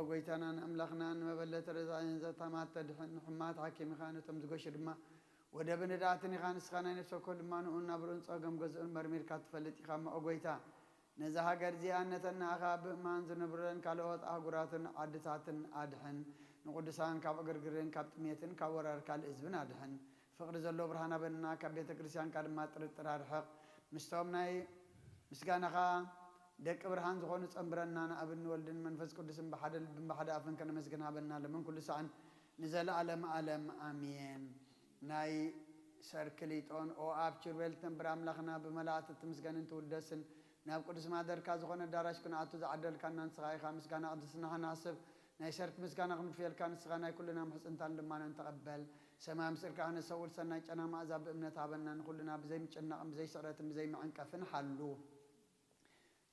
ጎይታናን ኣምላኽናን ንመበለት ረዛይን ዘታማት ተድሕን፣ ንሕማት ሓኪም ኢኻ፣ ነቶም ዝገሹ ድማ ወደብን ረዳእትን ኢኻ። ንስኻ ናይ ነፍሲ ወከፍ ልማንኡን ናብርኡን ጸገም ገዝኡን መርሚርካ ትፈልጥ ኢኻ እሞ፣ ኦ ጎይታ፣ ነዛ ሃገር እዚኣ ነተን ንኣኻ ብምእማን ዝነብሩለን ካልኦት ኣህጉራትን ዓድታትን ኣድሕን። ንቅዱሳን ካብ ዕግርግርን ካብ ጥሜትን ካብ ወራር ካልእ ህዝብን ኣድሕን። ፍቕሪ ዘለዎ ብርሃን ሃበና፣ ካብ ቤተ ክርስቲያንካ ድማ ጥርጥር ኣርሕቕ። ምስቶም ናይ ምስጋናኻ ደቂ ብርሃን ዝኾኑ ጸንብረና፣ ንኣብን ንወልድን መንፈስ ቅዱስን ብሓደ ልብን ብሓደ ኣፍን ከነመስግን ሃበና፣ ለምን ኩሉ ሳዕን ንዘለኣለም ኣለም ኣሜን። ናይ ሰርክሊጦን ኦ ኣብ ኪሩቤል ተንብር ኣምላኽና ብመላእክት ትምስገንን ትውደስን፣ ናብ ቅዱስ ማደርካ ዝኾነ ኣዳራሽ ክንኣቱ ዝዓደልካና ንስኻ ኢኻ። ምስጋና ቅድስና ኸናስብ ናይ ሰርክ ምስጋና ክንክፍየልካ ንስኻ ናይ ኩልና ምሕጽንታን ልማናን ተቐበል። ሰማይ ምስርካ ኸነሰውር ሰናይ ጨና መኣዛ ብእምነት ሃበና። ንኹልና ብዘይ ምጭናቕን ብዘይ ስዕረትን ብዘይ መዐንቀፍን ሓሉ።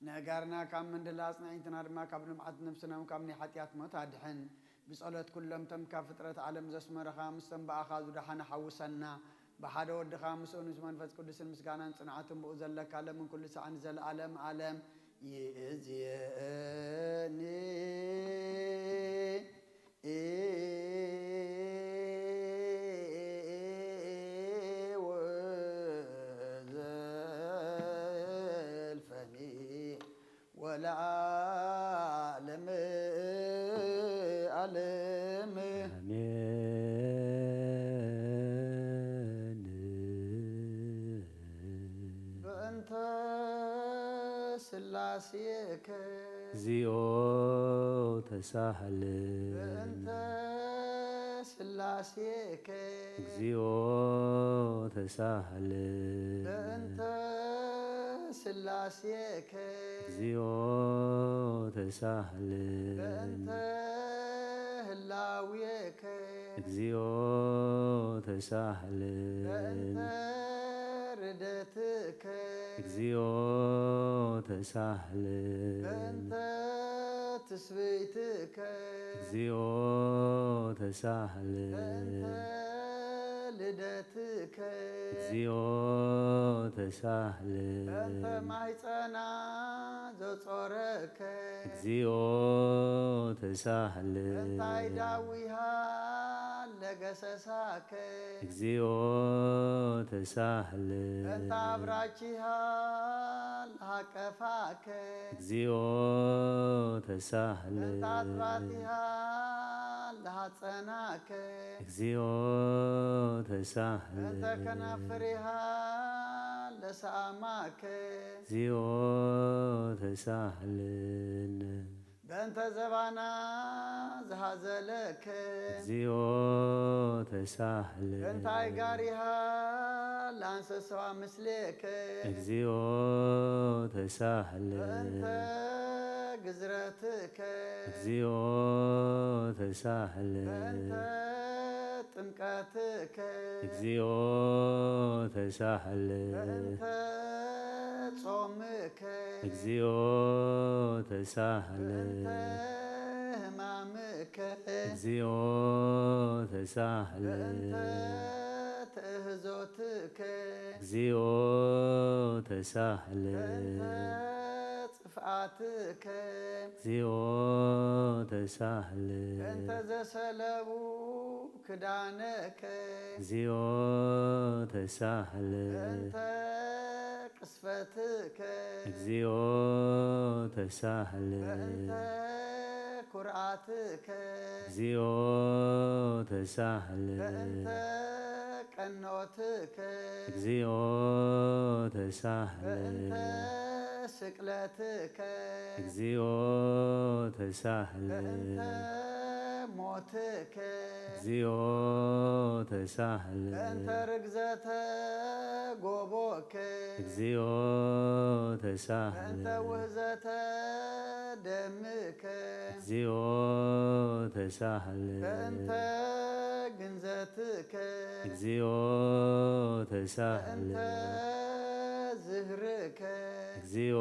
ነጋርና ካብ ምንድላ ኣጽናዒትና ድማ ካብ ልምዓት ነብስና ካብ ናይ ሓጢኣት ሞት ኣድሕን። ብጸሎት ኩሎም እቶም ካብ ፍጥረት ዓለም ዘስመረኻ ምስቶም ብኣኻ ዝደሓነ ሓውሰና። ብሓደ ወድኻ ምስኡ ምስ መንፈስ ቅዱስን ምስጋናን ጽንዓትን ብኡ ዘለካ ለምን ኩሉ ሳዕ ንዘለኣለም ኣለም ይእዝየኒ። ወዘልፈኒ ወለዓለም ዓለም። ኣሜን። በእንተ ስላሴከ። እግዚኦ ተሳህል። በእንተ ስላሴከ። እግዚኦ ተሳህል። በእንተ ስላሴከ። እግዚኦ ተሳህል። በእንተ ህላዌከ። እግዚኦ ተሳህል። በእንተ ርደትከ። እግዚኦ ተሳህል። በእንተ ትስብእትከ። እግዚኦ ተሳህል። በእንተ ልደትከ። እግዚኦ ተሳህል። በእንተ ማህፀና ዘጾረከ። እግዚኦ ተሳህል። በእንታይ ዳዊሃ ለገሰሳከ። እግዚኦ ተሳህል። በእንታ ኣብራቺሃ ለሃቀፋከ። እግዚኦ ተሳህል። በእንታ ኣጥባቲሃ ለሃጸናከ። እግዚኦ ተሳህል። በእንተ ከናፍሪሃ ለሰኣማከ። እግዚኦ ተሳህልን። በእንተ ዘባና ዝሃዘለከ። እግዚኦ ተሳህልን። በእንታይ ጋሪሃ ለኣንሰሰዋ ምስሌከ። እግዚኦ ተሳህልን። በእንተ ግዝረትከ። እግዚኦ ተሳህልን። በእንተ ጥምቀትከ። እግዚኦ ተሳህልን። በእንተ ጾምከ። እግዚኦ ተሳህልን። በእንተ ሕማምከ። እግዚኦ ተሳህልን። በእንተ ትእህዞትከ። እግዚኦ ተሳህልን። በእንተ ጥፍኣትከ። እግዚኦ ተሳህልን። በእንተ ዘሰለቡ ክዳነከ። እግዚኦ ተሳህልን። በእንተ ቅስፈትከ። እግዚኦ ተሳህልን። በእንተ ኩርዓትከ። እግዚኦ ተሳህልን። በእንተ ቀኖትከ። እግዚኦ ተሳህልን። በእንተ ስቅለትከ። እግዚኦ ተሳህልን። በእንተ ሞትከ። እግዚኦ ተሳህልን። በእንተ ርግዘተ ጎቦከ። እግዚኦ ተሳህልን። በእንተ ውህዘተ ደምከ። እግዚኦ ተሳህልን። በእንተ ግንዘትከ። እግዚኦ ተሳህልን። በእንተ ዝህርከ። እግዚኦ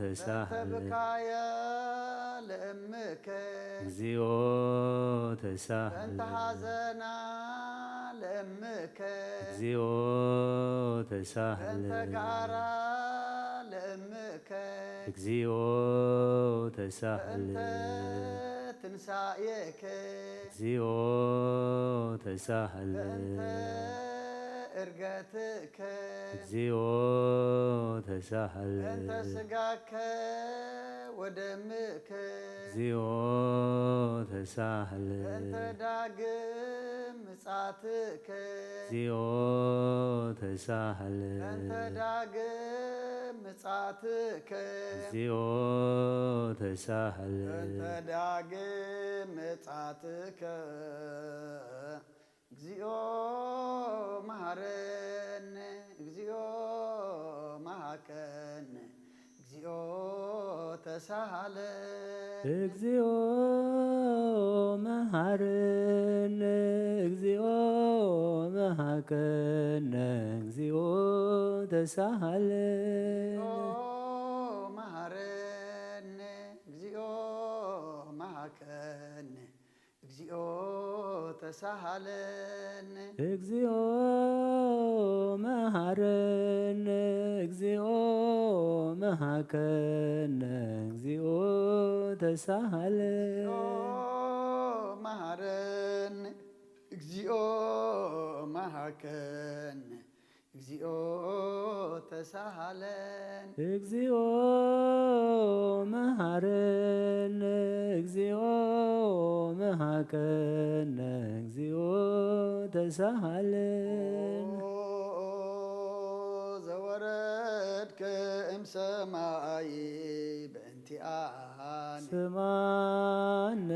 ተሳህልን። በእንተ ብካያ ለእምከ። እግዚኦ ተሳህልን። በእንተ ሐዘና ለእምከ። እግዚኦ ተሳህልን። በእንተ ጋራ ለእምከ። እግዚኦ ተሳህል። በእንተ ትንሳኤከ። እግዚኦ ተሳህል። በእንተ እርገትከ። እግዚኦ ተሳህል። በእንተ ስጋከ ወደምከ። እግዚኦ ተሳህል። በእንተ ዳግም ምጻትከ። እግዚኦ ተሳህል። በእንተ ዳግም ምጻትከ። እግዚኦ ተሳህል። በእንተ ዳግም ምጻትከ። እግዚኦ መሐረነ። እግዚኦ መሐከነ። እግዚኦ ተሳሃለ። እግዚኦ መሐረነ። እግዚኦ መሐከነ። እግዚኦ ተሳሃለ። እግዚኦ መሐረነ። እግዚኦ መሐከነ። እግዚኦ ተሳሃለነ። እግዚኦ መሐረነ። እግዚኦ መሐከነ። እግዚኦ ተሳሃለነ። እግዚኦ መሐረነ። እግዚኦ መሐከነ። እግዚኦ ተሳሃለን። እግዚኦ መሐረነ። እግዚኦ መሐከነ። እግዚኦ ተሳሃለን። ኦ ዘወረድከ እምሰማይ በእንቲኣነ። ስማነ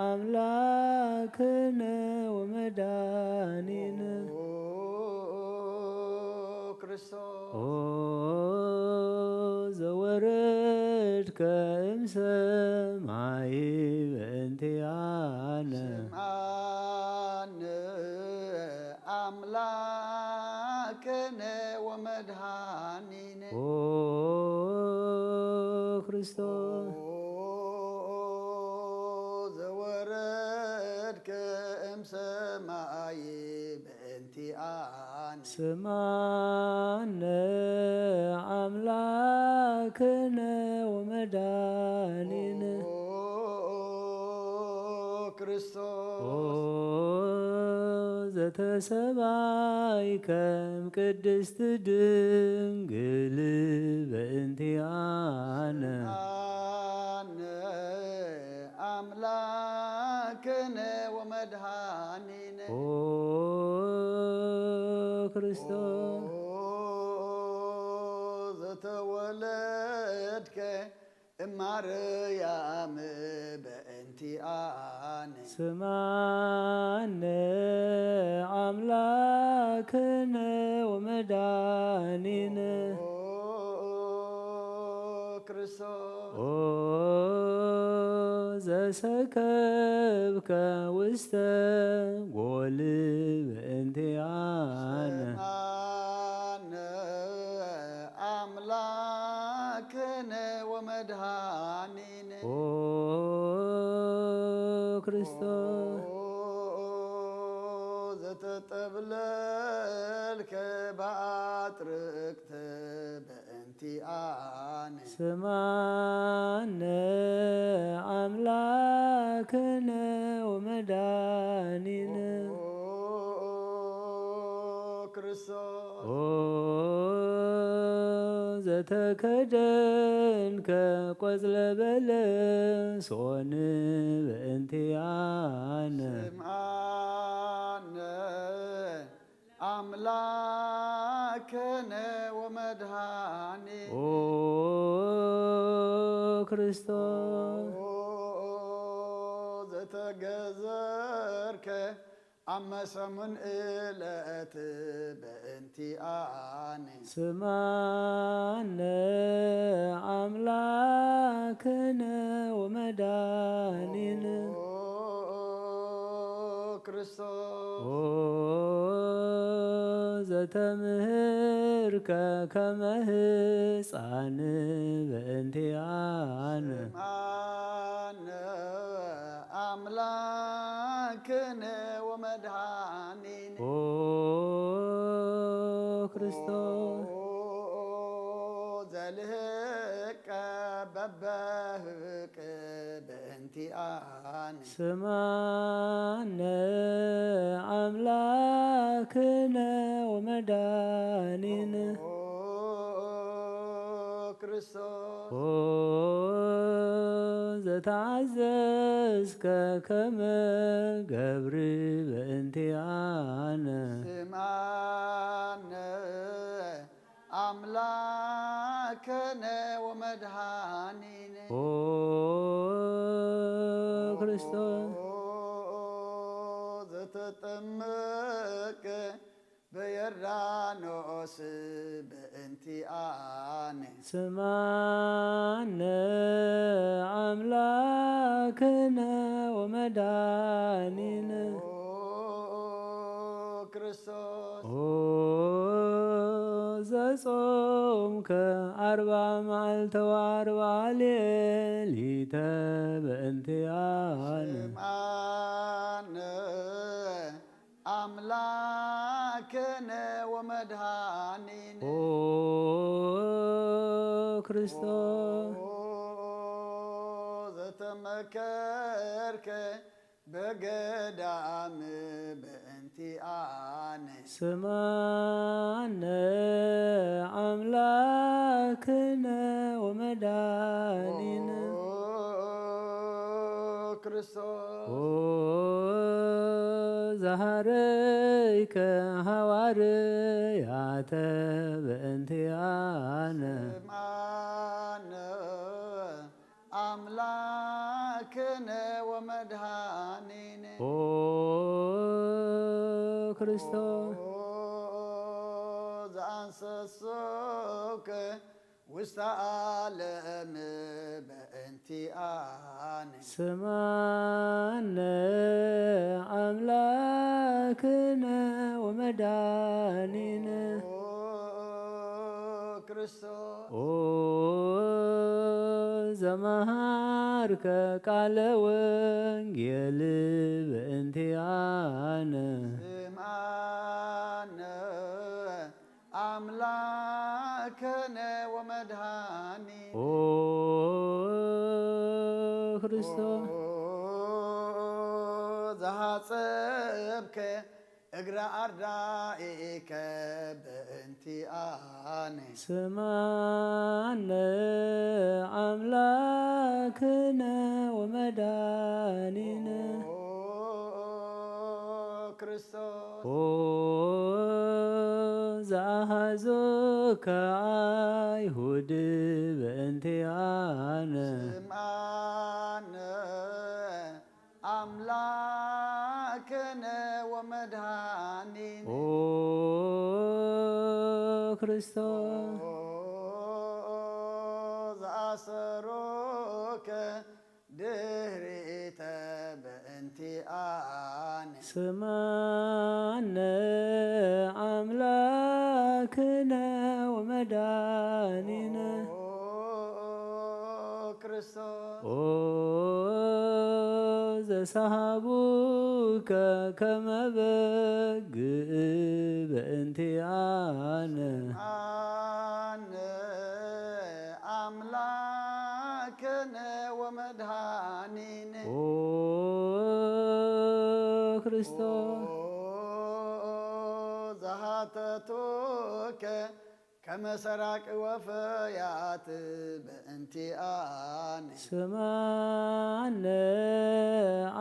ኣምላክነ ወመዳኒነ። ኦ ክርስቶስ። ኦ ዘወረድከ እምሰማይ በእንቲኣነ። ስምዓነ ኣምላክነ ወመድሃኒነ። ኦ ክርስቶስ። ኦ ዘወረድከ እምሰማይ በእንቲኣነ። ስምዓነ ኣምላክነ ወመድሃኒነ። ኦ ክርስቶስ። ኦ ዘተሰባይከ እምቅድስት ድንግል በእንቲኣነ። ስምዓነ ኣምላክነ ወመድሃኒነ። ኦ ክርስቶስ። ኦ ዘተወለድከ እማርያም በእንቲኣነ። ስምዓነ ኣምላክነ ወመድሃኒነ። ኦ ክርስቶስ። ኦ ዘሰከብከ ውስተ ጎል በእንቲኣነ። ስምዓነ ኣምላክነ ወመድሃኒነ። ኦ ክርስቶስ። ኦ ዘተጠብለልከ በኣጥርቅተ በእንቲኣነ። ስምዓነ ኣምላክነ ወመድሃኒነ። ኦ ክርስቶስ። ኦ ዘተከደንከ ቆጽለ በለሶን በእንቲኣነ። ስምዓነ ኣምላክነ ወመድሃኒ። ኦ ክርስቶስ። ኦ ዘተገዘርከ ኣብ መሰሙን እለት በእንቲኣነ። ስምዓነ ኣምላክነ ወመድሃኒነ። ኦ ክርስቶስ። ኦ ዘተምህርከ ከመ ህፃን በእንቲኣነ። ስምዓነ ኣምላክነ ወመድሃኒነ። ኦ ክርስቶስ። ኦ ዘልህቅ በእንቲኣነ። ስማነ ኣምላክነ ወመድኃኒነ። ኦ ክርስቶስ። ኦ ዘተዓዘዝከ ከመ ገብሪ በእንቲኣነ። ስማነ ኣምላክነ ወመድኃኒነ። ኦ ክርስቶስ። ኦ ዘተጠመቀ በዮርዳኖስ በእንቲኣነ። ስማነ ኣምላክነ ወመድኃኒነ። ኦ ክርስቶስ። ኦ ዘጾምከ ኣርባ መዓልተ ወኣርባ ሌሊተ በእንቲኣነ። ስማነ ኣምላክነ ወመድኃኒነ። ኦ ክርስቶስ። ኦ ዘተመከርክ በገዳም በእንቲኣነ። ስማነ ኣምላክነ ወመድኃኒነ። ኦ ክርስቶስ። ኦ ዘሃረይከ ሃዋርያተ በእንቲኣነ። ስማነ ኣምላክነ ወመድኃኒነ። ኦ ክርስቶስ። ኦ ዘኣንሰሶከ ውስተ ዓለም በእንቲኣነ። ስማነ ኣምላክነ ወመድኃኒነ። ኦ ክርስቶስ። ኦ ዘመሃርከ ቃለ ወንጌል በእንቲኣነ። ስማነ ኣምላክነ ወመድኃኒ። ኦ ክርስቶስ። ኦ ዘሃጸብከ እግረ ኣርዳኢከ በእንቲኣነ። ስማነ ኣምላክነ ወመድኃኒነ። ኦ ክርስቶስ። ኦ ዘኣሃዞከ ኣይሁድ በእንቲኣነ። ስማነ ኣምላክነ ወመድኃኒነ። ኦ ክርስቶስ። ኦ ዘኣሰሮከ ድህሪተ በእንቲኣነ። ስማነ ኣምላክነ ወመድኃኒነ። ኦ ክርስቶስ። ኦ ዘሰሃቡከ ከመ በግዕ በእንቲኣነ። ኣነ ኣምላክነ ወመድኃኒነ። ኦ ክርስቶስ። ኦ ዘሃተቱከ ከመ ሰራቂ ወፈያት በእንቲኣነ። ስማነ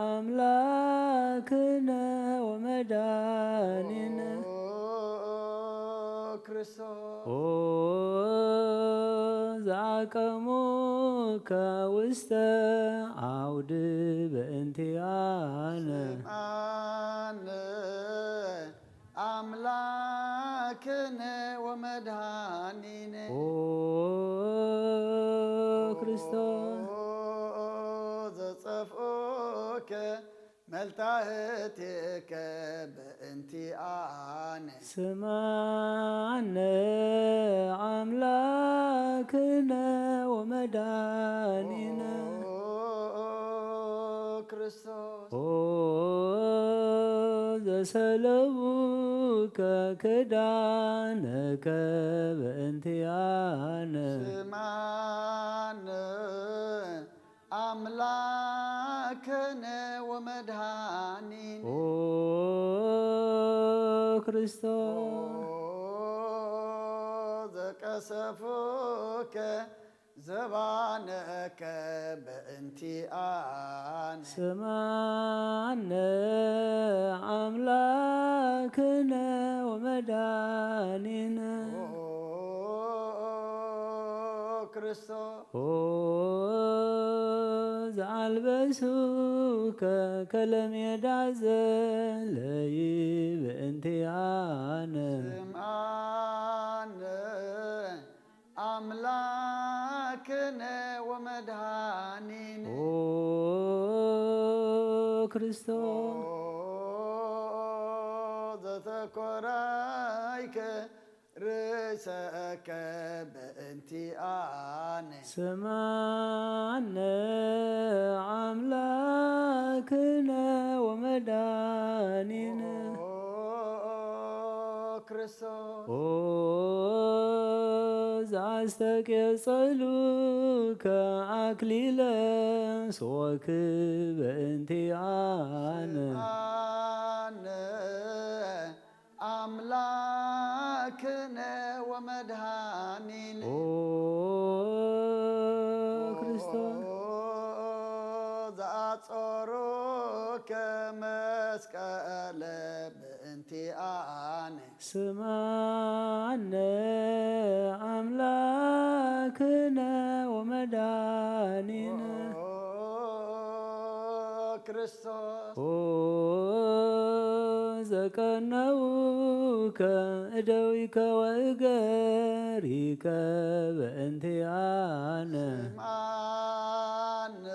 ኣምላክነ ወመድኃኒነ። ኦ ክርስቶስ። ኦ ዘኣቀሙከ ውስተ ዓውድ በእንቲኣነ። ኣነ ኣምላክነ ወመድኃኒነ። ኦ ክርስቶስ። ኦ ዘጸፍኦከ መልታህቴከ በእንቲኣነ። ስማነ ኣምላክነ ወመድኃኒነ። ኦ ክርስቶስ። ኦ ዘሰለቡከ ክዳነከ በእንቲኣነ። ስማነ ኣምላ ኣምላክነ ወመድኃኒነ ኦ ክርስቶስ ዘቀሰፉከ ዘባነከ በእንቲኣነ ስማነ ኣምላክነ ወመድኃኒነ ኦ ክርስቶስ ኦ ዘኣልበሱከ ከለሜዳ ዘለይ በእንቲኣነ ስምዓነ ኣምላክነ ወመድኃኒነ ኦ ክርስቶስ ኦ ዘተኮራይከ ርእሰከ በእንቲኣነ ስምዓነ ኣምላክነ ወመድኃኒነ ኦ ክርስቶስ ኦ ዘኣስተቄጸሉከ ኣክሊለ ሶክ በእንቲኣነ ኣነ ኣምላክነ ወመድኃኒነ ኦ ክርስቶስ ዘኣጾሩከ መስቀለ በእንቲኣነ ስምዓነ ኣምላክነ ወመድኃኒነ ኦ ክርስቶስ ኦ ዘቀነውከ እደዊከ ወእገሪከ በእንቲኣነ ስምዓነ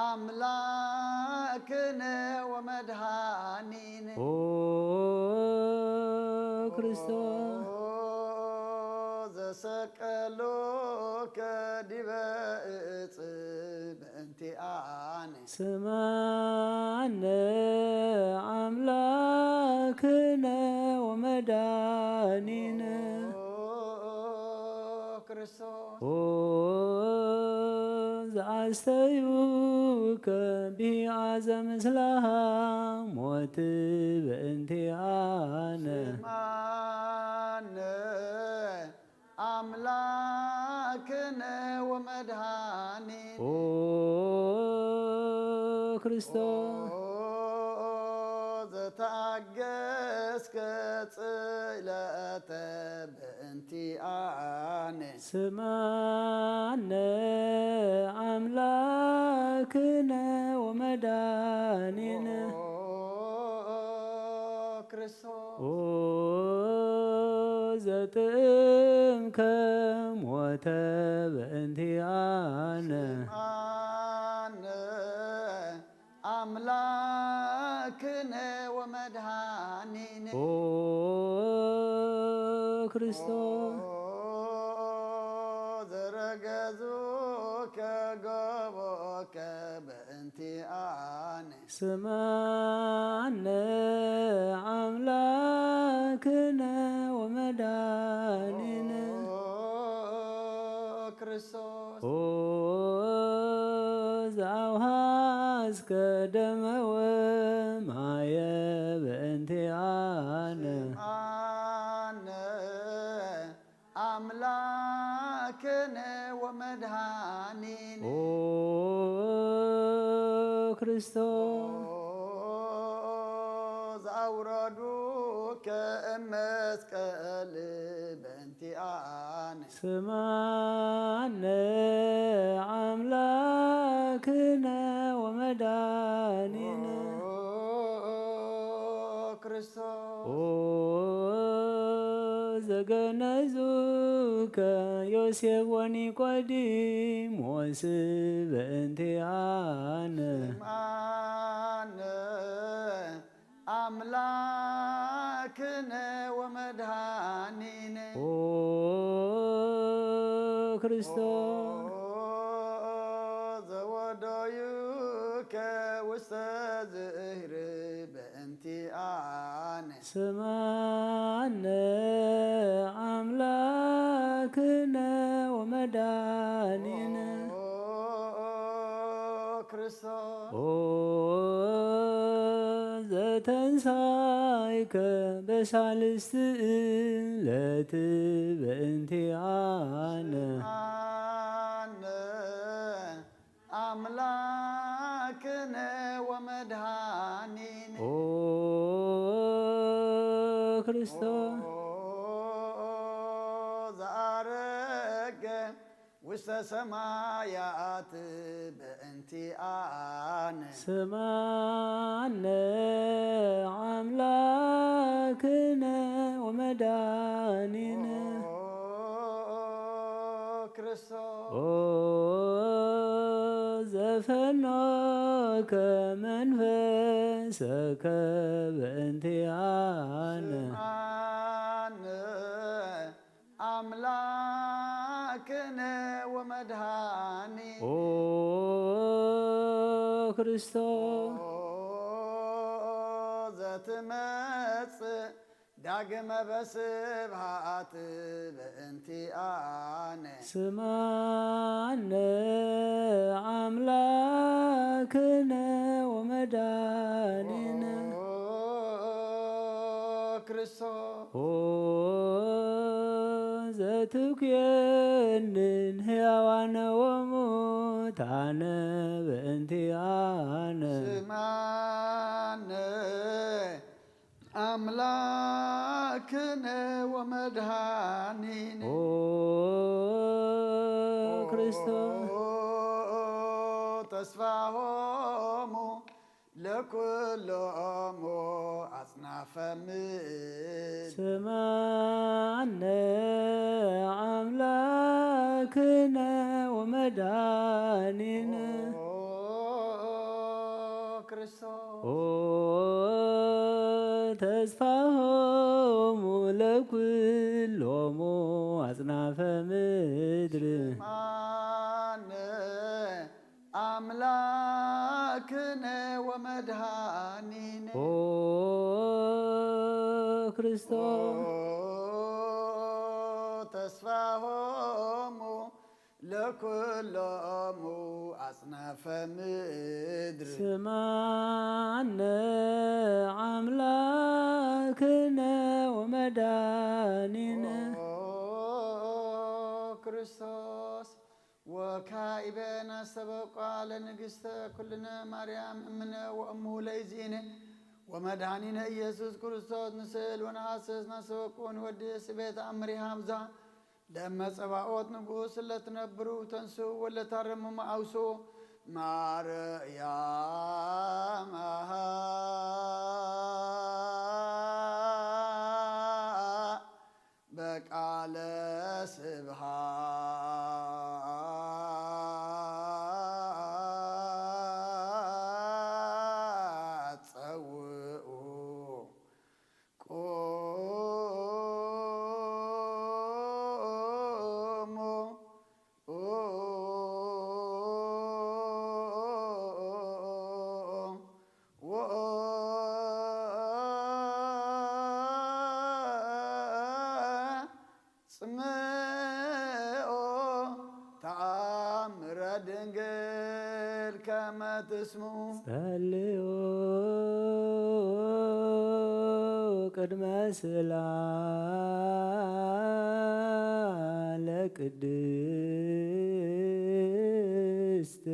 ኣምላክነ ወመድኃኒነ ኦ ክርስቶስ ኦ ዘሰቀሉከ ዲበ እጽ በእንቲኣነ ስምዓነ ኣምላክነ ወመድኃኒነ ኦ ክርስቶስ ኦ ዘኣስተዩከ ብሂኣ ዘምስላሃ ሞት በእንቲኣነ ስምዓነ ኣምላክነ ወመድኃኒነ ኦ ክርስቶስ ኦ ዘተኣገስከ ጽለተ በእንቲኣነ ስምዓነ ኣምላክነ ወመድኃኒነ ኦ ክርስቶስ ኦ ዘጥእምከ ሞተ በእንቲኣነ ስምዓነ ኣምላክነ ወመድኃኒነ ኦ ክርስቶስ ኦ ዘረገዙከ ገቦከ በእንቲኣነ ስምዓነ ኣምላክነ ወመድኃኒነ ኦ ክርስቶስ ኦ ዘኣውሃዝከ ደመ ወማየ በእንቲኣነ ስምዓነ ኣምላክነ ወመድኃኒነ ኦ ክርስቶስ ኦ ዘኣውረዱከ እመስቀል በእንቲኣነ ስምዓነ ኣምላክነ ወመድኃኒነ ኦ ክርስቶስ ኦ ዘገነዙከ ዮሴፍ ወኒቆዲሞስ በእንቲኣነ ስምዓነ ኣምላክነ ወመድኃኒነ ኦ ክርስቶስ ኦ ዘወደዩከ ውስተ ዝእህር በእንቲኣነ ስምዓነ ኣምላክነ ወመድኃኒነ ኦ ክርስቶስ። ኦ ዘተንሳይከ በሳልስቲ ዕለት በእንቲኣነ። ኣነ ኣምላክነ ወመድኃኒነ። ኦ ክርስቶስ ኦ ዘዐረገ ውስተ ሰማያት በእንቲኣነ። ስምዓነ ኣምላክነ ወመድኃኒነ። ኦ ክርስቶስ ኦ ዘፈኖከ መንፈሰከ በእንቲኣነ። ስምዓነ ኣምላክነ ወመድኃኒ ኦ ክርስቶስ ኦ ዘትመጽእ ዳግመ በስብሃት በእንቲኣነ። ስምዓነ ኣምላክነ ወመድኃኒነ። ኦ ክርስቶስ ኦ ዘትኩየንን ሕያዋነ ወሙታነ በእንቲኣነ። ስምዓነ ኣምላክነ ወመድኃኒነ። ኦ ክርስቶስ ተስፋሆሙ ለኩሎሙ ኣጽናፈ ምድር። ስምዓነ ኣምላክነ ወመድኃኒነ። ኦ ክርስቶስ ኦ ተስፋሆሙ ለኩሎሙ ኣጽናፈ ምድር። ኣነ ኣምላክነ ወመድኃኒነ። ኦ ክርስቶስ ኦ ተስፋሆሙ ለኩሎሙ ኣጽናፈ ምድር። ስምዓነ ኣምላክነ ወመድኃኒነ። ኦ ክርስቶስ ወካኢበ ናስተበቋ ለንግሥተ ኩልነ ማርያም እምነ ወእሙ ለይዚእነ ወመድኃኒነ ኢየሱስ ክርስቶስ ንስእል ወነሐስስ ናስተበቁ ንወድስ ቤት ኣምሪሃ ብዛ ለመጸባኦት ንጉስ ለትነብሩ ተንሱ ወለታረሙ መአውሱ ማርያም በቃለ ስብሃት ጸውኡ ቁሙ ወጽምኦ ተኣምረ ድንግል ከመ ትስሙ። ጸልዮ ቅድመ ስእላ ለቅድስት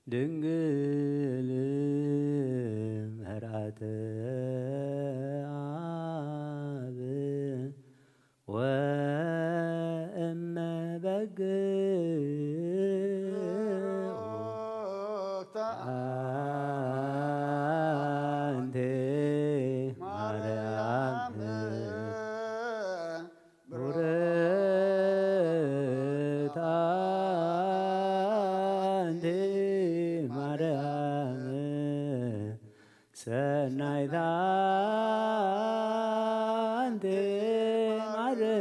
ድንግል መርዓተ ኣብ ወእመ በግ ኣንቲ ማርያም ቡርክት ኣንቲ ማርያም ሰናይት ኣንቲ ማርያም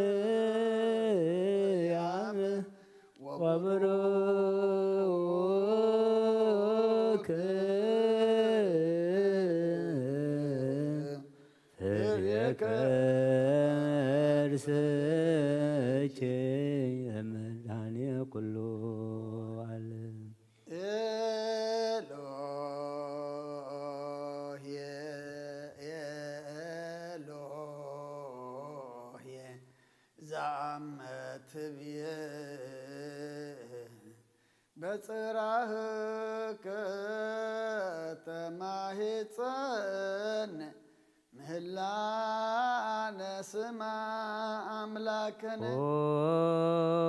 ወብሩክ ፍሬ ከርስኪ እመ መድኃኔ ኩሉ ዓለም። በጽራህከ ተማሂጸን ምህላነ ስማ ኣምላክነ። ኦ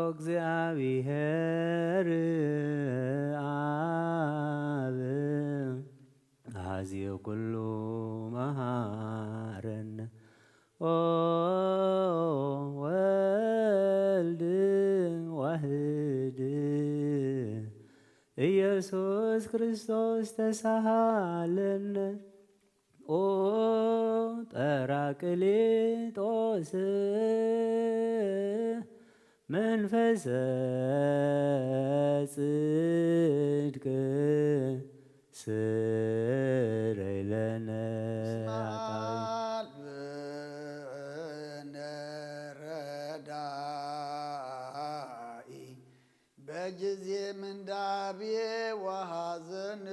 እግዚኣብሔር ኣብ ኣዝዮ ኩሉ መሃረነ። ኦ ወልድ ዋህድ ኢየሱስ ክርስቶስ ተሳሃለነ። ኦ ጳራቅሊጦስ መንፈሰ ጽድቅ ስረይለነ። እስመ ኃጣውእ። አልብነ ረዳኢ በጊዜ ምንዳቤ ወሐዘን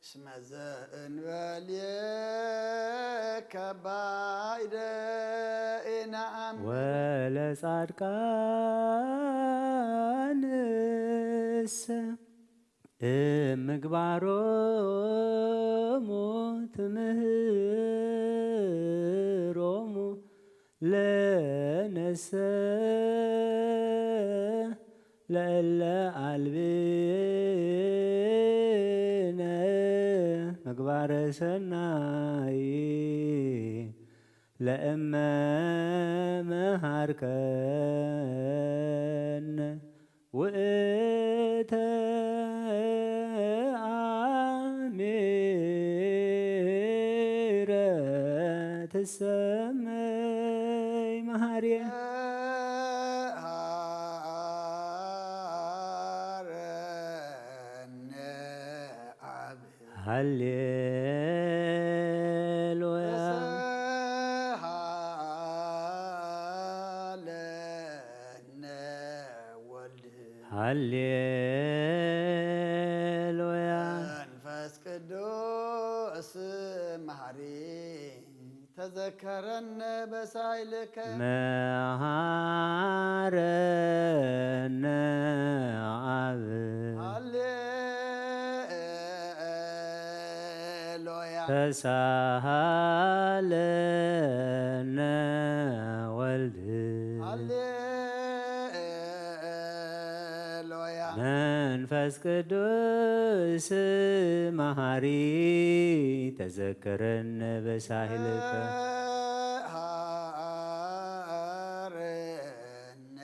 እስመ ዘእንበሌከ ባይደ ኢነአምን። ወለጻድቃንሰ እምግባሮሙ ትምህሮሙ ለነሰ ለእለ አልብነ ምግባረ ሰናይ ለእመ መሃርከነ ውእተ አሚረ ትሰመይ መሃርየ። ሃረነ አብ። ሃሌሉያ። ተሳሃለነ ወልድ። ሃሌሉያ። መንፈስ ቅዱስ መሐሪ ተዘከረነ በሳይልከ። መሃረነ አብ። ሃሌሉያ። ተሳሃለነ ወልድ። ሃሌሉያ። መንፈስ ቅዱስ መሃሪ ተዘከረነ በሳህልከ። ሃረነ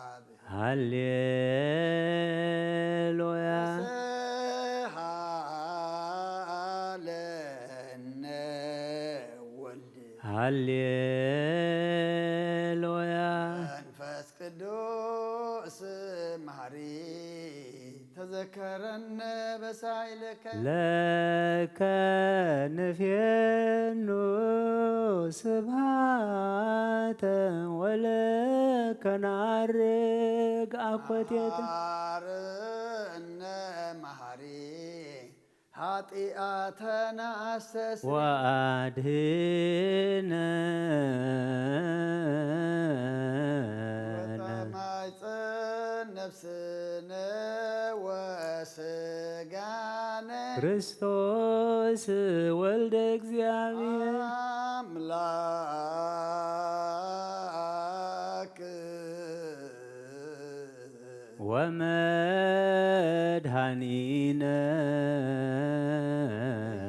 አብ። ሃሌሉያ። ተሳሃለነ ወልድ። ሃሌሉያ። መንፈስ ቅዱስ መሐሪ ተዘከረነ በሳይልከ። ለከ ንፌኑ ስብሃተ ወለከ ነዐርግ አኮቴተ። ሃረነ መሐሪ ኃጢአተነ አስተስርይ። ወአድህነነ ወተማይፀን ነፍስነ ወስጋነ። ክርስቶስ ወልደ እግዚአብሔር። አምላክ ወመድኃኒነ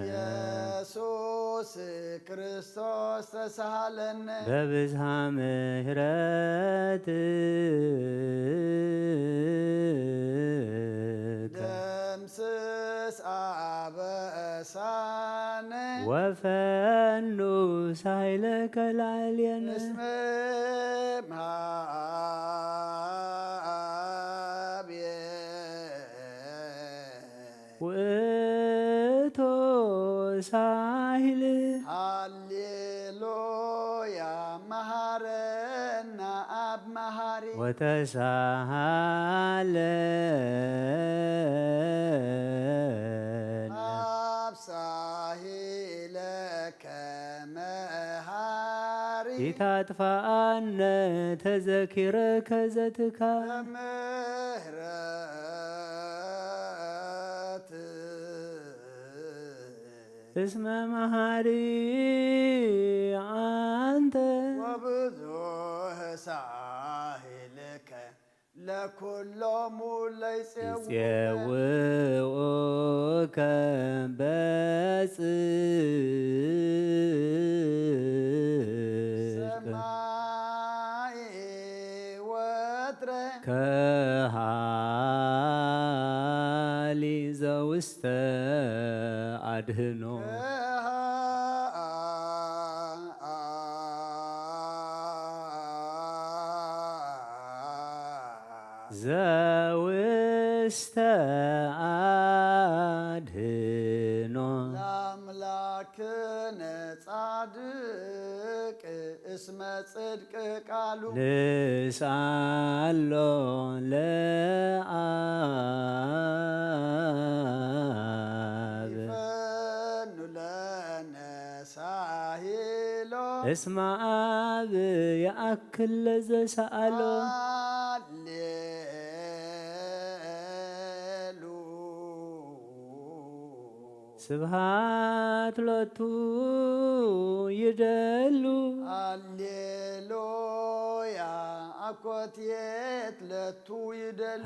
ኢየሱስ ክርስቶስ ተሳሃለነ። በብዝሃ ምሕረትከ ደምስስ አበሳነ ወፈኑ ሳይለከ ላዕሌነ። እስመ እምሃቤ ውእቱ ሳሂል። ሃሌሉያ መሃረና አብ መሃሪ። ወተሳሃለነ አብ ሳሂለከ መሃሪ። ኢታጥፋኣነ ተዘኪረ ከዘትካ። ምሕረት እስመ መሃሪ ኣንተ። ወብዙሕ ሳሂልከ ለኩሎሙ ለይጼው ይጼውኡከ በጽድቅ ሰማይ ወትረ ከሃሊ ዘውስተ ኣድህኖ። ዘውስተ ኣድህኖ። ለአምላክነ ጻድቅ እስመ ጽድቅ ቃሉ ንስኣሎ ለኣብ ይፈኑ ለነ ሳሂሎ እስመ ኣብ ይኣክል ለዘሰኣሎ። ሃሌሉ ስብሃት ሎቱ ይደሉ ሃሌሉያ ኣኮቴት ለቱ ይደሉ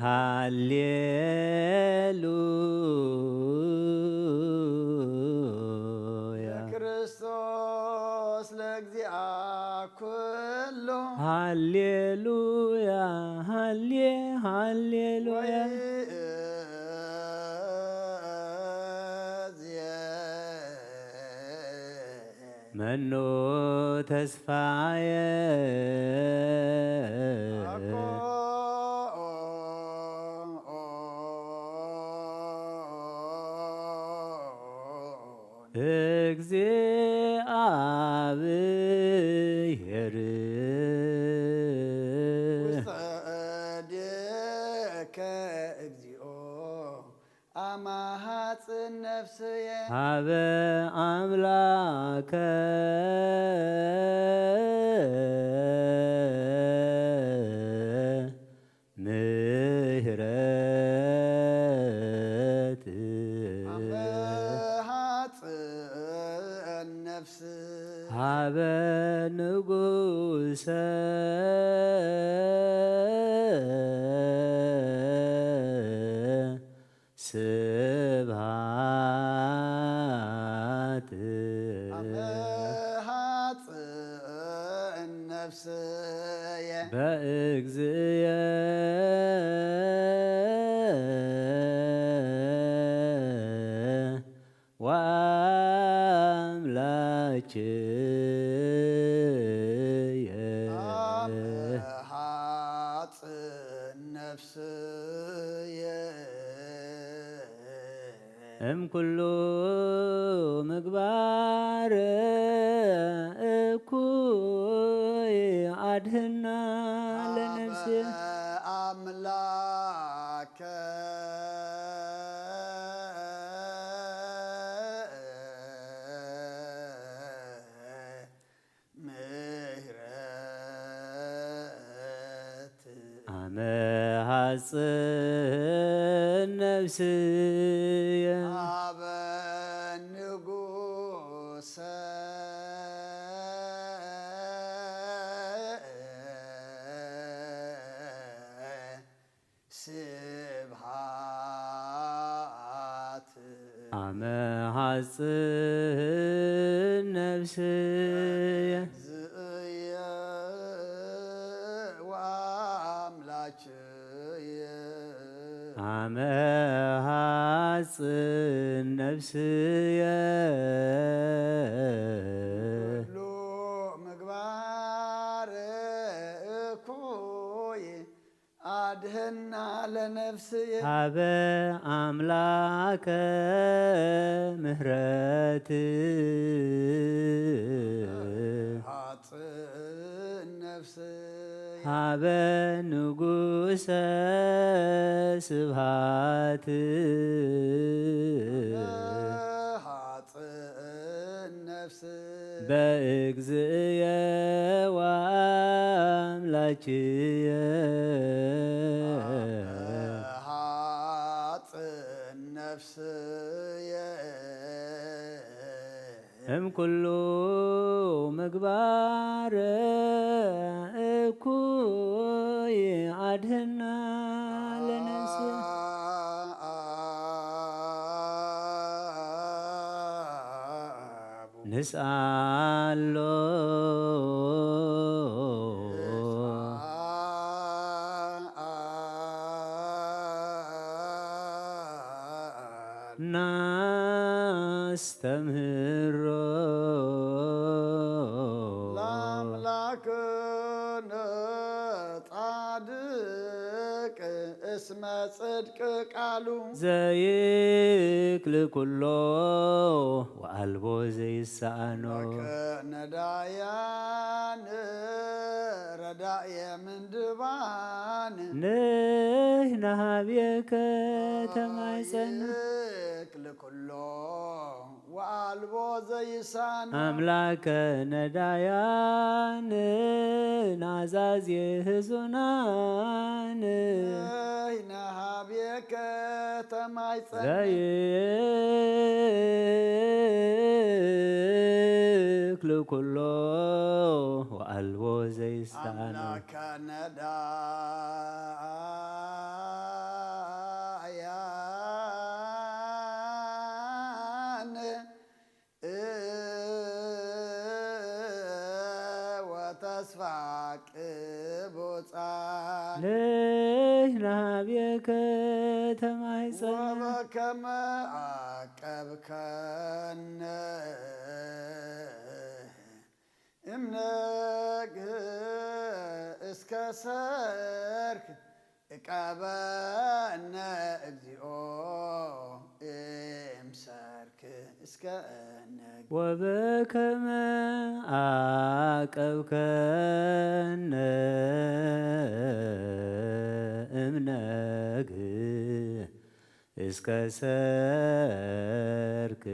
ሃሌሉያ ክርስቶስ ለእግዚኣ ኩሉ ሃሌሉያ ሃሌ ሃሌሉያ ወይእዜ መኑ ተስፋየ ኣኮ እግዚኣብሔር ውስተ እዴከ እግዚኦ አማሃጽን ነፍስየ ሀበ ኣምላከ ምሕረት አመሃጽን ነፍስ ሀበ ንጉሰ ስብሃት አመሃጽን ነፍስየ በእግዚእየ ወአምላክየ አመሃጽን ነፍስየ እምኩሉ ምግባር እኩይ አድህና ለነፍስየ አምላከ ምሕረት አመ ሐጽን ነፍስየ አበ ንጉሰ ስብሃት አመ ሐጽን ነፍስየ ዝእየ ወአምላክየ አመ ሐጽን ነፍስየ ኩሉ ምግባር እኩይ አድህና ለነፍስየ ሀበ አምላከ ምህረት ሐጽን ነፍስየ ሀበ ንጉሰ ስብሃት ሐጽን ነፍስየ በእግዝእየ ወአምላኪየ። ሀጽን ነፍስየ እምኩሉ ምግባር እኩይ አድህና ለነፍስየ። ንስአሎ ናስተምህሮ ለአምላክነ ጻድቅ እስመ ጽድቅ ቃሉ ዘይክል ኩሎ ወአልቦ ዘይሰአኖ። ነዳያን ረዳየ ምንድባን ንሕና ሀብየከ ተማይጸን። ዘይክል ኩሎ ወአልቦ ዘይሳኖ። አምላከ ነዳያን ናዛዜ ህዙናን ንሕና ሀብየከ ተማይጸን። ዘይክል ኩሎ ወአልቦ ዘይሳኖ። አምላከ ነዳያን ወተስፋ ቅቡጻን ንሕና ሀብየከ ተማይጸን። ወበከመ አቀብከነ እምነግ እስከ ሰርክ እቀበነ እግዚኦ እምሰርክ እስከ ነግ። ወበከመ አቀብከነ እምነግ እስከ ሰርክ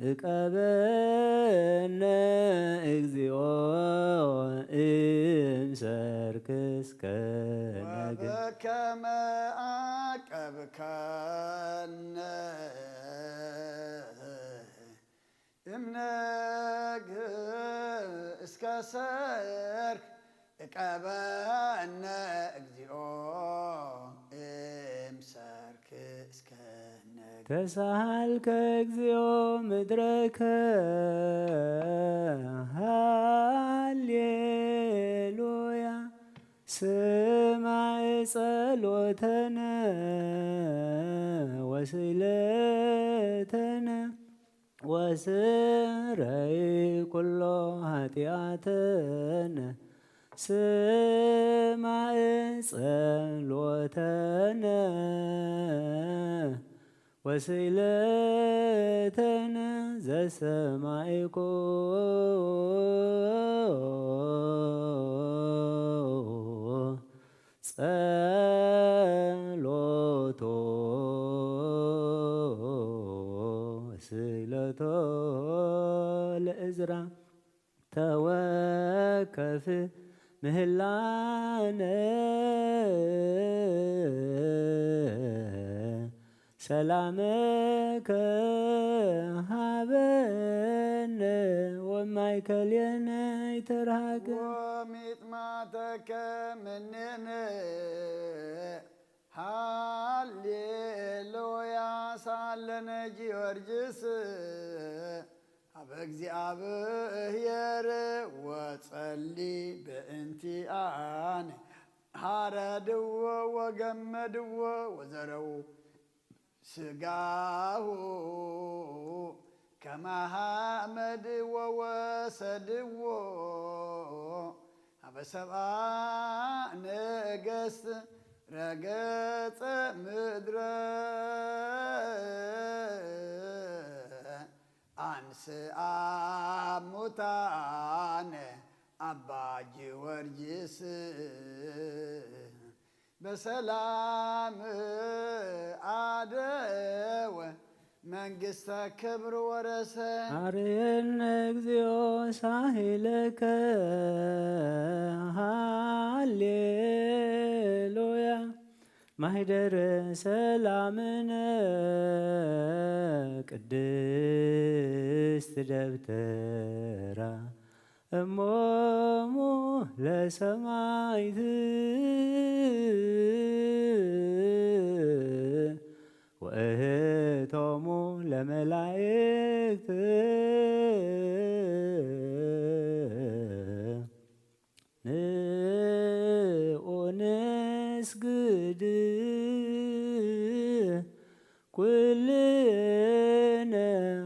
እቀበነ እግዚኦ እምሰርክ እስከ ነግ። ወበከመ አቀብከነ እምነግ እስከ ሰርክ እቀበነ እግዚኦ እምሰርክ እስከ ነግ። ተሳሃልከ እግዚኦ ምድረከ ሃሌሉያ። ስማዕ ጸሎተነ ወስእለተነ ወስረይ ኩሎ ኃጢአተነ። ስማዕ ጸሎተነ ወስእለተነ ዘሰማዕኮ ጸሎቶ ወስእለቶ ለእዝራ። ተወከፍ ምህላነ ሰላመከ ሃበነ ወማእከሌነ ይትርሃቅ። ወሚጥማተከ ምኔነ ሃሌሉያ። ሳለነ ጊዮርጊስ ሀበ እግዚኣብሔር ወጸሊ በእንቲአነ። ሐረድዎ ወገመድዎ ወዘረው ስጋሁ ከመ ሐመድ ወወሰድዎ ሀበ ሰብአ ነገስት ረገጸ ምድረ አንስአ ሙታነ አባ ጊዮርጊስ በሰላም አደወ መንግስተ ክብር ወረሰ። አርየነ እግዚኦ ሳሂለከ ሃሌሉያ። ማህደረ ሰላምነ ቅድስት ደብተራ እሞሙ ለሰማይት ወእህቶሙ ለመላእክት። ንዑ ንስግድ ኩልነ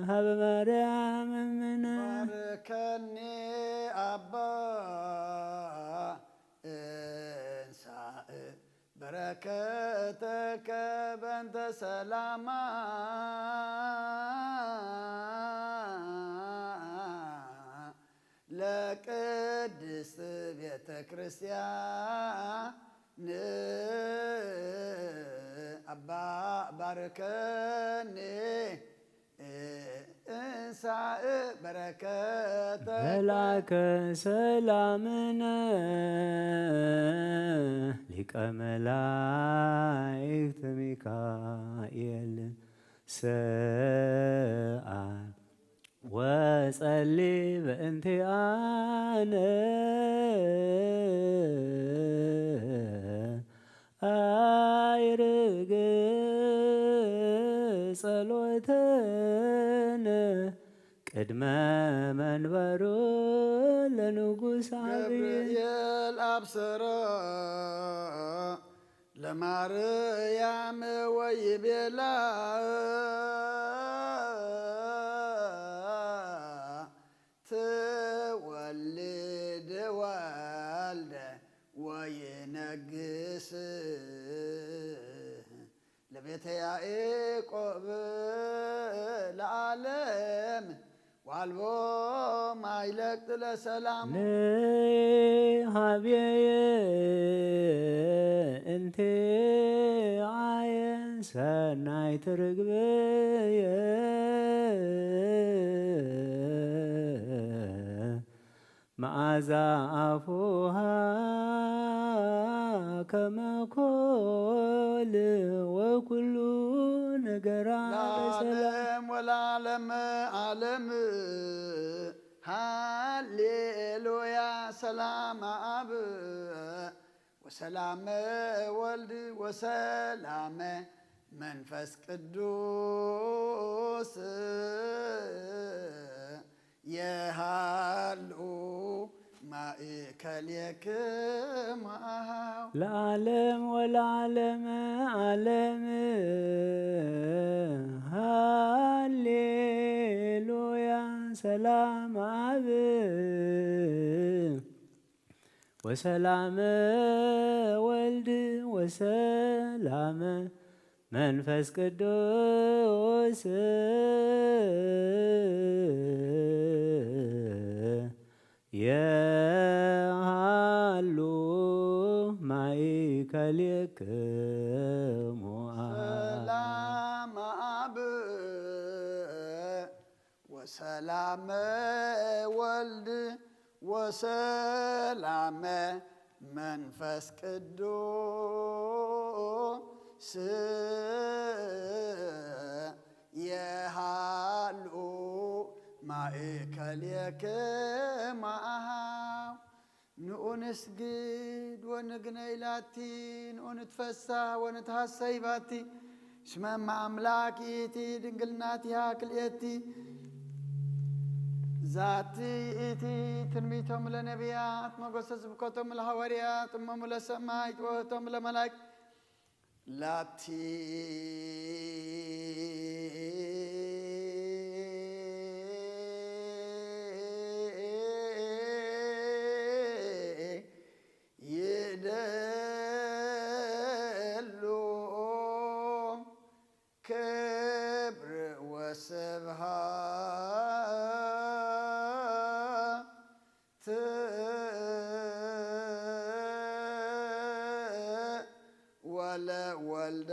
ሀበ ማርያም እምነ። ባርከኒ ኣባ እንሳእ በረከተከ በእንተ ሰላማ ለቅድስት ቤተ ክርስቲያን ኣባ ባርከኒ እንሳእ በረከተ መላከ ሰላምነ ሊቀ መላእክት ሚካኤል ሰአል ወጸሊ በእንቲአነ አይርግ ጸሎተነ ቅድመ መንበሩ ለንጉስ አብየ። ገብርኤል አብሰረ ለማርያም ወይቤላ ትወልድ ወልደ ወይነግስ ለቤተ ያዕቆብ ለዓለም ዋልቦ ማይለቅጥ ለሰላም ነይ ሀብየየ እንቴ አየ ሰናይት ርግብየ መዓዛ አፉሃ ከመ ኮል ወኩሉ ነገራ በሰላም ለዓለም ወለዓለም ዓለም ሃሌሉያ ሰላም አብ ወሰላመ ወልድ ወሰላመ መንፈስ ቅዱስ የሃሉ ማእከሌክሙ አሃው ለዓለም ወለዓለመ ዓለም ሃሌሉያ ሰላም አብ ወሰላመ ወልድ ወሰላመ መንፈስ ቅዱስ የሃሉ ማእከሌክሙ አብ ሰላም አብ ወሰላመ ወልድ ወሰላመ መንፈስ ቅዱስ የሃሉ ማእከሌክሙ አሃው ንኡ ንስግድ ወንግነይ ላቲ ንኡ ንትፈሳህ ወንትሃሰይ ባቲ እስመ እመ አምላክ ይእቲ ድንግል ናቲሃ ክልኤቲ ዛቲ ይእቲ ትንቢቶም ለነቢያት ሞገሰ ስብከቶም ለሐዋርያት እሞሙ ለሰማዕት ወህቶም ለመላእክት ላቲ ይደሉ ክብር ወስብሐት ወለወልዳ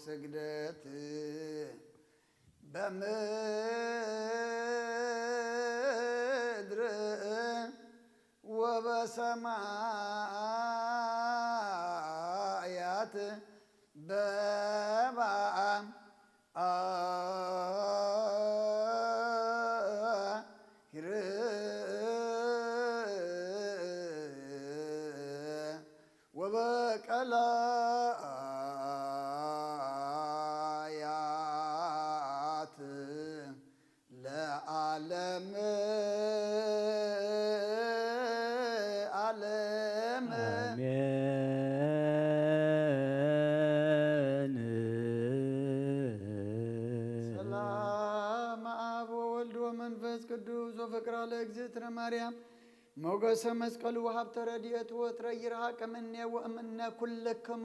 ስግደት በምድር ወበሰማያት በባ አሂር ወበቀላያት ለዓለም ዓለም። አሜን። ሰላም አብ ወወልድ ወመንፈስ ቅዱስ ወፍቅራ ለእግዝእትነ ማርያም ሞገሰ መስቀሉ ወሀብተ ረድኤቱ ወትረ ይርሃቅ እምኔ ወእምነ ኩልክሙ።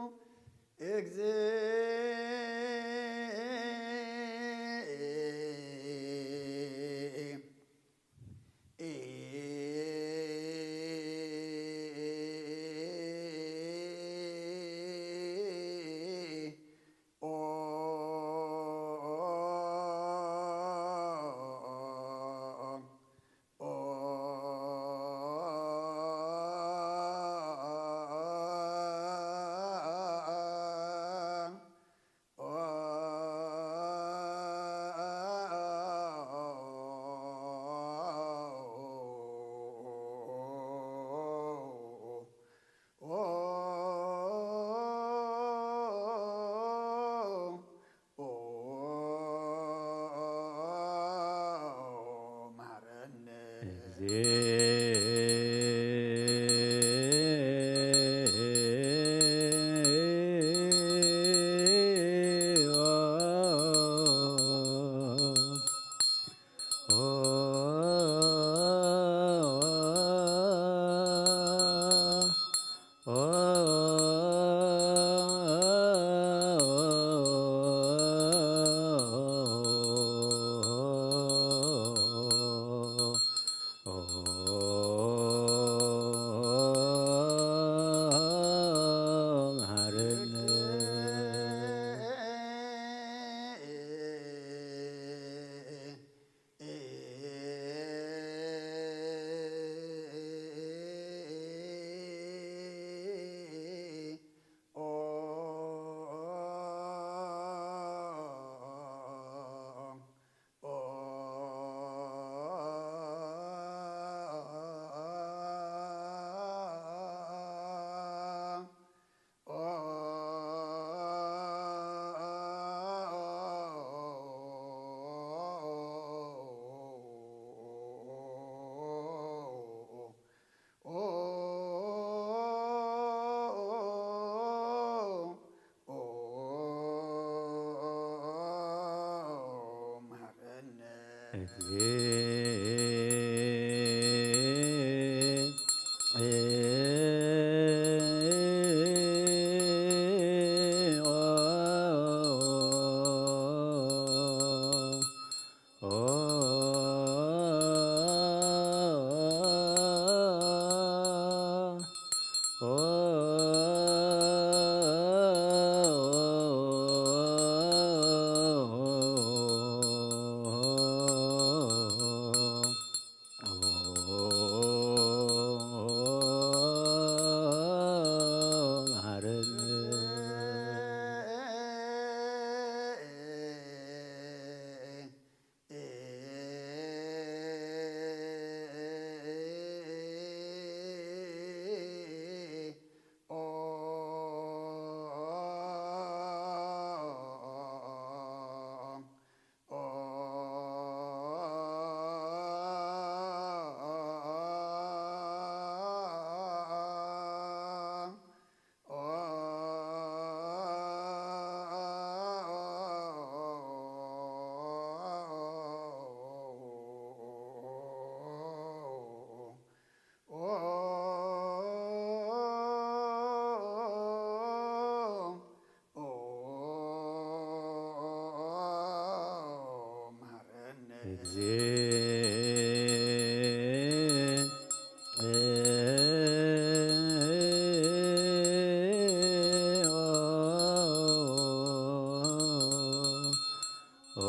ኦ፣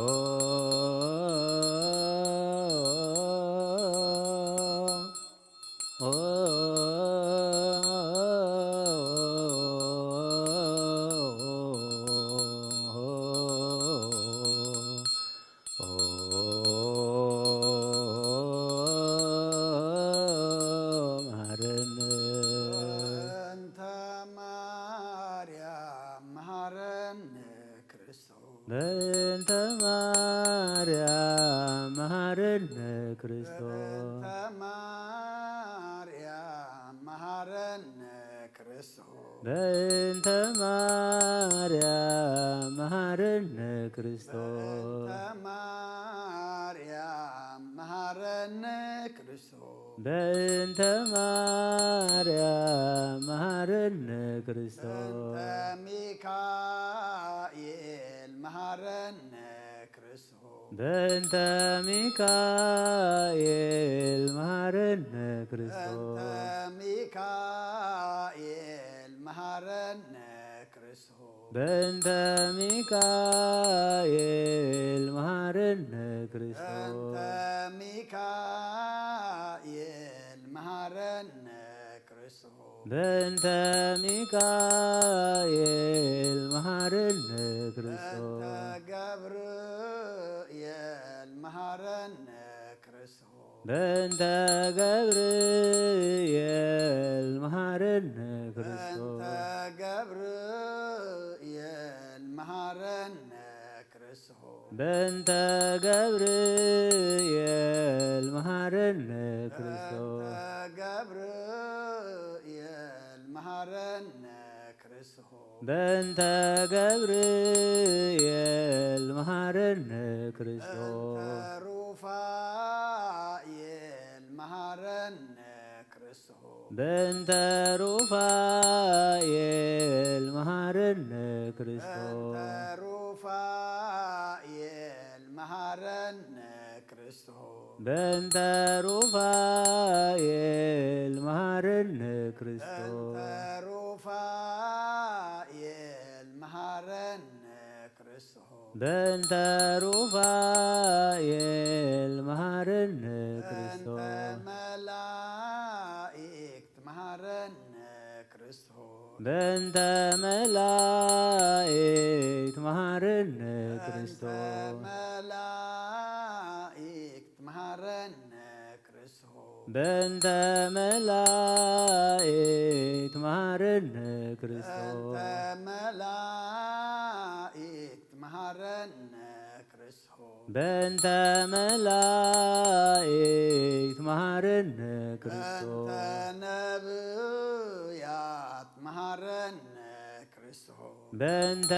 ኦ፣ ኦ፣ መሐረነ። በእንተ ማርያም መሐረነ ክርስቶስ። በእንተ ማርያም መሐረነ ክርስቶስ። በእንተ ማርያም መሐረነ ክርስቶስ። በእንተ ማርያም መሐረነ ክርስቶስ። በእንተ ማርያም መሐረነ ክርስቶስ። በእንተ ማርያም መሐረነ ክርስቶስ። በእንተ ሚካኤል መሐረነ ክርስቶስ። በእንተ ሚካኤል መሐረነ ክርስቶስ። በእንተ ሚካኤል መሐረነ ክርስቶስ። በእንተ ሚካኤል መሐረነ ክርስቶስ። በእንተ ሚካኤል መሐረነ ክርስቶስ። በእንተ ሚካኤል መሐረነ ክርስቶስ። በእንተ ገብርኤል መሐረነ ክርስቶስ። በእንተ ገብርኤል መሐረነ ክርስቶስ። በእንተ ገብርኤል መሐረነ ክርስቶስ። በእንተ ገብርኤል መሐረነ ክርስቶስ። በእንተ ገብርኤል መሐረነ ክርስቶስ። በእንተ ገብርኤል መሐረነ ክርስቶስ። በእንተ ሩፋኤል መሐረነ ክርስቶስ። በእንተ ሩፋኤል መሐረነ ክርስቶስ። በእንተ ሩፋኤል መሐረነ ክርስቶስ። በእንተ ሩፋኤል መሐረነ ክርስቶስ። በእንተ ሩፋኤል መሐረነ ክርስቶስ። በእንተ ሩፋኤል መሐረነ በእንተ ክርስቶስ። መላእክት መሐረነ ክርስቶስ። በእንተ መላእክት መሐረነ በእንተ ክርስቶስ። መላእክት መሐረነ ክርስቶስ። በእንተ መላእክት መሐረነ ክርስቶስ። በእንተ መላእክት መሐረነ ክርስቶስ። በእንተ መላእክት መሐረነ በእንተ ክርስቶስ። ነብያት መሐረነ ክርስቶስ። በእንተ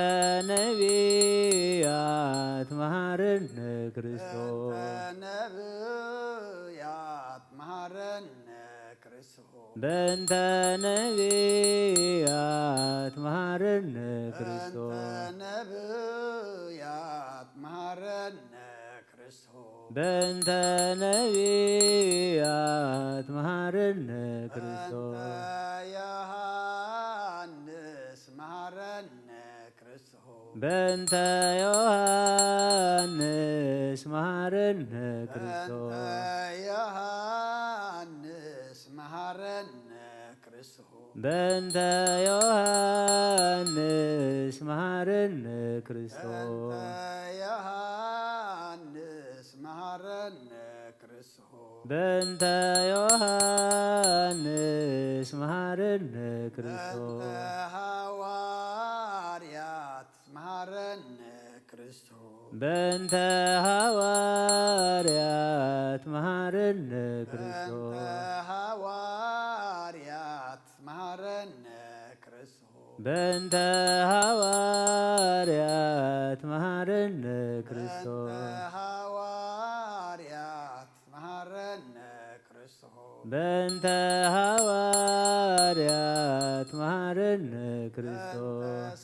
ነቢያት መሐረነ ክርስቶስ። በእንተ ነብያት መሐረነ ክርስቶስ። በእንተ ነቢያት መሐረነ በእንተ ክርስቶስ። ነብያት መሐረነ ክርስቶስ። በእንተ ነቢያት መሐረነ በእንተ ክርስቶስ። ዮሐንስ መሐረነ ክርስቶስ። በእንተ ዮሐንስ መሐረነ በእንተ ክርስቶስ። ዮሐንስ መሐረነ ክርስቶስ። በእንተ ዮሐንስ መሐረነ ክርስቶስ። በእንተ ዮሐንስ መሐረነ ክርስቶስ። በእንተ ዮሐንስ መሐረነ ክርስቶስ። በእንተ ሐዋርያት መሐረነ ክርስቶስ። በእንተ ሐዋርያት መሐረነ በእንተ ክርስቶስ። ሐዋርያት መሐረነ ክርስቶስ። በእንተ ሐዋርያት መሐረነ በእንተ ክርስቶስ። ሐዋርያት መሐረነ ክርስቶስ። በእንተ ሐዋርያት መሐረነ በእንተ ክርስቶስ።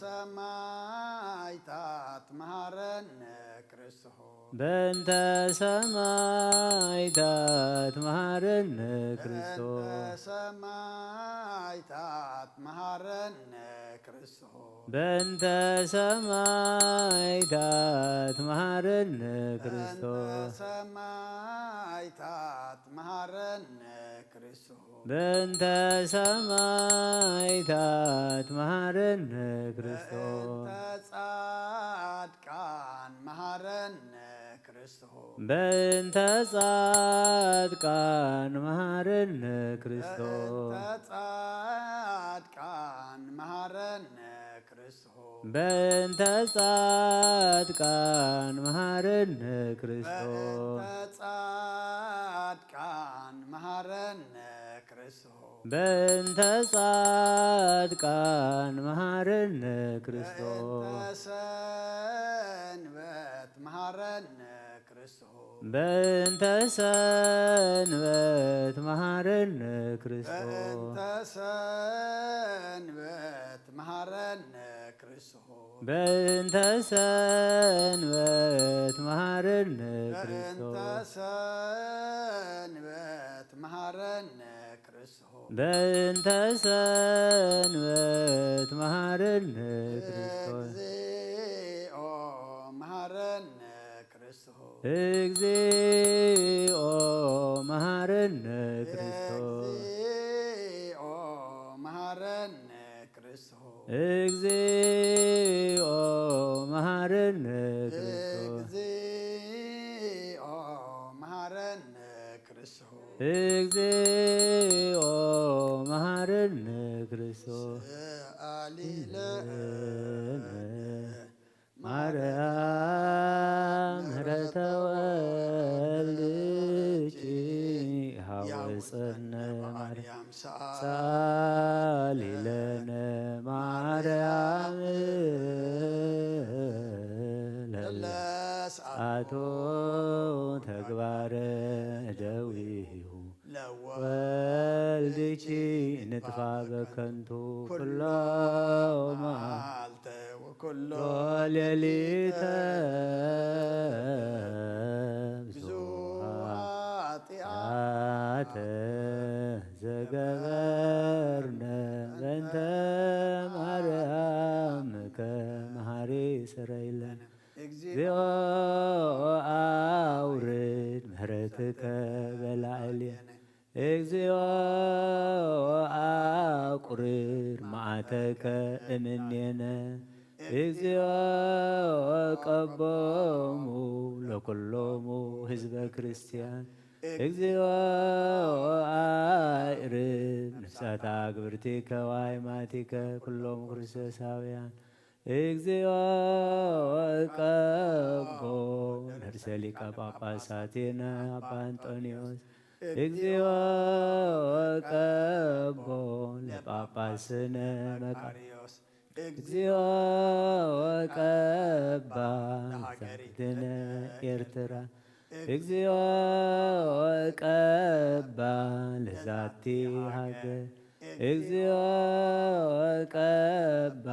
ሰማዕታት መሐረነ ክርስቶስ። በእንተ ሰማዕታት መሃረነ ክርስቶስ። በእንተ ሰማዕታት መሃረነ ክርስቶስ። በእንተ ሰማዕታት መሃረነ ክርስቶስ። ሰማዕታት መሃረነ ክርስቶስ። በእንተ ሰማዕታት መሃረነ ክርስቶስ። በእንተ ጻድቃን መሃረነ ክርስቶስ። በእንተ ጻድቃን መሃረነ ክርስቶስ። በእንተ ጻድቃን መሃረነ ክርስቶስ። በእንተ ጻድቃን መሃረነ ክርስቶስ። በእንተ ጻድቃን መሃረነ ክርስቶስ። በእንተ ጻድቃን መሃረነ ክርስቶስ። በእንተ ሰንበት መሃረነ ክርስቶስ። በእንተ ሰንበት መሃረነ ክርስቶስ። በእንተ ሰንበት መሃረነ ክርስቶስ። በእንተ ሰንበት መሃረነ በእንተ ክርስቶስ። ሰንበት መሃረነ ክርስቶስ። በእንተ ሰንበት መሃረነ ክርስቶስ። እግዚኦ መሃረነ ክርስቶስ። እግዚኦ መሃረነ ክርስቶስ። እግዚኦ መሃረነ ክርስቶስ። እግዚኦ መሃረነ ክርስቶስ። እግዚኦ መሃረነ ክርስቶስ። እግዚኦ መሃረነ ክርስቶስ። ሰአሊ ለነ ማርያም ምህረተ ወልድኪ ሃወፀነ ማርያም። ሰአሊ ለነ ማርያም ለለሰዓቶ ተግባረ እደዊሁ ወልድኪ ንጥፋ በከንቱ ኩሎ መዓልተ ኩሎ ሌሊተ ብዙ ኃጢአተ ዘገበርነ በእንተ ማርያምከ መሃሪ ስረይለነ። እግዚኦ አውርድ ምህረትከ በላዕሌነ። እግዚኦ አቁርር መዓተከ እምኔነ። እግዚኦ ቀቦሙ ለኩሎሙ ህዝበ ክርስቲያን። እግዚኦ አዕርብ ነፍሳታ ግብርቲከ ዋይማቲከ ኩሎም ክርስቶሳውያን። እግዚኦ ቀቦ ለርእሰ ሊቀ ጳጳሳቲነ አባ እንጦንዮስ። እግዚኦ ቀቦ ለጳጳስነ መቃርዮስ። እግዚኦ ቀባ ለሃገሪትነ ኤርትራ። እግዚኦ ቀባ ለዛቲ ሃገር። እግዚኦ ቀባ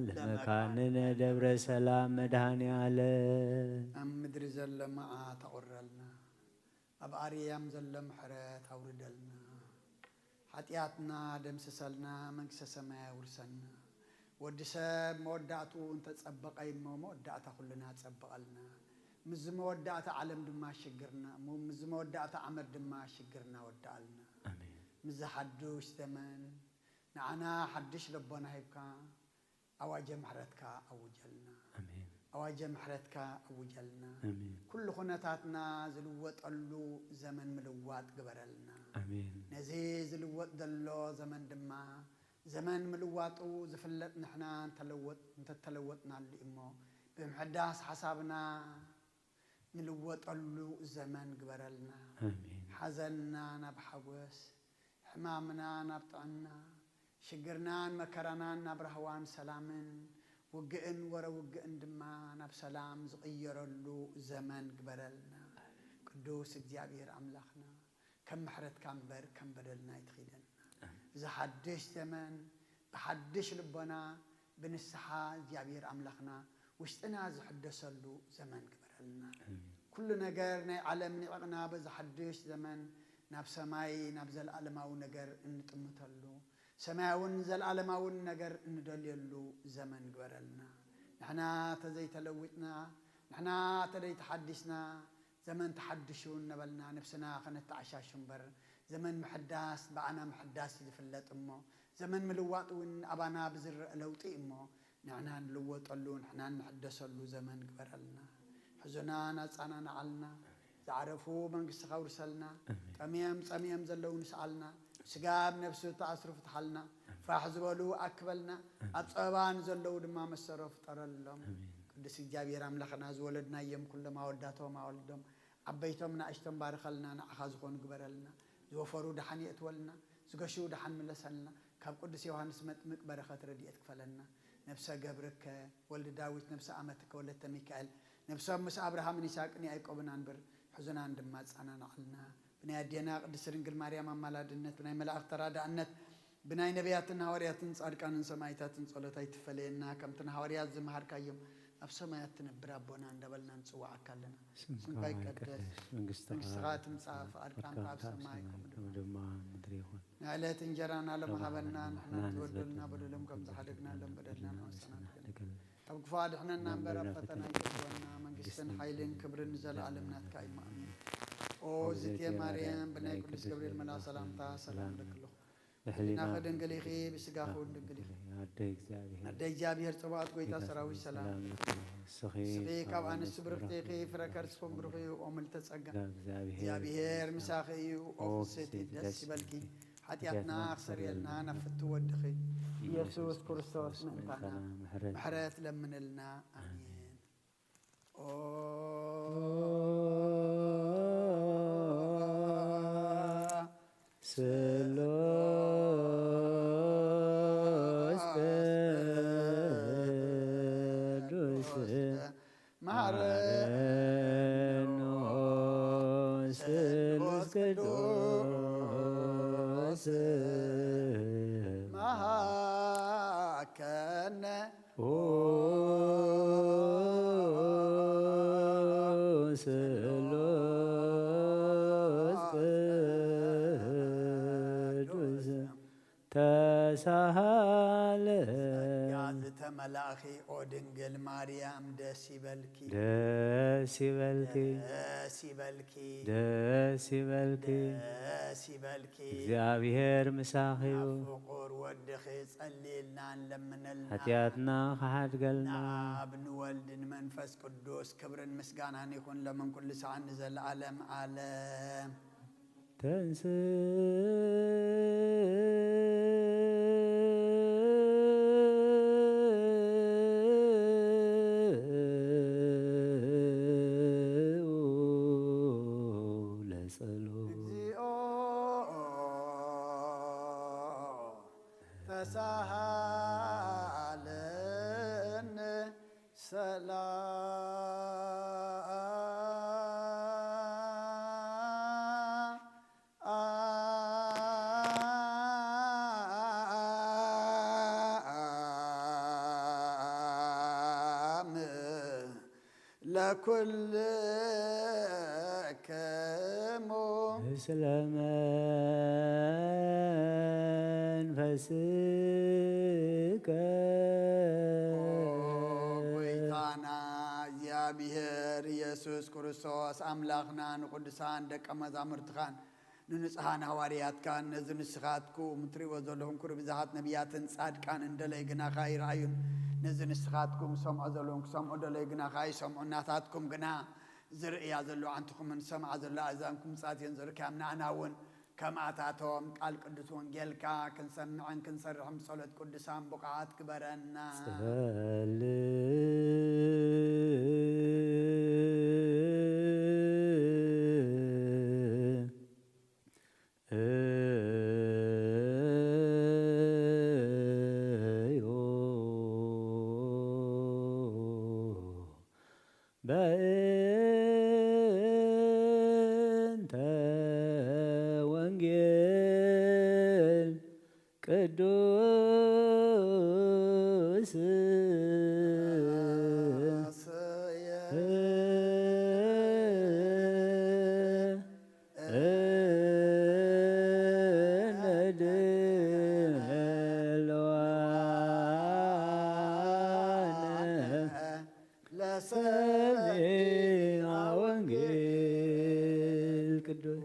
ለመካንነ ደብረ ሰላም መድኃኔ ዓለም። ኣብ ምድሪ ዘሎ መዓት ኣቑረልና፣ ኣብ ኣርያም ዘሎ ምሕረት ኣውርደልና። ሓጢኣትና ደምስሰልና፣ መንግስተ ሰማይ ኣውርሰና። ወዲ ሰብ መወዳእትኡ እንተጸበቐ እሞ መወዳእታ ኩልና ጸብቐልና። ምስዚ መወዳእታ ዓለም ድማ ሽግርና፣ ሙ-፣ ምስዚ መወዳእታ ዓመት ድማ ሽግርና ወዳኣልና። ኣሜን። ምስዚ ሓዱሽ ዘመን ንዓና ሓድሽ ልቦና ሂብካ ኣዋጀ ምሕረትካ ኣውጀልና። ኣሜን። ኣዋጀ ምሕረትካ ኣውጀልና። ኣሜን። ኩሉ ኩነታትና ዝልወጠሉ ዘመን ምልዋጥ ግበረልና። ኣሜን። ነዚ ዝልወጥ ዘሎ ዘመን ድማ ዘመን ምልዋጡ ዝፍለጥ ንሕና እንተለወጥ-፣ እንተተለወጥናሉ እሞ ብምሕዳስ ሓሳብና ንልወጠሉ ዘመን ግበረልና። ኣሜን። ሓዘንና ናብ ሓጎስ፣ ሕማምና ናብ ጥዕና፣ ሽግርናን መከራናን ናብ ራህዋን ሰላምን፣ ውግእን ወረ ውግእን ድማ ናብ ሰላም ዝቕየረሉ ዘመን ግበረልና። ቅዱስ እግዚኣብሔር ኣምላኽና፣ ከም ምሕረትካ እምበር ከም በደልና ኣይትኺደና። እዚ ሓድሽ ዘመን ብሓድሽ ልቦና ብንስሓ እግዚኣብሔር ኣምላኽና ውሽጥና ዝሕደሰሉ ዘመን ግበረልና። ኣሜን። ኩሉ ነገር ናይ ዓለም ኒዕቕና በዚ ሓድሽ ዘመን ናብ ሰማይ፣ ናብ ዘለኣለማዊ ነገር እንጥምተሉ፣ ሰማያውን ዘለኣለማውን ነገር እንደልየሉ ዘመን ግበረልና። ንሕና ተዘይተለዊጥና፣ ንሕና ተዘይተሓዲስና፣ ዘመን ተሓድሹ እናበልና ነብስና ከነተዓሻሹ እምበር፣ ዘመን ምሕዳስ ብኣና ምሕዳስ እዩ ዝፍለጥ እሞ፣ ዘመን ምልዋጥ እውን ኣባና ብዝረአ ለውጢ እዩ እሞ፣ ንሕና ንልወጠሉ፣ ንሕና ንሕደሰሉ ዘመን ግበረልና። ሕዙናን ኣጻናንዓልና። ዝዓረፉ መንግስትኻ ኣውርሰልና። ኣሜን። ጠምዮም ጸሚኦም ዘለዉ ንስኣልና። ስጋ ኣብ ነብሱ ተኣስሩ ፍትሓልና። ኣሜን። ፋሕ ዝበሉ ኣክበልና። ኣሜን። ኣብ ጸበባ ንዘለዉ ድማ መሰሮ ፍጠረሎም። ኣሜን። ቅዱስ እግዚኣብሔር ኣምላኽና፣ ዝወለድናዮም ኩሎም ኣወዳቶም ኣወልዶም፣ ዓበይቶም ንኣሽቶም ባርኸልና፣ ንዓኻ ዝኾኑ ግበረልና። ዝወፈሩ ደሓን የእትወልና፣ ዝገሹ ደሓን ምለሰልና። ካብ ቅዱስ ዮሃንስ መጥምቅ በረኸት ረድኤት ክፈለና። ነብሰ ገብርከ ወልድ ዳዊት፣ ነብሰ ኣመትከ ወለተ ሚካኤል፣ ነብሶም ምስ ኣብርሃምን ይስሐቅን ያዕቆብን ኣንብር፣ ሕዙናን ድማ ኣጸናንዓልና። ብናይ ኣዴና ቅድስት ድንግል ማርያም ኣማላድነት፣ ብናይ መላእኽቲ ተራዳእነት፣ ብናይ ነቢያትን ሃዋርያትን ጻድቃንን ሰማዕታትን ጸሎት ኣይትፈለየና። ከምቲ ንሃዋርያት ዝመሃርካዮም፣ ኣብ ሰማያት ትነብር ኣቦና እንዳበልና ንጽውዓካ ኣለና። ስምካ ስምካ ይቀደስ፣ ይቀደስ፣ መንግስትኻ መንግስትኻ ትምጻእ፣ ትምጻእ፣ ፍቓድካ ፍቓድካ እምበኣር ኣብ ኣብ ሰማይ ሰማይ ከምኡ ከም ድማ ድማ ኣብ ምድሪ ይኹን። ንዕለት እንጀራና ሎም ሎም ሃበና፣ ሃበና፣ ንሕና ንሕና ንበደልና ንበደልና በደሎም ከም ከም ዝሓደግና ዝሓደግና ሎም በደልና በደልና ንወሰና ንወሰና ንገል። ንገል። ካብ ክፉእ ኣድሕነና እምበር፣ እምበር ኣብ ኣብ ፈተና ፈተና ኣይተግበና። ኣይተግበና። መንግስትን መንግስትን ሓይልን ሓይልን ክብርን ክብርን ንዘለኣለም ንዘለኣለም ናትካ እዩ። ናትካ እዩ። ኣሜን። ኣሜን። ኦ ኦ ዝእቲ ዝእቲ ማርያም፣ ማርያም፣ ብናይ ብናይ ቅዱስ ቅዱስ ገብርኤል ገብርኤል መልኣኽ መልኣኽ ሰላምታ ሰላምታ ሰላም ሰላም ንብለክሉ። ንብለክሉ። ብሕሊናኺ ብሕሊናኺ ድንግል ኢኺ፣ ድንግል ኢኺ፣ ብስጋኹ እውን ድንግል ኢኺ። ኣደ እግዚኣብሔር ጽባኦት፣ ጎይታ ጎይታ ሰራዊት ሰራዊት ሰላም ሰላም ንብለክሉ። ንስኺ ንስኺ ካብ ካብ ኣንስቲ ኣንስቲ ብርኽቲ ኢኺ፣ ብርኽቲ ኢኺ፣ ፍረ ከርስኺ ፍረ ከርስኺ ብሩኽ እዩ። ብሩኽ እዩ። ኦም ልተጸጋ። ጸጋ እግዚኣብሔር እግዚኣብሔር ምሳኺ እዩ። ኦ ኦ ፍስሕቲ ፍስሕቲ ደስ ደስ ይበልኪ። ይበልኪ። ሓጢኣትና ሓጢኣትና ክሰርየልና ክሰርየልና ናብ ፍቱ ወድኺ ኢየሱስ ኢየሱስ ክርስቶስ ክርስቶስ ምእንታና ምእንታና ምሕረት ምሕረት ለምንልና። ኣሜን። ኣሜን። ኦ ስሉስ ቅዱስ መሐረነ። መሐረነ። ስሉስ ቅዱስ መሐከነ። ኦ ስሉስ ቅዱስ ተሳሃለ። ጸጋ ዝተመላእኺ ኦ ድንግል ማርያም ደስ ይበልኪ። ደስ ይበልኪ። ደስ ይበልኪ። ደስ ይበልኪ። ደስ ይበልኪ። እግዚኣብሔር ምሳኺ እዩ። ናብ ፍቑር ወድኺ ጸልይልና ንለምነልና። ሓጢኣትና ክሓድገልና። ንኣብ ንወልድ ንመንፈስ ቅዱስ ክብርን ምስጋናን ይኹን ሎምን ኩሉ ሰዓን ንዘለዓለም ዓለም። ተንስ ለጸሎት። እግዚኦ ተሳሃለነ። ሰላም ለኩልክሙ። ምስለ መንፈስከ። ኦ ጎይታና እግዚኣብሔር ኢየሱስ ክርስቶስ፣ ኣምላኽና፣ ንቅዱሳን ደቀ መዛሙርትኻን ንንጹሃን ሃዋርያትካን፣ ነዚ ንስኻትኩም ትርእይዎ ዘለኹም ኩሉ ብዝሃት ነቢያትን ጻድቃንን ደለይ ግናኻ ይረኣዩን፣ ነዚ ንስኻትኩም ዝሰምዖ ዘለኹም ክሰምዑ ደለይ ግናኻ ይሰምዑ፣ ናታትኩም ግና ዝርእያ ዘለዋ ኣዕንትኹምን ዝሰምዓ ዘለዋ ኣእዛንኩም ምጻት እየን ዘርክያም፣ ንኣና እውን ከምኣታቶም ቃል ቅዱስ ወንጌልካ ክንሰምዕን ክንሰርሕን ብጸሎት ቅዱሳን ብቑዓት ግበረና። ጸልእ እዮ በእንተ ወንጌል ቅዱስ ቅዱስ።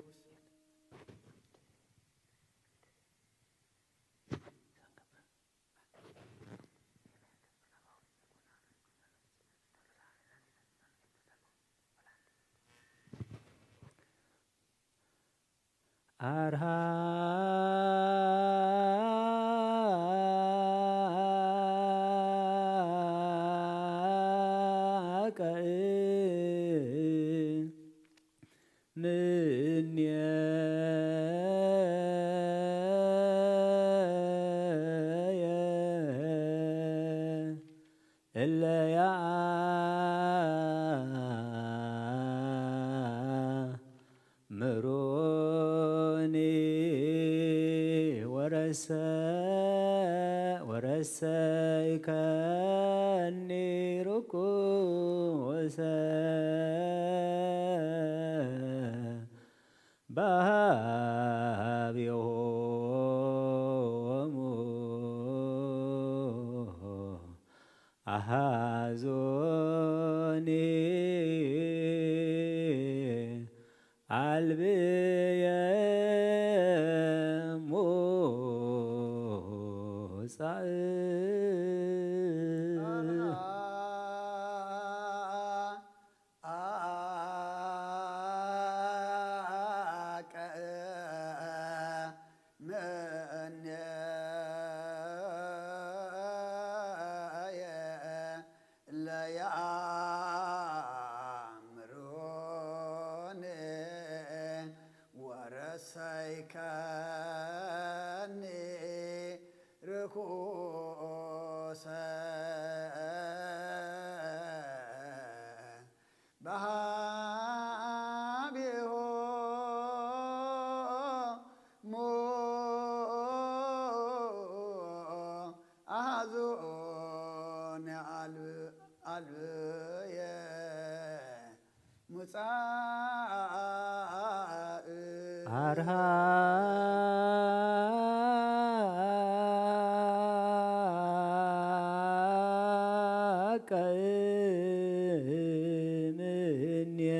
አርሃቀ እምኔየ እለ ያእምሩኒ ወረሰ-፣ ወረሰይከኒ ርኩሰ በሃቤሆሙ አሃዞኒ አልብየ ሙጻእ። አቀ ምኔየ ለያምሩኒ ወረሰይከኒ ርኩሰ በሃቤሆሙ አሃዞኒ አልብ-፣ አልብየ ሙጻእ። አርሃቀ እምኔየ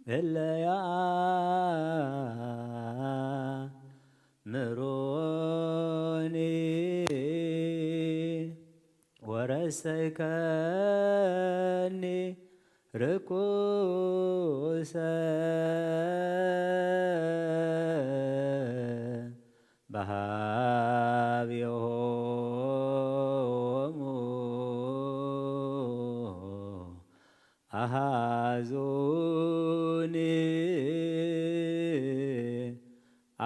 እለ ያእምሩኒ ወረሰይከኒ ርኩሰ በሃቤሆሙ አሃዙኒ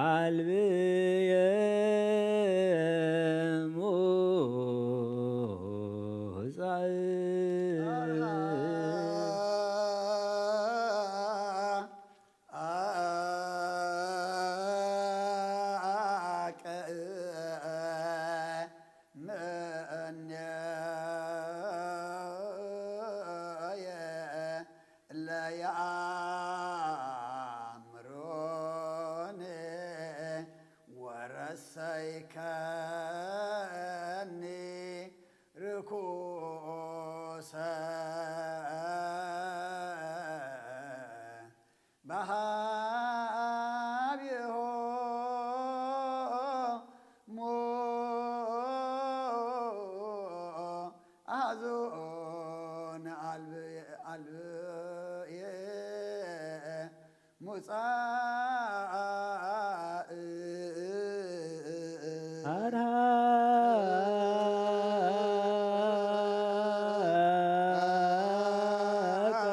አልብየ ሙጻእ። አቀ እምኔየ ለያእምሩኒ ወረሰይከኒ ርኩሰ በሃቤሆሙ አሃዞኒ አልብየ፣ አልብየ ሙጻእ። አርሃቀ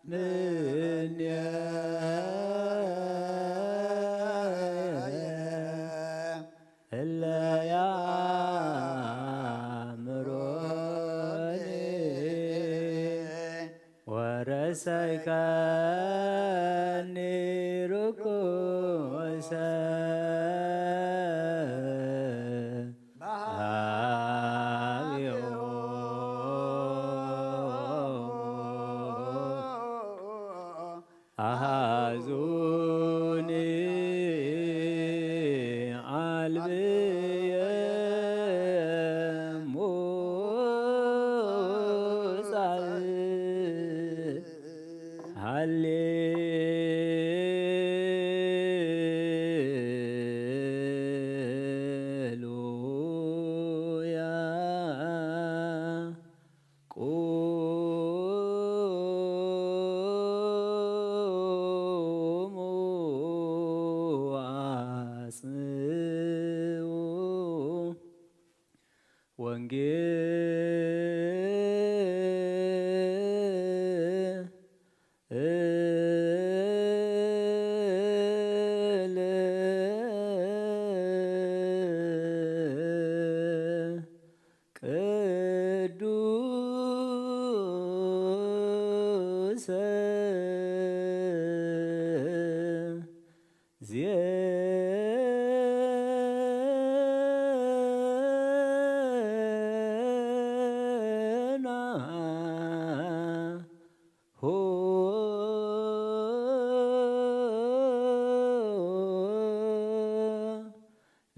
እምኔየ እለ ያእምሩኒ ወረሰይከኒ ርኩሰ በሃቤሆሙ አሃዙኒ አልብየ ወንጌል ቅዱስ ዜናሁ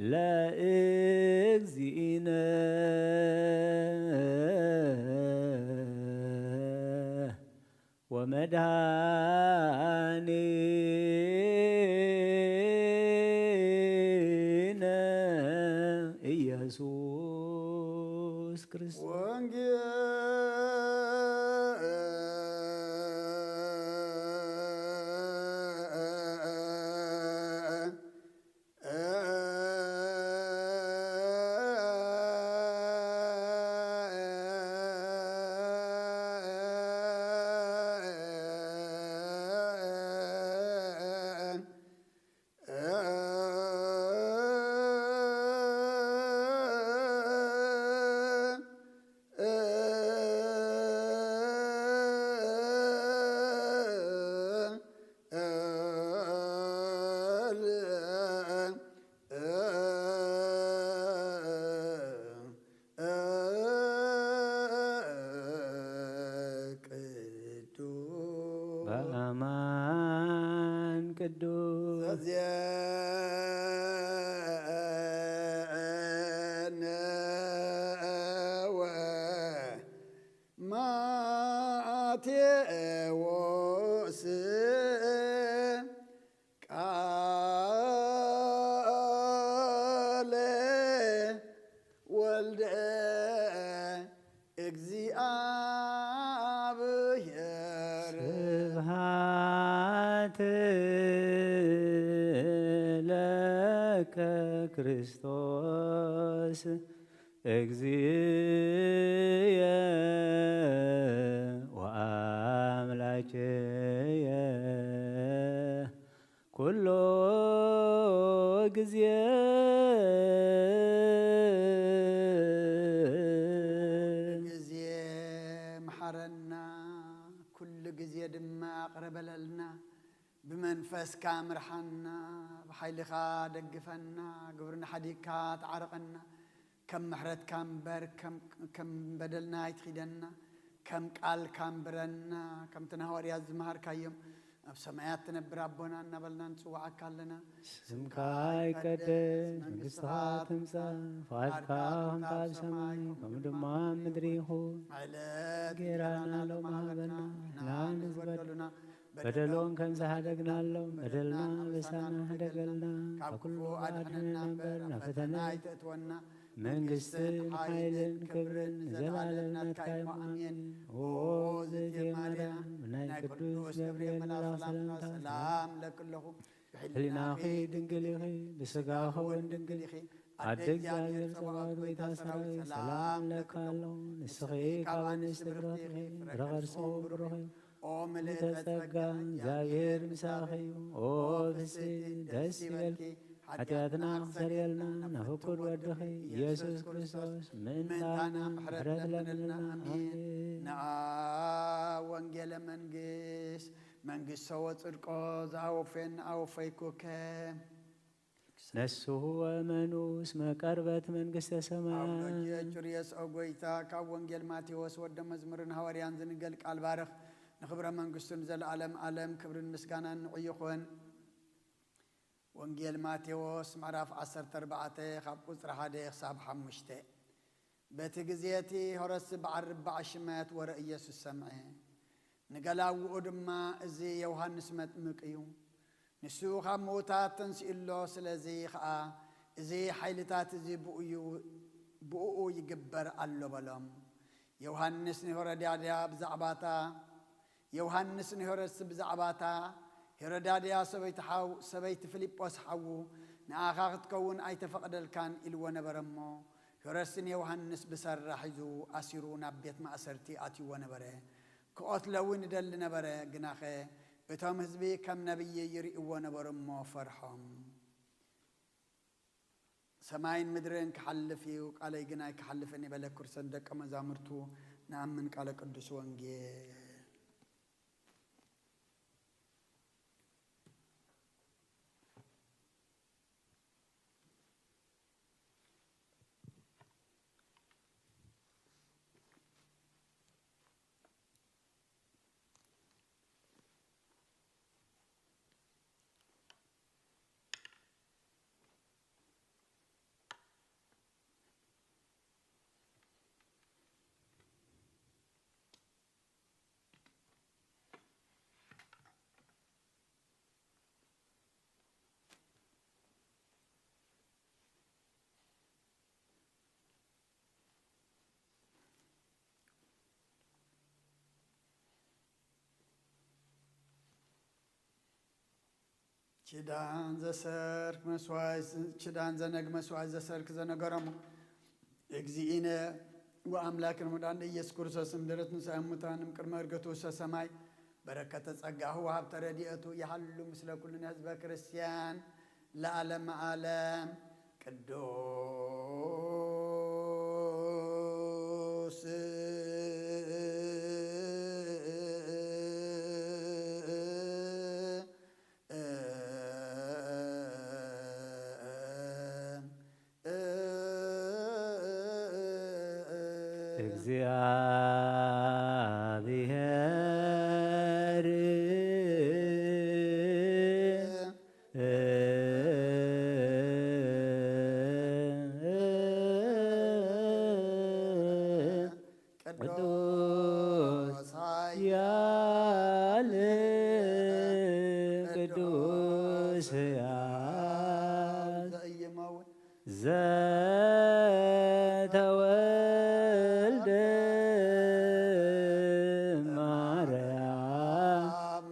ለእግዚእነ ወመድኃኒነ ኢየሱስ ክርስቶስ። ወንጌል ቅዱስ በአማን ቅዱስ ዘዜነ ወማቴዎስ ቃለ ወልደ እግዚአብሔር። ስብሐት ለከ ክርስቶስ እግዚእየ ወአምላኬየ ኩሎ ግዜ። ግዜ መሓረና፣ ኩሉ ግዜ ድማ ይቕረ በለልና። ብመንፈስካ ምርሓና፣ ብሓይልኻ ደግፈና፣ ግብርና ሓዲግካ ተዓረቐና። ከም ምሕረትካ እምበር ከም፣ ከም በደልና ኣይትኺደና። ከም ቃልካ እምብረና፣ ከምቲ ንሃዋርያት ዝመሃርካዮም፣ ኣብ ሰማያት ትነብር ኣቦና እናበልና ንጽውዓካ ኣለና። ስምካ ይቀደስ፣ መንግስትኻ ትምጻእ፣ ፍቓድካ ከምቲ ኣብ ሰማይ ከምኡ ድማ ኣብ ምድሪ ይኹን። ዕለት እንጀራና ሎሚ ሃበና፣ ንዓና ንዝበደሉና በደሎም ከም ዝሃደግናሎም በደልና ኣበሳና ህደገልና፣ ካብ ክፉእ ኣድሕነና እምበር ናብ ፈተና ኣይተእትወና። መንግስትን ሓይልን ክብርን ንዘለዓለም ናትካ እዩ። ኣሜን። ኦ እግዝእትየ ማርያም፣ ብናይ ቅዱስ ገብርኤል መልኣኽ ሰላምታ ሰላም እብለኪ ኣለኹ። ብሕሊናኺ ድንግል ኢኺ፣ ብስጋኺ እውን ድንግል ኢኺ። ኣደ እግዚኣብሔር ጸባኦት፣ ጎይታ ሰራዊት፣ ሰላም እብለኪ ኣለኹ። ንስኺ ካብ ኣንስቲ ብርኽቲ ኢኺ፣ ፍረ ከርስኺ እውን ብሩኽ እዩ። ኦ ምልእተ ጸጋ፣ እግዚኣብሔር ምሳኺ እዩ። ኦ ፍስሕቲ፣ ደስ ይበልኪ። ሓጢኣትና ክሰርየልና ንፍቁር ወድኺ ኢየሱስ ክርስቶስ ምእንታና ምሕረት ለምንልና። ኣሜን። ነአ ወንጌለ መንግስት፣ መንግስቶ ወጽድቆ ዘአወፈየኒ አወፈይኩከ። ነስሑ ወእመኑ እስመ ቀርበት መንግስተ ሰማያት። አውሎጀ ጩርየስ ኦ ጎይታ፣ ካብ ወንጌል ማቴዎስ ወደ መዝሙርን ሃዋርያን ዝንገል ቃል ባርኽ፣ ንኽብረ መንግስቱ ንዘለዓለም ዓለም ክብርን ምስጋናን ንዑ ይኹን። ወንጌል ማቴዎስ ምዕራፍ ዓሰርተ ኣርባዕተ ካብ ቁጽሪ ሓደ ክሳብ ሓሙሽተ። በቲ ግዜ እቲ ሄሮድስ በዓል ርብዓ ሽመት ወረ ኢየሱስ ሰምዐ። ንገላውኡ ድማ፣ እዚ ዮሃንስ መጥምቅ እዩ። ንሱ ካብ ምዉታት ተንሲኡ ኣሎ፣ ስለዚ ኸኣ እዚ ሓይልታት እዚ ብኡ እዩ፣ ብእኡ ይግበር ኣሎ በሎም። ዮሃንስ ንሄሮድያዳ ብዛዕባታ፣ ዮሃንስ ንሄሮድስ ብዛዕባታ፣ ሄሮድያዳ ሰበይቲ ሓው-፣ ሰበይቲ ፊልጶስ ሓዉ፣ ንኣኻ ክትከውን ኣይተፈቕደልካን ኢልዎ ነበረ እሞ፣ ሄሮድስን ዮሃንስ ብሳራ ሒዙ ኣሲሩ ናብ ቤት ማእሰርቲ ኣትይዎ ነበረ። ክቐትሎ እውን ይደሊ ነበረ። ግናኸ እቶም ህዝቢ ከም ነቢይ ይርእይዎ ነበሩ እሞ ፈርሖም። ሰማይን ምድርን ክሓልፍ እዩ፣ ቃለይ ግን ኣይክሓልፍን እዩ በለ። ክርሰን ደቀ መዛሙርቱ ንኣምን ቃለ ቅዱስ ወንጌል። ኪዳን ዘሰርክ መስዋዕት፣ ኪዳን ዘነግ መስዋዕት ዘሰርክ ዘነገሮም እግዚእነ ወኣምላክን መድኃኒነ ኢየሱስ ክርስቶስ እምድረት ንስሐ ሙታን እምቅድመ ዕርገቱ ውስተ ሰማይ በረከተ ጸጋሁ ወሃብተ ረድኤቱ ይሃሉ ምስለ ኩልነ ህዝበ ክርስቲያን ለዓለመ ዓለም። ቅዱስ እግዚአብሔር ቅዱስ ኃያል ቅዱስ ሕያው ዘኢይመውት ዘተወልደ ማርያም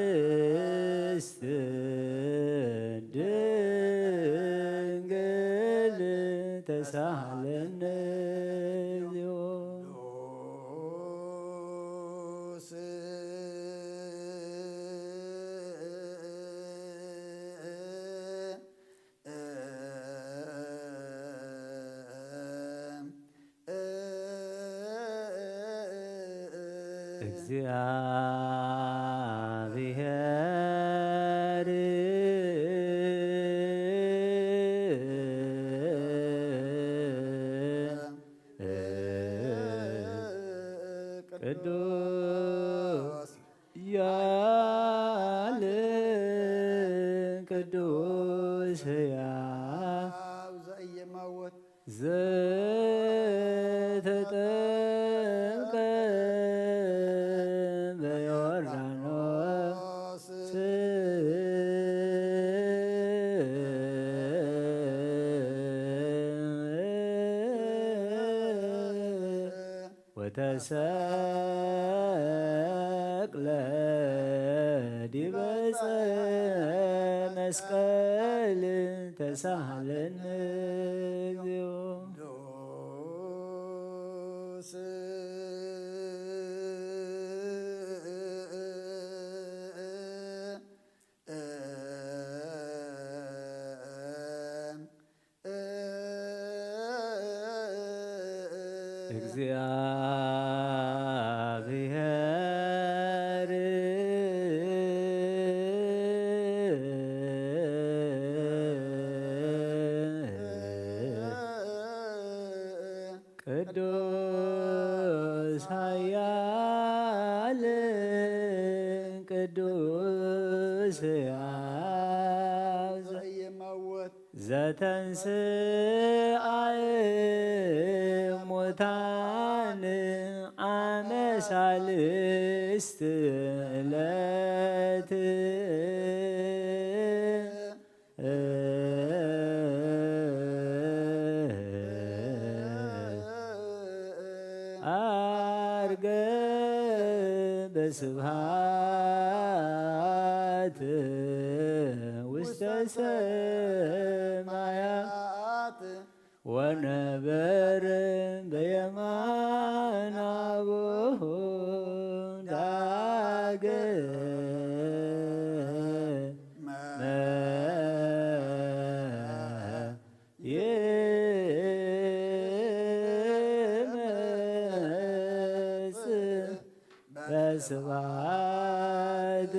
ቅድስት ድንግል ተሳሃለነ። እግዚአብሔር ቅዱስ ያለ ቅዱስ ሕያው ዘኢይመውት ዘተጠምቀ በዮርዳኖስ ወተሰቅለ ዲበ ዕፀ መስቀል ተሳሃለነ እግዚኦ። ቅዱስ እግዚአብሔር ቅዱስ ኃያል ቅዱስ ሕያው ዘኢይመውት ዘተንሥአ እሙታን አመ ሣልስት ዕለት። አርገ በስብሐት ውስተ ሰማያት ወነበር በየማን አቡሁ ዳግመ ይመጽእ በስብሐት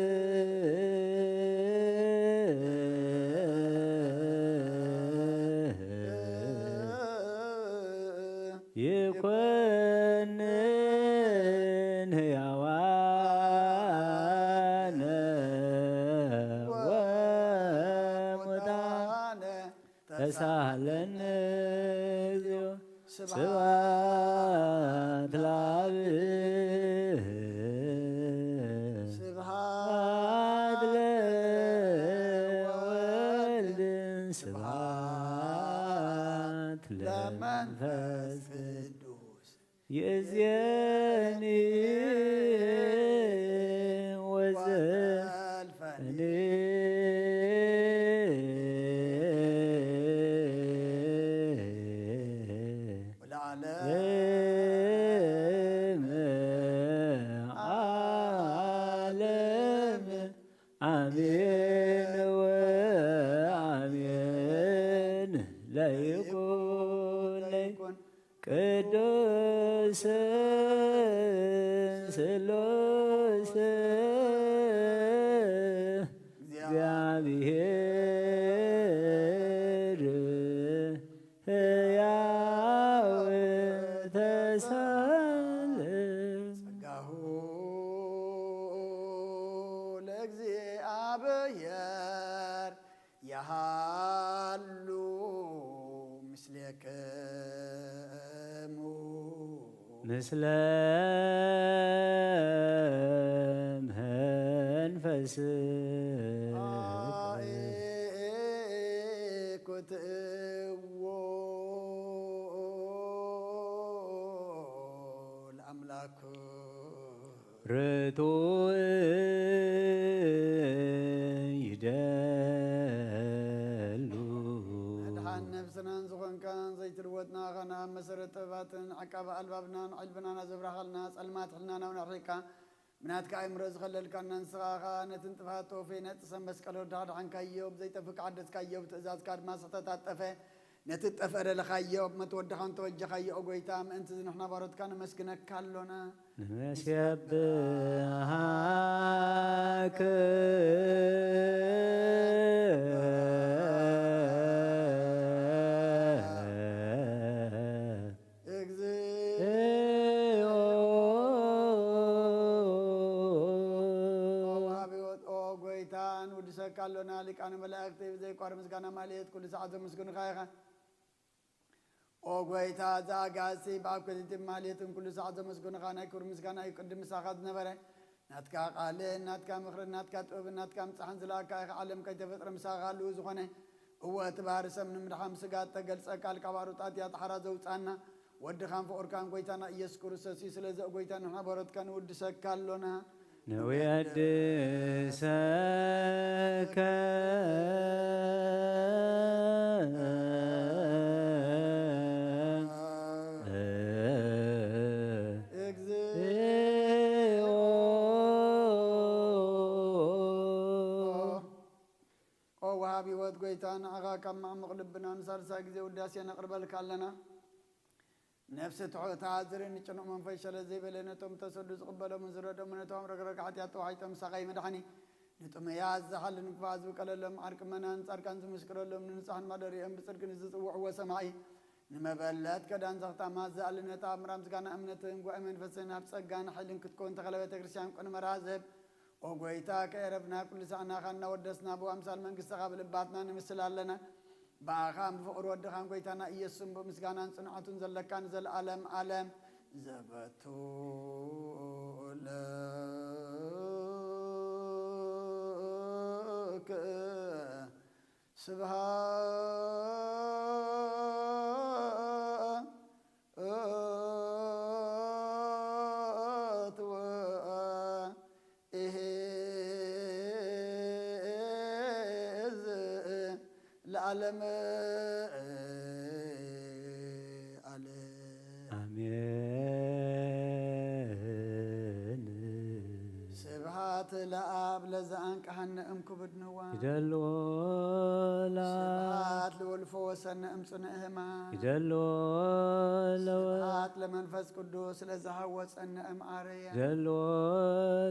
ዓለመ ዓለም። ኣሜን። ስብሐት ለአብ ለዘአንቀሐነ እምክቡድ ንዋ። ይደልዎ ለአብ። ስብሐት ለወልፎ ወሰነ እምጽንዕ ህማ። ይደልዎ ለወ። ስብሐት ለመንፈስ ቅዱስ ለዘሐወጸነ እምአርያ። ይደልዎ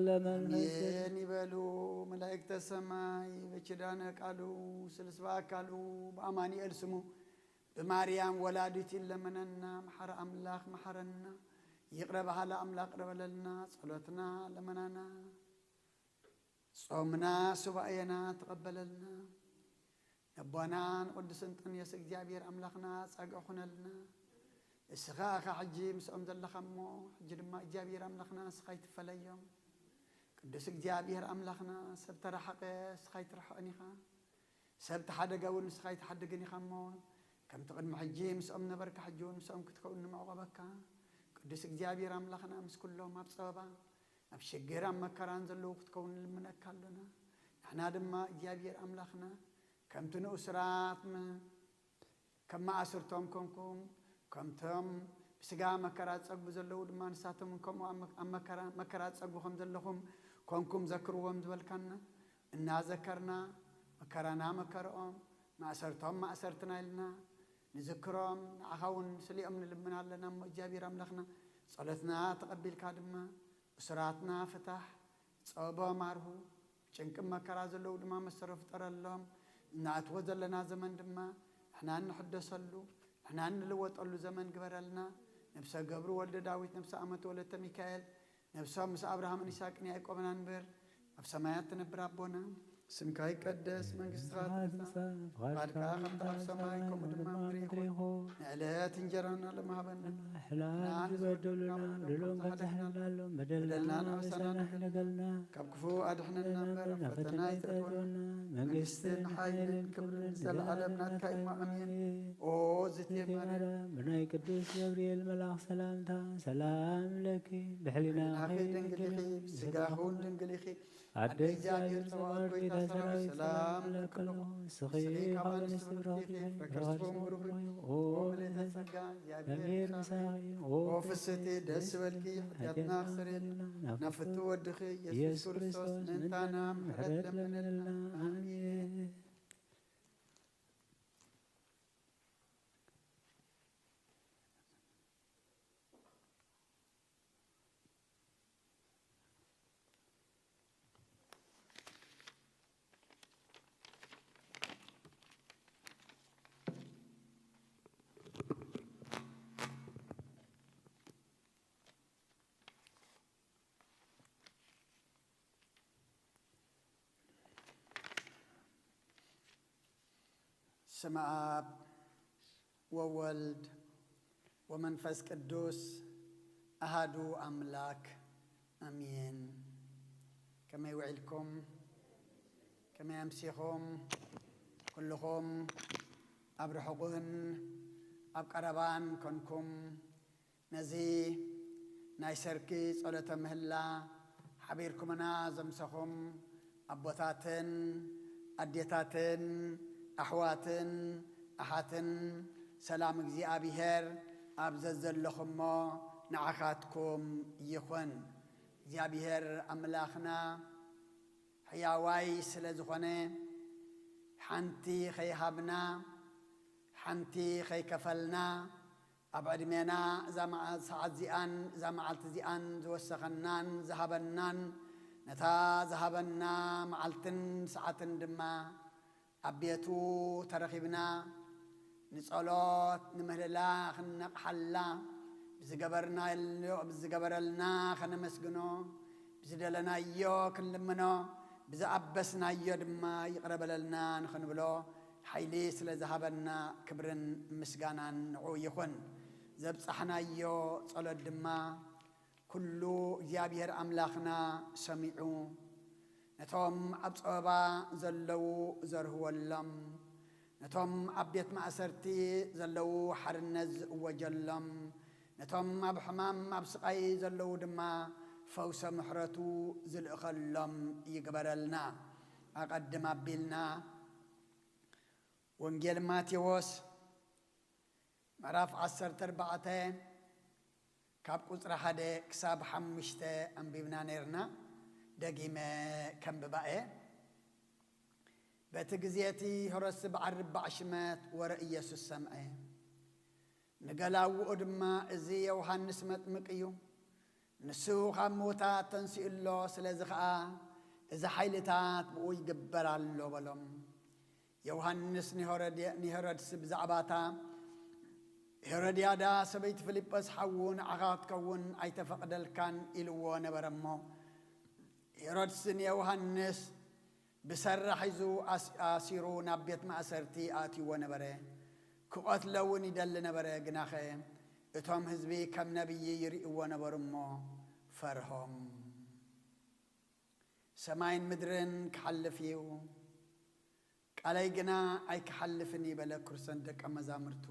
ለመንፈስ። ኣሜን ይበሉ መላእክተ ሰማይ በኪዳነ ቃሉ ስልስባ አካሉ በአማኑኤል ስሙ ብማርያም ወላዲት ይለመነና። መሐረ አምላክ መሐረና። ይቅረ በሃለ አምላክ ቅረ በለልና። ጸሎትና ለመናና ጾምና ሱባኤና ተቐበለልና። ነቦና ንቅዱስ እንጠንዮስ እግዚኣብሔር ኣምላኽና ጻግዕ ኩነልና። እስኻ ኢኻ ሕጂ ምስኦም ዘለኻ እሞ፣ ሕጂ ድማ እግዚኣብሔር ኣምላኽና ንስኻ ኣይትፈለዮም። ቅዱስ እግዚኣብሔር ኣምላኽና፣ ሰብ ተረሓቐ ንስኻ ኣይትርሕቕን ኢኻ። ሰብ ተሓደገ እውን ንስኻ ኣይትሓድግን ኢኻ እሞ፣ ከምቲ ቅድሚ ሕጂ ምስኦም ነበርካ፣ ሕጂ እውን ምስኦም ክትከውን ንምዕቆበካ። ቅዱስ እግዚኣብሔር ኣምላኽና፣ ምስ ኩሎም ኣብ ጸበባ ኣብ ሽግር ኣብ መከራን ዘለዉ ክትከውን ንልምነካ ኣሎና። ንሕና ድማ እግዚኣብሔር ኣምላኽና ከምቲ ንእሱራት ም-፣ ከም መኣስርቶም ኮንኩም፣ ከምቶም ብስጋ መከራ ዝጸግቡ ዘለዉ ድማ ንሳቶም እውን ከምኡ ኣብ መ-፣ ኣብ መከራ፣ መከራ ትጸግቡ ከም ዘለኹም ኮንኩም ዘክርዎም ዝበልካና እናዘከርና፣ መከራና መከርኦም፣ ማእሰርቶም ማእሰርትና ኢልና ንዝክሮም፣ ንዓኻ እውን ስሊኦም ንልምን ኣለና እሞ እግዚኣብሔር ኣምላኽና ጸሎትና ተቐቢልካ ድማ እሱራትና ፍታሕ፣ ጸበቦም ኣርሁ፣ ጭንቂ መከራ ዘለዉ ድማ መሰሮ ፍጠረሎም። እናእትዎ ዘለና ዘመን ድማ ንሕና እንሕደሰሉ፣ ንሕና እንልወጠሉ ዘመን ግበረልና። ነብሰ ገብሩ ወልደ ዳዊት፣ ነብሰ ኣመት ወለተ ሚካኤል፣ ነብሶም ምስ ኣብርሃምን ይስሐቅን ያዕቆብን ኣንብር። ኣብ ሰማያት ትነብር ኣቦና፣ ስምካ ይቀደስ፣ መንግስትኻ ትምጻእ፣ ፍቓድካ ከምቲ ኣብ ሰማይ ከምኡ ድማ ኣብ ምድሪ ይኹን። ንዕለት እንጀራና ሎሚ ሃበና። ሕላል ዝበደሉና በደሎም ከም ዝሕልናሎም በደልና በደልና ንኣበሳና ንሕለገልና። ካብ ክፉ ኣድሕነና እምበር ናብ ፈተና ኣይተእትወና። መንግስትን ሓይልን ክብርን ዘለዓለም ናትካ እዩ። ኣሜን። ኦ ዝቴ ማርያም፣ ብናይ ቅዱስ ገብርኤል መልኣኽ ሰላምታ ሰላም ለኪ፣ ብሕሊናኺ ድንግል ኢኺ፣ ብስጋኺ እውን ድንግል ኢኺ። ኣደ እግዚኣብሔር ጸባኦት፣ ጎይታ ሰራዊት፣ ሰላም እብለኪ ኣለኹ። ንስኺ ካብ ኣንስቲ ብሩኽቲ ኢኺ፣ ፍረ ከርስኺ እውን ብሩኽ እዩ። ኦ ምልዕተ ጸጋ፣ እግዚኣብሔር ምሳኺ፣ ኦ ፍስሕቲ፣ ደስ ይበልኪ፣ ሓጢኣትና ክሰርየልና ናብ ፍቱው ወድኺ ኢየሱስ ክርስቶስ ምእንታና ምሕረት ለምንልና። ኣሜን። ስመ አብ ወወልድ ወመንፈስ ቅዱስ አሃዱ አምላክ አሜን። ከመይ ውዒልኩም? ከመይ ኣምሲኹም? ኩልኹም ኣብ ርሑቕን ኣብ ቀረባን ኮንኩም ነዚ ናይ ሰርኪ ጸሎተ ምህላ ሓቢርኩምና ዘምሰኹም ኣቦታትን ኣዴታትን ኣሕዋትን ኣሓትን፣ ሰላም እግዚኣብሔር ኣብ ዘዘለኹሞ ንዓኻትኩም ይኹን። እግዚኣብሔር ኣምላኽና ሕያዋይ ስለ ዝኾነ፣ ሓንቲ ኸይሃብና፣ ሓንቲ ኸይከፈልና፣ ኣብ ዕድሜና እዛ መዓ-፣ ሰዓት እዚኣን እዛ መዓልቲ እዚኣን ዝወሰኸናን ዝሃበናን፣ ነታ ዝሃበና መዓልትን ሰዓትን ድማ ኣብ ቤቱ ተረኺብና ንጸሎት ንምህልላ ኽንነቕሓላ ብዝገበርናዮ፣ ብዝገበረልና ኸነመስግኖ፣ ብዝደለናዮ ክንልምኖ፣ ብዝኣበስናዮ ድማ ይቕረ በለልና ንኽንብሎ ሓይሊ ስለ ዝሃበና ክብርን ምስጋናን ንዕኡ ይኹን። ዘብጻሕናዮ ጸሎት ድማ ኩሉ እግዚኣብሔር ኣምላኽና ሰሚዑ፣ ነቶም ኣብ ጸበባ ዘለዉ ዘርህወሎም፣ ነቶም ኣብ ቤት ማእሰርቲ ዘለዉ ሓርነት ዝእወጀሎም፣ ነቶም ኣብ ሕማም ኣብ ስቓይ ዘለዉ ድማ ፈውሰ ምሕረቱ ዝልእኸሎም ይግበረልና። ኣቐድም ኣቢልና ወንጌል ማቴዎስ ምዕራፍ ዓሰርተ ኣርባዕተ ካብ ቁጽሪ ሓደ ክሳብ ሓሙሽተ ኣንቢብና ነይርና። ደጊመ ከንብባ እየ። በቲ ግዜ እቲ ሄሮድስ በዓል ርባዕ ሽመት ወረ ኢየሱስ ሰምዐ። ንገላውኡ ድማ፣ "እዚ ዮሃንስ መጥምቅ እዩ። ንሱ ካብ ምዉታት ተንሲኡ ኣሎ፣ ስለዚ ኸኣ እዚ ሓይልታት ብኡ ይግበር ኣሎ" በሎም። ዮሃንስ ንሄሮድ-፣ ንሄሮድስ ብዛዕባታ ሄሮድያዳ ሰበይቲ ፊልጶስ ሓዉ ንዓኻ ክትከውን ኣይተፈቕደልካን ኢልዎ ነበረ እሞ፣ ሄሮድስ ንዮሃንስ ብሰራ ሒዙ ኣስ-፣ ኣሲሩ ናብ ቤት ማእሰርቲ ኣእትይዎ ነበረ። ክቐትሎ እውን ይደሊ ነበረ፣ ግናኸ እቶም ህዝቢ ከም ነቢይ ይርእይዎ ነበሩ እሞ ፈርሆም። ሰማይን ምድርን ክሓልፍ እዩ፣ ቃለይ ግና ኣይክሓልፍን እዩ በለ ክርስቶስ ደቀ መዛሙርቱ።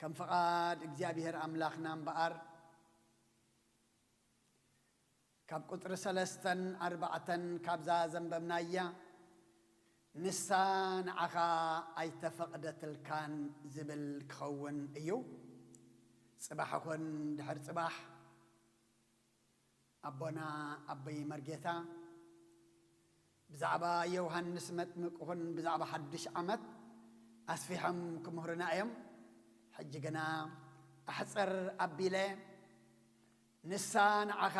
ከም ፍቓድ እግዚኣብሔር ኣምላኽና እምበኣር፣ ካብ ቁጽሪ ሰለስተን ኣርባዕተን ካብዛ ዘንበብናያ፣ "ንሳ ንዓኻ ኣይተፈቕደትልካን" ዝብል ክኸውን እዩ። ጽባሕ ይኹን ድሕር ጽባሕ ኣቦና ኣቦይ መርጌታ ብዛዕባ ዮሃንስ መጥምቅ ይኹን ብዛዕባ ሓድሽ ዓመት ኣስፊሖም ክምህሩና እዮም። ሕጂ ግና ኣሕጽር ኣቢለ፣ "ንሳ ንዓኻ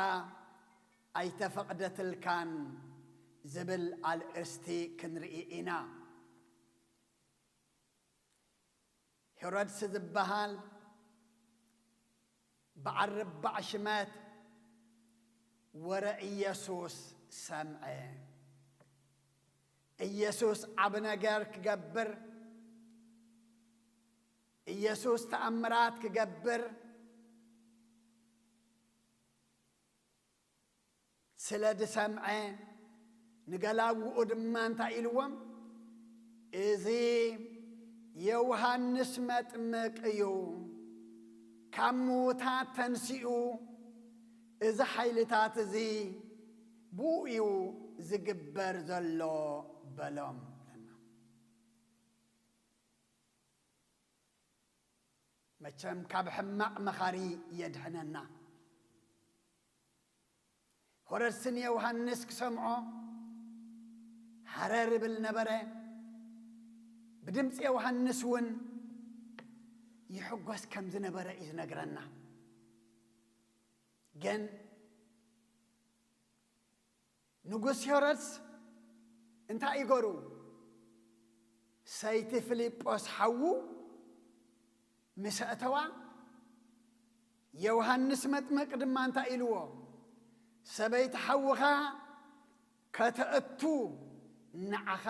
ኣይተፈቕደትልካን" ዝብል ኣርእስቲ ክንርኢ ኢና። ሄሮድስ ዝበሃል በዓል ርባዕ ሽመት ወረ ኢየሱስ ሰምዐ። ኢየሱስ ዓቢ ነገር ክገብር፣ ኢየሱስ ተኣምራት ክገብር ስለ ዝሰምዐ፣ ንገላውኡ ድማ እንታይ ኢልዎም? "እዚ ዮሃንስ መጥምቅ እዩ፣ ካብ ምዉታት ተንሲኡ፣ እዚ ሓይልታት እዚ ብኡ እዩ ዝግበር ዘሎ" በሎም። መቸም ካብ ሕማቕ መኻሪ የድሕነና። ሄሮድስ ንዮሃንስ ክሰምዖ ሃረር ይብል ነበረ። ብድምፂ ዮሃንስ እውን ይሕጎስ ከም ዝነበረ እዩ ዝነግረና። ግን ንጉስ ሄሮድስ እንታይ ይገሩ? ሰይቲ ፊልጶስ ሓዉ ምስ ኣእተዋ፣ ዮሃንስ መጥምቅ ድማ እንታይ ኢልዎ? "ሰበይቲ ሓውኻ ከተእቱ ንዓኻ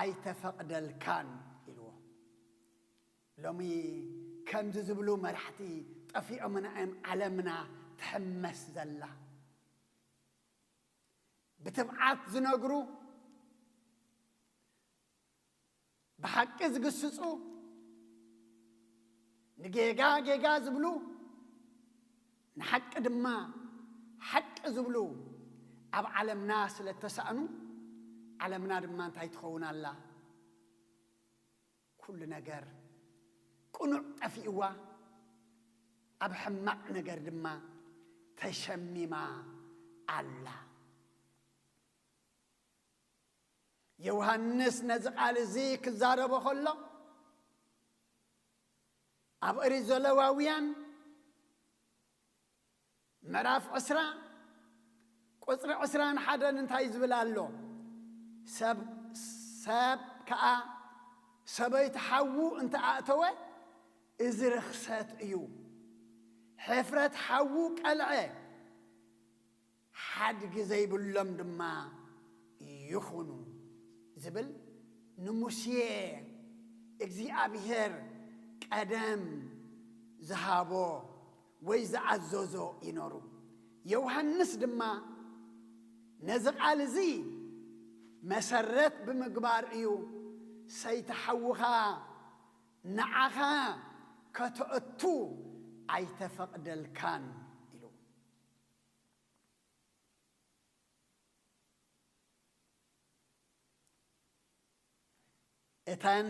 ኣይተፈቕደልካን" ኢልዎ። ሎሚ ከምዚ ዝብሉ መራሕቲ ጠፊኦምና እዮም፣ ዓለምና ትሕመስ ዘላ። ብትብዓት ዝነግሩ፣ ብሓቂ ዝግስጹ፣ ንጌጋ ጌጋ ዝብሉ፣ ንሓቂ ድማ ሓቂ ዝብሉ ኣብ ዓለምና ስለ እተሳእኑ፣ ዓለምና ድማ እንታይ ትኸውን ኣላ? ኩሉ ነገር ቅኑዕ ጠፊእዋ፣ ኣብ ሕማቕ ነገር ድማ ተሸሚማ ኣላ። ዮሃንስ ነዚ ቃል እዚ ክዛረቦ ከሎ፣ ኣብ ኦሪት ዘሌዋውያን ምዕራፍ ዕስራ ቁጽሪ ዕስራን ሓደን እንታይ ዝብል ኣሎ? "ሰብ፣ ሰብ ከኣ ሰበይቲ ሓዉ እንተ ኣእተወ፣ እዚ ርኽሰት እዩ። ሕፍረት ሓዉ ቀልዐ፣ ሓድጊ ዘይብሎም ድማ ይኹኑ" ዝብል ንሙሴ እግዚኣብሔር ቀደም ዝሃቦ ወይ ዝኣዘዞ ይነሩ። ዮሃንስ ድማ ነዚ ቃል እዚ መሰረት ብምግባር እዩ፣ "ሰይቲ ሓውኻ ንዓኻ ከተእቱ ኣይተፈቕደልካን" ኢሉ። እተን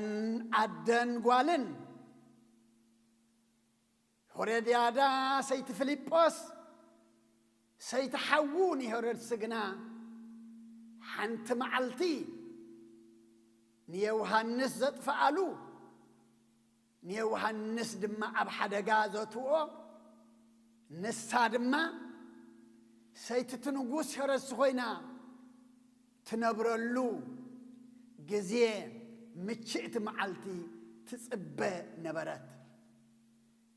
ኣደን ጓልን፣ ሄሮድያዳ ሰይቲ ፊልጶስ፣ ሰይቲ ሓዉ ንሄሮድስ ግና፣ ሓንቲ መዓልቲ ንዮሃንስ ዘጥፍኣሉ፣ ንዮሃንስ ድማ ኣብ ሓደጋ ዘእትዎ፣ ንሳ ድማ ሰይቲ እቲ ንጉስ ሄሮድስ ኮይና ትነብረሉ ግዜ፣ ምችእቲ መዓልቲ ትጽበ ነበረት።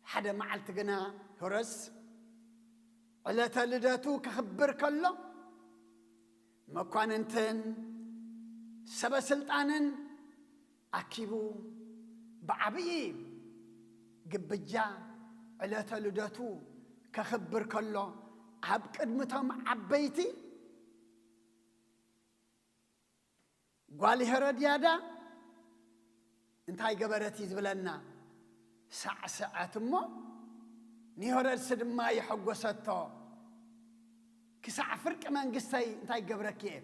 ሓደ መዓልቲ ግና ሄሮድስ ዕለተ ልደቱ ከኽብር ከሎ፣ መኳንንትን ሰበ ስልጣንን ኣኪቡ፣ ብዓብዪ ግብጃ ዕለተ ልደቱ ከኽብር ከሎ፣ ኣብ ቅድሚቶም ዓበይቲ ጓል ሄሮድያዳ እንታይ ገበረት እዩ ዝብለና? ሳዕስዐት እሞ፣ ንሄሮድስ ድማ የሐጎሰቶ። ክሳዕ ፍርቂ መንግስተይ እንታይ ገብረኪ እየ?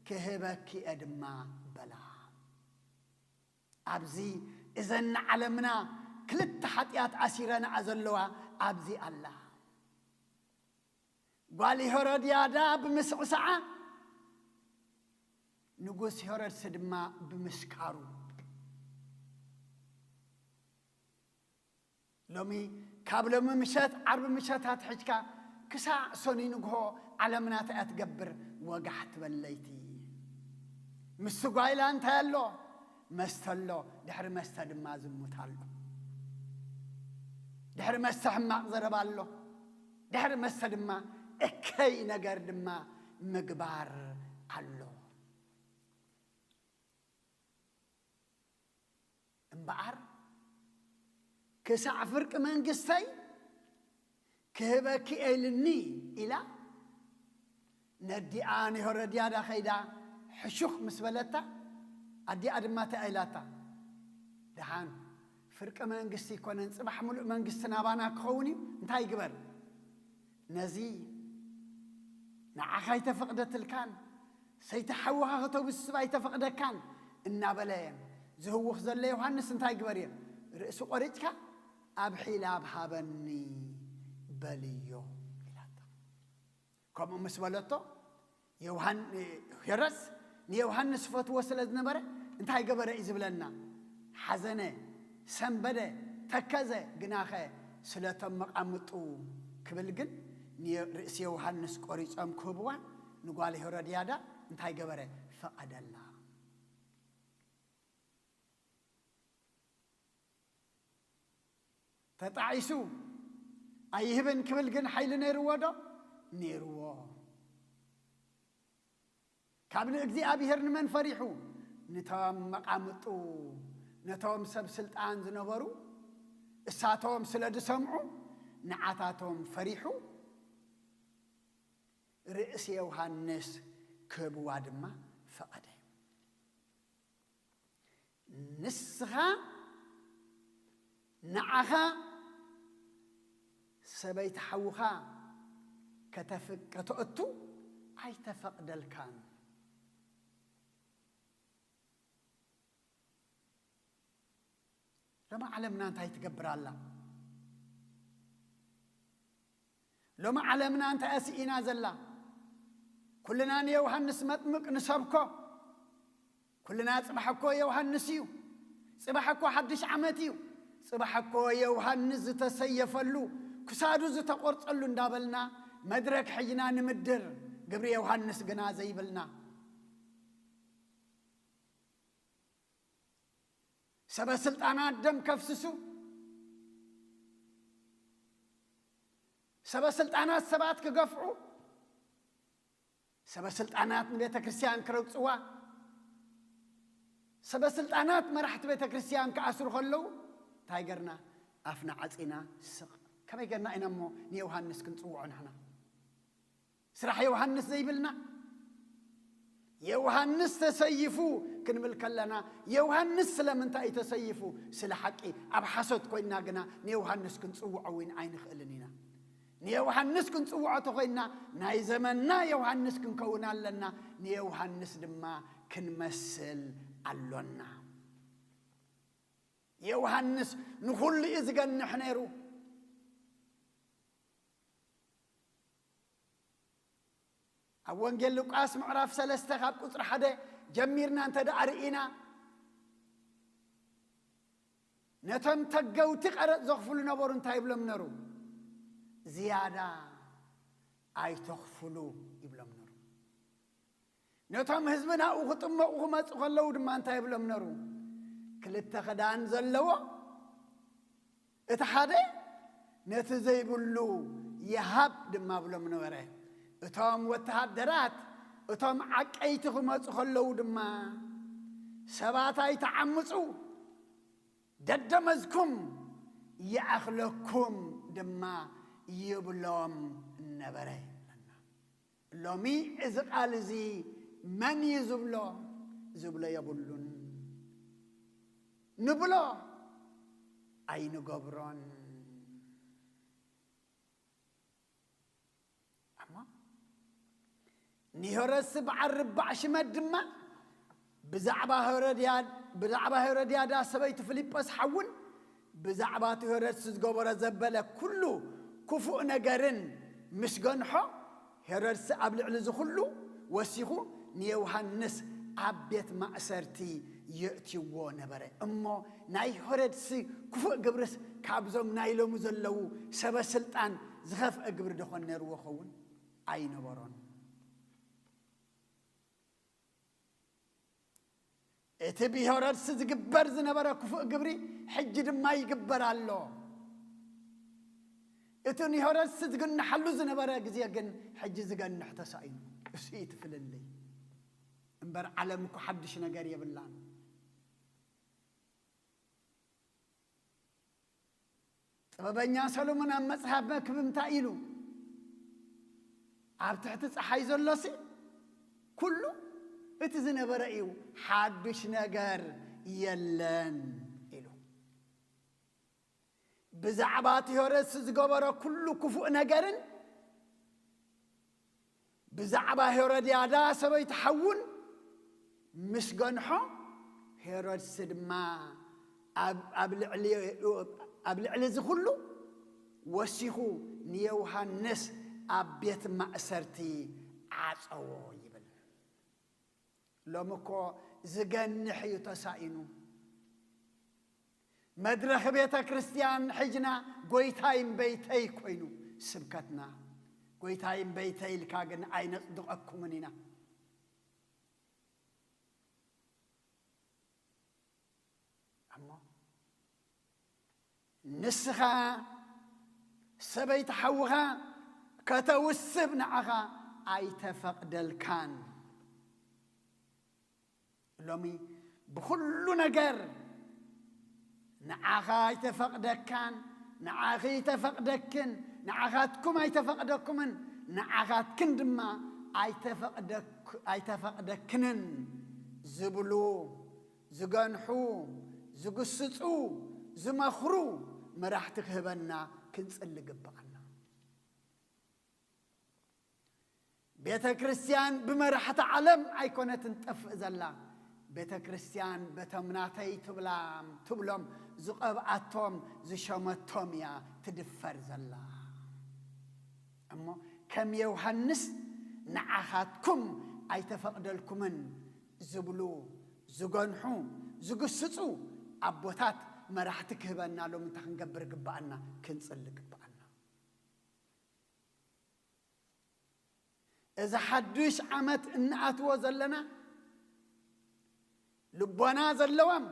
ክህበኪ እየ ድማ በላ። ኣብዚ እዘን ንዓለምና ክልተ ሓጢኣት ኣሲረንኣ ዘለዋ ኣብዚ ኣላ። ጓል ሄሮድያዳ ብምስዕሳዓ፣ ንጉስ ሄሮድስ ድማ ብምስካሩ። ሎሚ፣ ካብ ሎሚ ምሸት ዓርቢ ምሸት ኣትሒዝካ ክሳዕ ሰኑይ ንግሆ ዓለምና እንታይ እያ ትገብር? ወጋሕ ትበል ለይቲ። ምስ ጓይላ እንታይ ኣሎ? መስተ ኣሎ። ድሕሪ መስተ ድማ ዝሙት ኣሎ። ድሕሪ መስተ ሕማቕ ዘረባ ኣሎ። ድሕሪ መስተ ድማ እከይ ነገር ድማ ምግባር ኣሎ። እምበኣር፣ ክሳዕ ፍርቂ መንግስተይ ክህበኪ እየ ኢልኒ ኢላ፣ ነዲኣ ንሄሮድያዳ ከይዳ ሕሹኽ ምስ በለታ፣ ኣዲኣ ድማ እንታይ ኢላታ? ደሓን፣ ፍርቂ መንግስቲ ኣይኮነን፣ ጽባሕ ምሉእ መንግስቲ ናባና ክኸውን እዩ። እንታይ ይግበር? ነዚ ንዓኻ ኣይተፈቕደትልካን፣ ሰይቲ ሓውኻ ከተጉስባ ኣይተፈቕደካን እናበለ ዝህውኽ ዘሎ ዮሃንስ እንታይ ግበር እየ? ርእሲ ቆሪጽካ ኣብ ሒላብ ሃበኒ በልዮ ኢላታ። ከምኡ ምስ በለቶ፣ ዮሃን-፣ ሄሮድስ ንዮሃንስ ፈትዎ ስለ ዝነበረ እንታይ ገበረ እዩ ዝብለና? ሓዘነ፣ ሰንበደ፣ ተከዘ፣ ግናኸ ስለቶም መቓምጡ ክብል ግን ንዮ-፣ ርእሲ ዮሃንስ ቆሪጾም ክህብዋ ንጓል ሄሮድያዳ እንታይ ገበረ? ፈቐደላ። ተጣዒሱ ኣይህብን ክብል ግን ሓይሊ ነይርዎ ዶ? ነይርዎ። ካብ ንእግዚኣብሔር ንመን ፈሪሑ? ንቶም መቓምጡ፣ ነቶም ሰብ ስልጣን ዝነበሩ፣ እሳቶም ስለ ዝሰምዑ፣ ንዓታቶም ፈሪሑ፣ ርእሲ ዮሃንስ ክህብዋ ድማ ፈቐደ። ንስኻ ንዓኻ ሰበይቲ ሓውኻ ከተፍ-፣ ከተእቱ ኣይተፈቕደልካን። ሎሚ ዓለምና እንታይ ትገብር ኣላ? ሎሚ ዓለምና እንታይ እያ ስኢና ዘላ? ኩልና ንዮሃንስ መጥምቅ ንሰብኮ። ኩልና ጽባሕ እኮ ዮሃንስ እዩ። ጽባሕ እኮ ሓድሽ ዓመት እዩ። ጽባሕ እኮ ዮሃንስ ዝተሰየፈሉ፣ ክሳዱ ዝተቆርጸሉ እንዳበልና መድረክ ሒዝና ንምድር፣ ግብሪ ዮሃንስ ግና ዘይብልና። ሰበ ስልጣናት ደም ከፍስሱ፣ ሰበ ስልጣናት ሰባት ክገፍዑ፣ ሰበ ስልጣናት ንቤተ ክርስቲያን ክረግጽዋ፣ ሰበ ስልጣናት መራሕቲ ቤተ ክርስቲያን ክኣስሩ ከለዉ እንታይ ገርና? ኣፍና ዓጺና ስቕ። ከመይ ገርና ኢና እሞ ንዮሃንስ ክንጽውዖ ንሕና? ስራሕ ዮሃንስ ዘይብልና? ዮሃንስ ተሰይፉ ክንብል ከለና፣ ዮሃንስ ስለምንታይ እዩ ተሰይፉ? ስለ ሓቂ። ኣብ ሓሶት ኮይንና ግና ንዮሃንስ ክንጽውዖ እውን ኣይንኽእልን ኢና። ንዮሃንስ ክንጽውዖ ተኾይንና፣ ናይ ዘመንና ዮሃንስ ክንከውን ኣለና፣ ንዮሃንስ ድማ ክንመስል ኣሎና። ዮሃንስ ንኹሉ እዩ ዝገንሕ ነይሩ። ኣብ ወንጌል ሉቃስ ምዕራፍ ሰለስተ ካብ ቁጽሪ ሓደ ጀሚርና እንተ ደኣ ርኢና፣ ነቶም ተገውቲ ቀረጽ ዘኽፍሉ ነበሩ እንታይ ይብሎም ነሩ? ዝያዳ ኣይተኽፍሉ ይብሎም ነሩ። ነቶም ህዝቢ ናብኡ ክጥመቑ ክመጹ ከለዉ ድማ እንታይ ይብሎም ነሩ? ክልተ ክዳን ዘለዎ እቲ ሓደ ነቲ ዘይብሉ ይሃብ ድማ ብሎም ነበረ። እቶም ወተሃደራት፣ እቶም ዓቀይቲ ክመጹ ከለዉ ድማ፣ ሰባት ኣይትዓምጹ፣ ደደመዝኩም ይኣኽለኩም ድማ ይብሎም ነበረ። ሎሚ እዚ ቃል እዚ መን እዩ ዝብሎ? ዝብሎ የብሉን። ንብሎ ኣይንገብሮን። እሞ ንሄሮድስ በዓል ርባዕ ሽመት ድማ ብዛዕባ ሄሮድያ-፣ ብዛዕባ ሄሮድያዳ ሰበይቲ ፊልጶስ ሓውን ብዛዕባ እቲ ሄሮድስ ዝገበሮ ዘበለ ኩሉ ክፉእ ነገርን ምስ ገንሖ፣ ሄሮድስ ኣብ ልዕሊ እዚ ኩሉ ወሲኹ ንዮሃንስ ኣብ ቤት ማእሰርቲ የእትይዎ ነበረ። እሞ ናይ ሄሮድስ ክፉእ ግብርስ ካብዞም ናይ ሎሚ ዘለዉ ሰበ ስልጣን ዝኸፍአ ግብሪ ዶ ኾን ነይርዎ ኸውን? ኣይነበሮን። እቲ ብሄሮድስ ዝግበር ዝነበረ ክፉእ ግብሪ ሕጂ ድማ ይግበር ኣሎ። እቲ ንሄሮድስ ዝግንሓሉ ዝነበረ ግዜ ግን ሕጂ ዝገንሕ ተሳኢኑ። እሱ እዩ እቲ ፍልልይ። እምበር ዓለም እኮ ሓድሽ ነገር የብላን። ጥበበኛ ሰሎሞን ኣብ መጽሓፍ መክብብ እንታይ ኢሉ? ኣብ ትሕቲ ጸሓይ ዘሎሲ ኩሉ እቲ ዝነበረ እዩ፣ ሓዱሽ ነገር የለን ኢሉ። ብዛዕባ እቲ ሄሮድስ ዝገበሮ ኩሉ ክፉእ ነገርን ብዛዕባ ሄሮድያዳ ሰበይቲ ሓውን ምስ ገንሖ፣ ሄሮድስ ድማ ኣብ፣ ኣብ ልዕሊ፣ ኣብ ልዕሊ እዚ ኩሉ ወሲኹ ንዮሃንስ ኣብ ቤት ማእሰርቲ ዓጸዎ ይብል። ሎሚ እኮ ዝገንሕ እዩ ተሳኢኑ። መድረኽ ቤተ ክርስቲያን ሕጅና ጎይታይ እምበይተይ ኮይኑ ስብከትና። ጎይታይ እምበይተይ ኢልካ ግን ኣይነጽድቐኩምን ኢና። እሞ ንስኻ ሰበይቲ ሓውኻ ከተውስብ ንዓኻ ኣይተፈቕደልካን። ሎሚ ብኹሉ ነገር ንዓኻ ኣይተፈቕደካን፣ ንዓኺ ኣይተፈቕደክን፣ ንዓኻትኩም ኣይተፈቕደኩምን፣ ንዓኻትክን ድማ ኣይተፈቕደክ-፣ ኣይተፈቕደክንን ዝብሉ፣ ዝገንሑ፣ ዝግስጹ፣ ዝመኽሩ መራሕቲ ክህበና ክንጽሊ ግብኣና። ቤተ ክርስቲያን ብመራሕቲ ዓለም ኣይኮነትን ጠፍእ ዘላ። ቤተ ክርስቲያን በቶም ናተይ ትብላም-፣ ትብሎም ዝቐብኣቶም ዝሸመቶም እያ ትድፈር ዘላ። እሞ ከም ዮሃንስ ንዓኻትኩም ኣይተፈቕደልኩምን ዝብሉ፣ ዝገንሑ፣ ዝግስጹ ኣቦታት መራሕቲ ክህበና ሎም እንታይ ክንገብር ግብኣና? ክንጽሊ ግብኣና። እዚ ሓዱሽ ዓመት እንኣትዎ ዘለና ልቦና ዘለዎም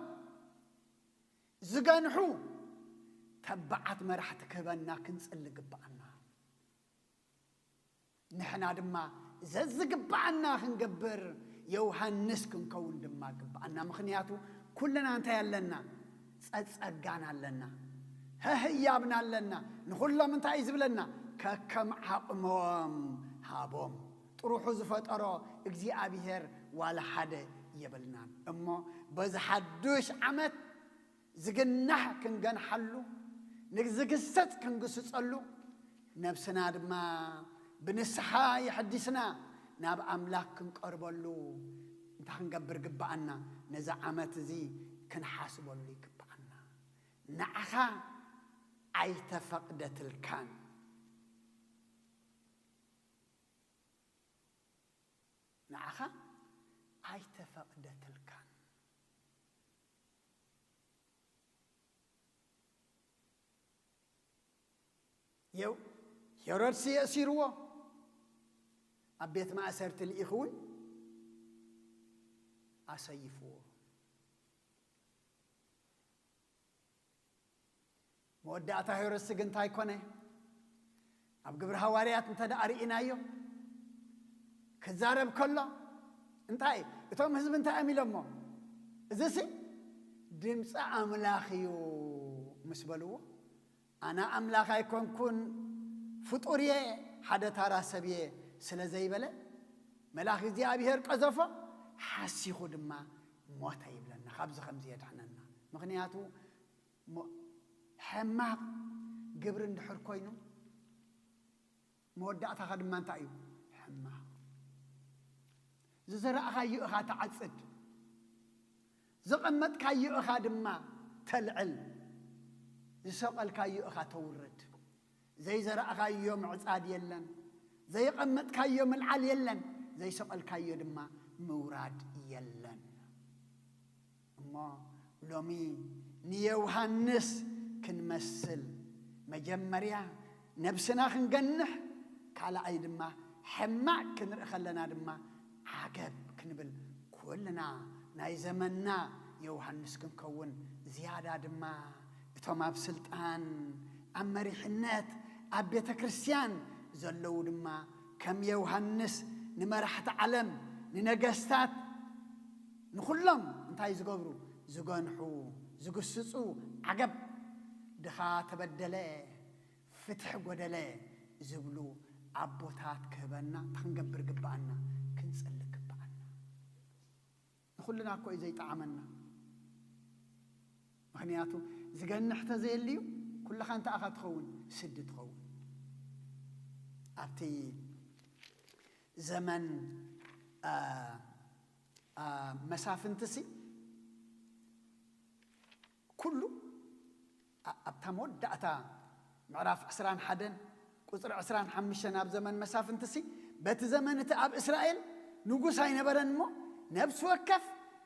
ዝገንሑ ተባዓት መራሕቲ ክህበና ክንጽሊ ግብኣና። ንሕና ድማ ዘዝግብኣና ክንገብር ዮሃንስ ክንከውን ድማ ግብኣና። ምኽንያቱ ኩልና እንታይ ኣለና? ጸጸጋን ኣለና፣ ህህያብን ኣለና። ንኹሎም እንታይ እዩ ዝብለና? ከከም ዓቕሞም ሃቦም። ጥሩሑ ዝፈጠሮ እግዚኣብሔር ዋላ ሓደ የብልናን። እሞ በዚ ሓዱሽ ዓመት ዝግናሕ ክንገንሓሉ፣ ንዝግሰጽ ክንግስጸሉ፣ ነብስና ድማ ብንስሓ የሐዲስና ናብ ኣምላኽ ክንቀርበሉ እንታይ ክንገብር ግብኣና? ነዚ ዓመት እዚ ክንሓስበሉ ይግብኣና። ንዓኻ ኣይተፈቕደትልካን። ንዓኻ ኣይተፈቕደትልካን። የው፣ ሄሮድስ የእሲርዎ፣ ኣብ ቤት ማእሰርቲ ልኢኹ እውን ኣሰይፍዎ። መወዳእታ ሄሮድስ ግን እንታይ ኮነ? ኣብ ግብሪ ሃዋርያት እንተ ደኣ ርኢናዮ፣ ክዛረብ ከሎ እንታይ፣ እቶም ህዝቢ እንታይ እዮም ኢሎሞ? "እዚሲ ድምፂ ኣምላኽ እዩ" ምስ በልዎ፣ "ኣነ ኣምላኽ ኣይኮንኩን፣ ፍጡር እየ፣ ሓደ ታራ ሰብ እየ" ስለ ዘይበለ፣ መልኣኽ እግዚኣብሔር ቀዘፎ፣ ሓሲኹ ድማ ሞተ ይብለና። ካብዚ ከምዚ የድሕነና። ምኽንያቱ ሞ-፣ ሕማቕ ግብሪ እንድሕር ኮይኑ፣ መወዳእታኻ ድማ እንታይ እዩ? ሕማቕ። ዝዘራእኻዮ ኢኻ ትዓጽድ፣ ዝቐመጥካዮ ኢኻ ድማ ተልዕል፣ ዝሰቐልካዮ ኢኻ ተውርድ። ዘይዘራእኻዮ ምዕጻድ የለን፣ ዘይቐመጥካዮ ምልዓል የለን፣ ዘይሰቐልካዮ ድማ ምውራድ የለን። እሞ ሎሚ ንዮሃንስ ክንመስል፣ መጀመርያ ነብስና ክንገንሕ፣ ካልኣይ ድማ ሕማቕ ክንርኢ ከለና ድማ ዓገብ ክንብል፣ ኩልና ናይ ዘመንና ዮሃንስ ክንከውን፣ ዝያዳ ድማ እቶም ኣብ ስልጣን፣ ኣብ መሪሕነት፣ ኣብ ቤተ ክርስቲያን ዘለዉ ድማ ከም ዮሃንስ ንመራሕቲ ዓለም፣ ንነገስታት፣ ንኹሎም እንታይ ዝገብሩ? ዝገንሑ፣ ዝግስጹ፣ ዓገብ፣ ድኻ ተበደለ፣ ፍትሒ ጎደለ ዝብሉ ኣቦታት ክህበና እንታይ ክንገብር ግብኣና? ክንጽሊ ግብኣና። ንኹልና እኮ እዩ ዘይጠዓመና። ምኽንያቱ ዝገንሕ ተዘየልዩ ኩልኻ እንታይ ኢኻ ትኸውን? ስዲ ትኸውን። ኣብቲ ዘመን፣ አ፣ አ፣ መሳፍንትሲ ኩሉ ኣ-፣ ኣብታ መወዳእታ ምዕራፍ ዕስራን ሓደን ቁጽሪ ዕስራን ሓሙሽተን ኣብ ዘመን መሳፍንትሲ፣ በቲ ዘመን እቲ ኣብ እስራኤል ንጉስ ኣይነበረን እሞ፣ ነፍሲ ወከፍ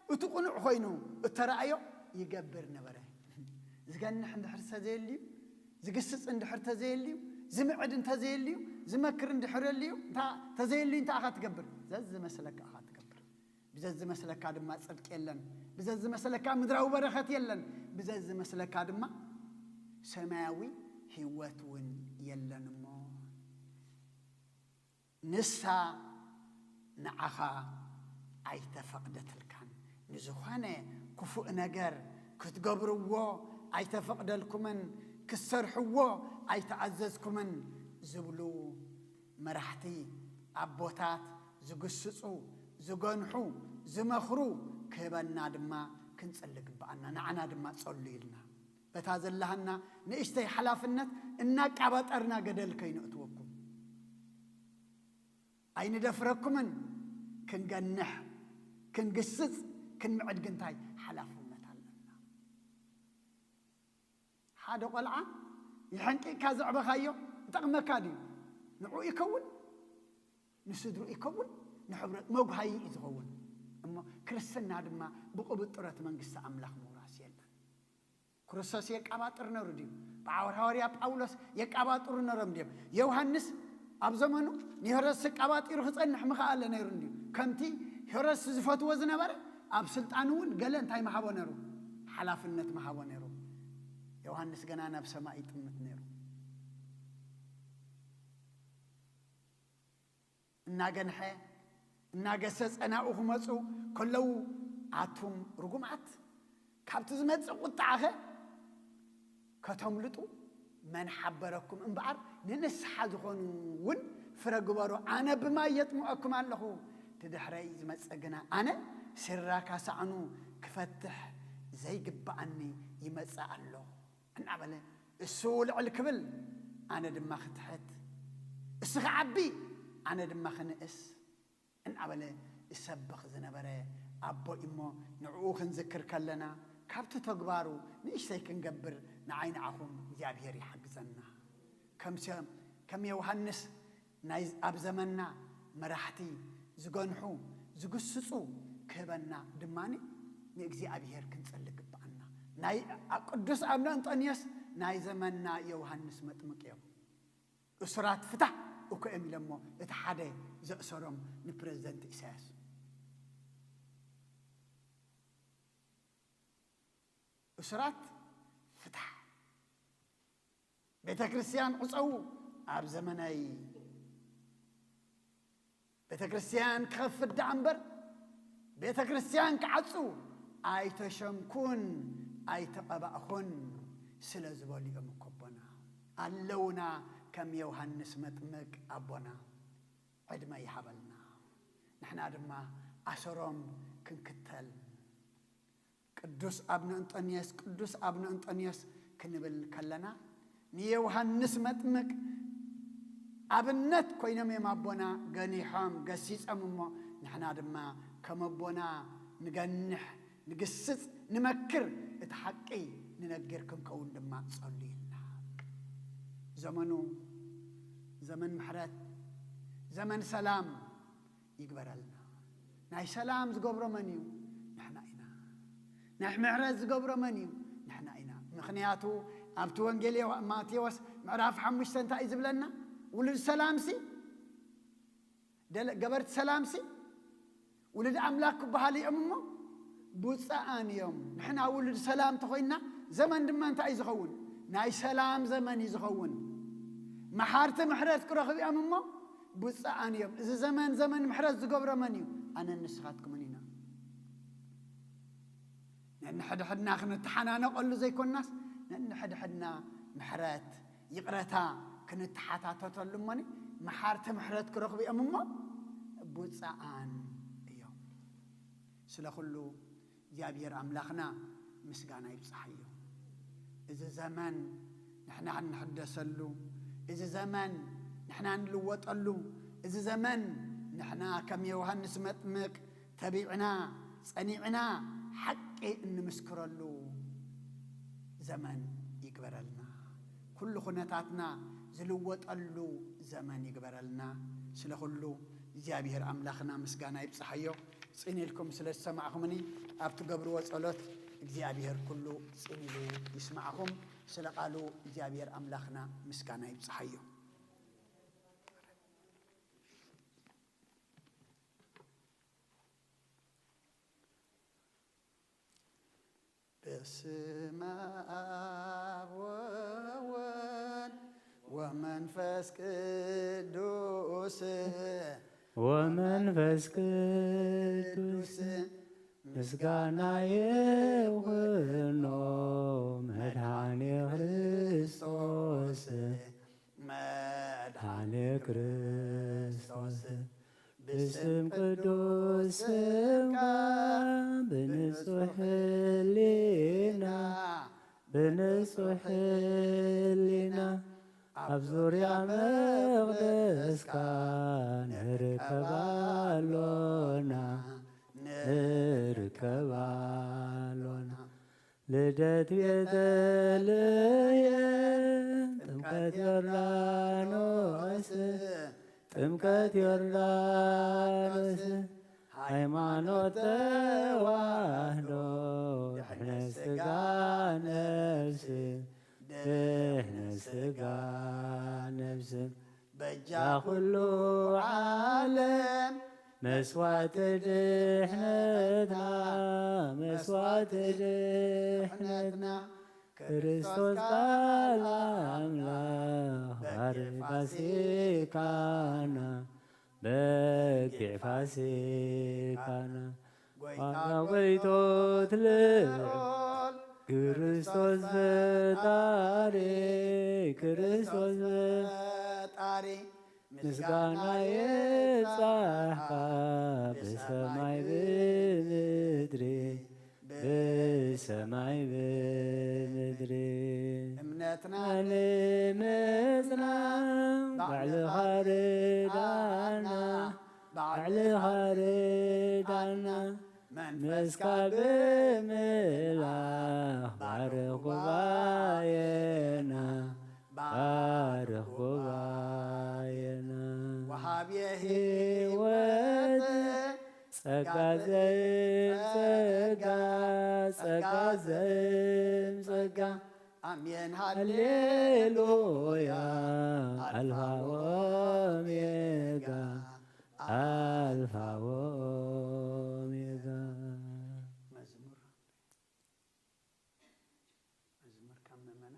እቲ ቅኑዕ ኮይኑ እተራእዮ ይገብር ነበረ። ዝገንሕ እንድሕር ተዘየልዩ፣ ዝግስጽ እንድሕር ተዘየልዩ፣ ዝምዕድ እንተዘየልዩ፣ ዝመክር እንድሕር የልዩ፣ እንታ-፣ ተዘየልዩ እንታይ ኢኻ ትገብር? ዘዝመስለካ ኢኻ ትገብር። ብዘዝመስለካ ድማ ጽድቂ የለን። ብዘዝመስለካ ምድራዊ በረኸት የለን። ብዘዝመስለካ ድማ ሰማያዊ ህይወት እውን የለን እሞ፣ ንሳ ንዓኻ ኣይተፈቕደትልካን። ንዝኾነ ክፉእ ነገር ክትገብርዎ ኣይተፈቕደልኩምን፣ ክትሰርሕዎ ኣይተኣዘዝኩምን ዝብሉ መራሕቲ፣ ኣቦታት፣ ዝግስጹ፣ ዝገንሑ፣ ዝመኽሩ ክህበና ድማ ክንጽሊ ግብኣና። ንዓና ድማ ጸሉ ኢልና። በታ ዘለሃና ንእሽተይ ሓላፍነት እናቃባጠርና ገደል ከይነእትወኩም። ኣይንደፍረኩምን። ክንገንሕ፣ ክንግስጽ፣ ክንምዕድ ግን እንታይ ሓላፍነት ኣለና? ሓደ ቆልዓ ይሕንቂካ ዘዕበኻዮ ይጠቕመካ ድዩ? ንዕኡ ይከውን፣ ንስድርኡ ይከውን፣ ንሕብረት መጉሃዪ እዩ ዝኸውን። እሞ ክርስትና ድማ ብቕብጥረት መንግስቲ ኣምላኽ ምውራስ የለን። ክርስቶስ የቃባጥር ነሩ ድዩ? ብዓውር ሃዋርያ ጳውሎስ የቃባጥሩ ነሮም ድዮም? ዮሃንስ ኣብ ዘመኑ ንሄሮድስ ኣቃባጢሩ ክጸንሕ ምኽኣለ ነይሩ እንድዩ። ከምቲ ሄሮድስ ዝፈትዎ ዝነበረ፣ ኣብ ስልጣኑ እውን ገለ እንታይ መሃቦ ነሩ? ሓላፍነት መሃቦ ነሩ። ዮሃንስ ገና ናብ ሰማይ ይጥምት ነሩ። እናገንሐ፣ እናገሰጸ ናብኡ ክመጹ ከለዉ፣ ኣቱም ርጉማት፣ ካብቲ ዝመጽእ ቁጥዓኸ ከተምልጡ መን ሓበረኩም? እምበኣር ንንስሓ ዝኾኑ እውን ፍረ ግበሩ። ኣነ ብማይ የጥምቐኩም ኣለኹ፣ እቲ ድሕረይ ዝመጽእ ግና ኣነ ሲራካ ሳዕኑ ክፈትሕ ዘይግብኣኒ ይመጽእ ኣሎ እናበለ፣ እሱ ልዕል ክብል፣ ኣነ ድማ ክትሕት፣ እሱ ክዓቢ፣ ኣነ ድማ ክንእስ እናበለ ዝሰብኽ ዝነበረ ኣቦ እሞ፣ ንዕኡ ክንዝክር ከለና፣ ካብቲ ተግባሩ ንእሽተይ ክንገብር ንዓይ ንዓኹም እግዚኣብሔር ይሓግዘና። ከም ሰ-፣ ከም ዮሃንስ ናይ ኣብ ዘመንና መራሕቲ ዝገንሑ፣ ዝግስጹ ክህበና ድማ ንእግዚኣብሔር ክንጽሊ ግብኣና። ናይ ቅዱስ ኣቡነ እንጦንዮስ ናይ ዘመንና ዮሃንስ መጥምቅ እዮም። እሱራት ፍታሕ እኮ እዮም ኢሎሞ፣ እቲ ሓደ ዘእሰሮም ንፕረዚደንት ኢሳያስ። እሱራት ፍታሕ፣ ቤተ ክርስቲያን ዕጸዉ። ኣብ ዘመነይ ቤተ ክርስቲያን ክኸፍት ደኣ እምበር፣ ቤተ ክርስቲያን ክዓጹ ኣይተሸምኩን ኣይተቐባእኹን ስለ ዝበሉ እዮም እኮ ኣቦና። ኣለውና ከም ዮሃንስ መጥምቅ ኣቦና። ዕድመ ይሃበልና። ንሕና ድማ ኣሰሮም ክንክተል። ቅዱስ ኣብነ እንጦንዮስ፣ ቅዱስ ኣብነ እንጦንዮስ ክንብል ከለና፣ ንዮሃንስ መጥምቅ ኣብነት ኮይኖም እዮም ኣቦና ገኒሖም ገሲጾም እሞ፣ ንሕና ድማ ከም ኣቦና ንገንሕ፣ ንግስጽ፣ ንመክር፣ እቲ ሓቂ ንነግር ክንከውን ድማ ጸልዩልና። ዘመኑ ዘመን ምሕረት፣ ዘመን ሰላም ይግበረልና። ናይ ሰላም ዝገብሮ መን እዩ? ንሕና ኢና። ናይ ምሕረት ዝገብሮ መን እዩ? ንሕና ኢና። ምኽንያቱ ኣብቲ ወንጌል ዮ-፣ ማቴዎስ ምዕራፍ ሓሙሽተ እንታይ እዩ ዝብለና? ውሉድ ሰላምሲ፣ ደለ-፣ ገበርቲ ሰላምሲ ውሉድ ኣምላክ ክበሃሉ እዮም እሞ ብፁዓን እዮም። ንሕና ውሉድ ሰላም ተኾይንና፣ ዘመን ድማ እንታይ እዩ ዝኸውን? ናይ ሰላም ዘመን እዩ ዝኸውን። መሓርቲ ምሕረት ክረኽቡ እዮም እሞ ብፁዓን እዮም። እዚ ዘመን ዘመን ምሕረት ዝገብሮ መን እዩ? ኣነን ንስኻትኩምን ኢና። ነንሕድሕድና ክንተሓናነቐሉ ዘይኮናስ፣ ነንሕድሕድና ምሕረት፣ ይቕረታ ክንተሓታተተሉ እሞኒ፣ መሓርቲ ምሕረት ክረኽቡ እዮም እሞ ብፁዓን እዮም። ስለ ኩሉ እግዚኣብሔር ኣምላኽና ምስጋና ይብጽሓዮ። እዚ ዘመን ንሕና እንሕደሰሉ፣ እዚ ዘመን ንሕና እንልወጠሉ፣ እዚ ዘመን ንሕና ከም ዮሃንስ መጥምቅ ተቢዕና፣ ጸኒዕና፣ ሓቂ እንምስክረሉ ዘመን ይግበረልና። ኩሉ ኩነታትና ዝልወጠሉ ዘመን ይግበረልና። ስለ ኩሉ እግዚኣብሔር ኣምላኽና ምስጋና ይብጽሓዮ። ጽን ኢልኩም ስለ ዝሰማዕኹምኒ፣ ኣብ ትገብርዎ ጸሎት እግዚኣብሔር ኩሉ ጽን ኢሉ ይስማዕኹም። ስለ ቃሉ እግዚኣብሔር ኣምላኽና ምስጋና ይብጽሓዮ። በስመ አብ ወወልድ ወመንፈስ ቅዱስ። ወመንፈስ ቅዱስ ምስጋና ይኹኖ መድኃኔ ክርስቶስ። መድኃኔ ክርስቶስ። ብስም ቅዱስ ስምካ ብንጹሕ ህሊና፣ ብንጹሕ ህሊና ኣብ ዙርያ መቕደስካ ንርከብ ኣሎና፣ ንርከብ ኣሎና። ልደት ቤተልሔም፣ ጥምቀት ዮርዳኖስ፣ ጥምቀት ዮርዳኖስ፣ ሃይማኖት ተዋህዶ፣ ድሕነት ስጋ ነፍስ፣ ድሕነት ስጋ ነፍስ። በጃ ኩሉ ዓለም መስዋዕቲ ድሕነትና፣ መስዋዕቲ ድሕነትና፣ ክርስቶስ ቃል ኣምላኽ ባርዕ ፋሲካና፣ በጊዕ ፋሲካና። ጓይታ ጓይቶት ልዑል ክርስቶስ ፈጣሪ፣ ክርስቶስ ፈጣሪ፣ ምስጋና ይብጻሕካ ብሰማይ ብምድሪ፣ ብሰማይ ብምድሪ። እምነትና ንምጽናዕ ባዕልኻ ርዳና፣ ባዕልኻ ርዳና፣ መንፈስካ ብምልኣት ባርኽ ጉባኤና፣ ባርኽ ጉባኤና። ወሃብየ ህይወት ጸጋ ዘይም ጸጋ፣ ጸጋ ዘይም ጸጋ። ኣሜን ሃሌሉያ። ኣልፋ ወኦሜጋ፣ ኣልፋ ወኦሜጋ። መዝሙር፣ መዝሙር ካብ መመና?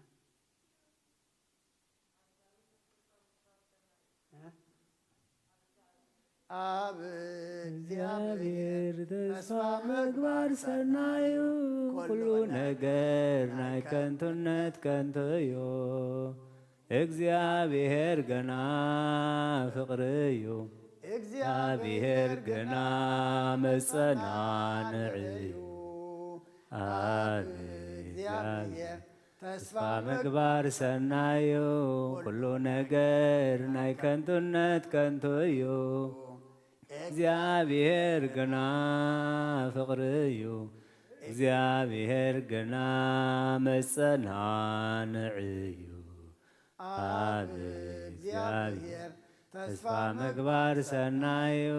እ? ኣብ እግዚኣብሔር ተስፋ ምግባር ሰናዩ፣ ኩሉ ነገር ናይ ከንቱነት ከንቱ እዩ። እግዚኣብሔር ግና ፍቕሪ እዩ። እግዚኣብሔር ግና መጸናንዒ እዩ። ኣብ እግዚኣብሔር ተስፋ ምግባር ሰናይ እዩ። ኩሉ ነገር ናይ ከንቱነት ከንቱ እዩ። እግዚኣብሔር ግና ፍቕሪ እዩ። እግዚኣብሔር ግና መጸናንዒ እዩ። ኣብ እግዚኣብሔር ተስፋ ምግባር ሰናይ እዩ።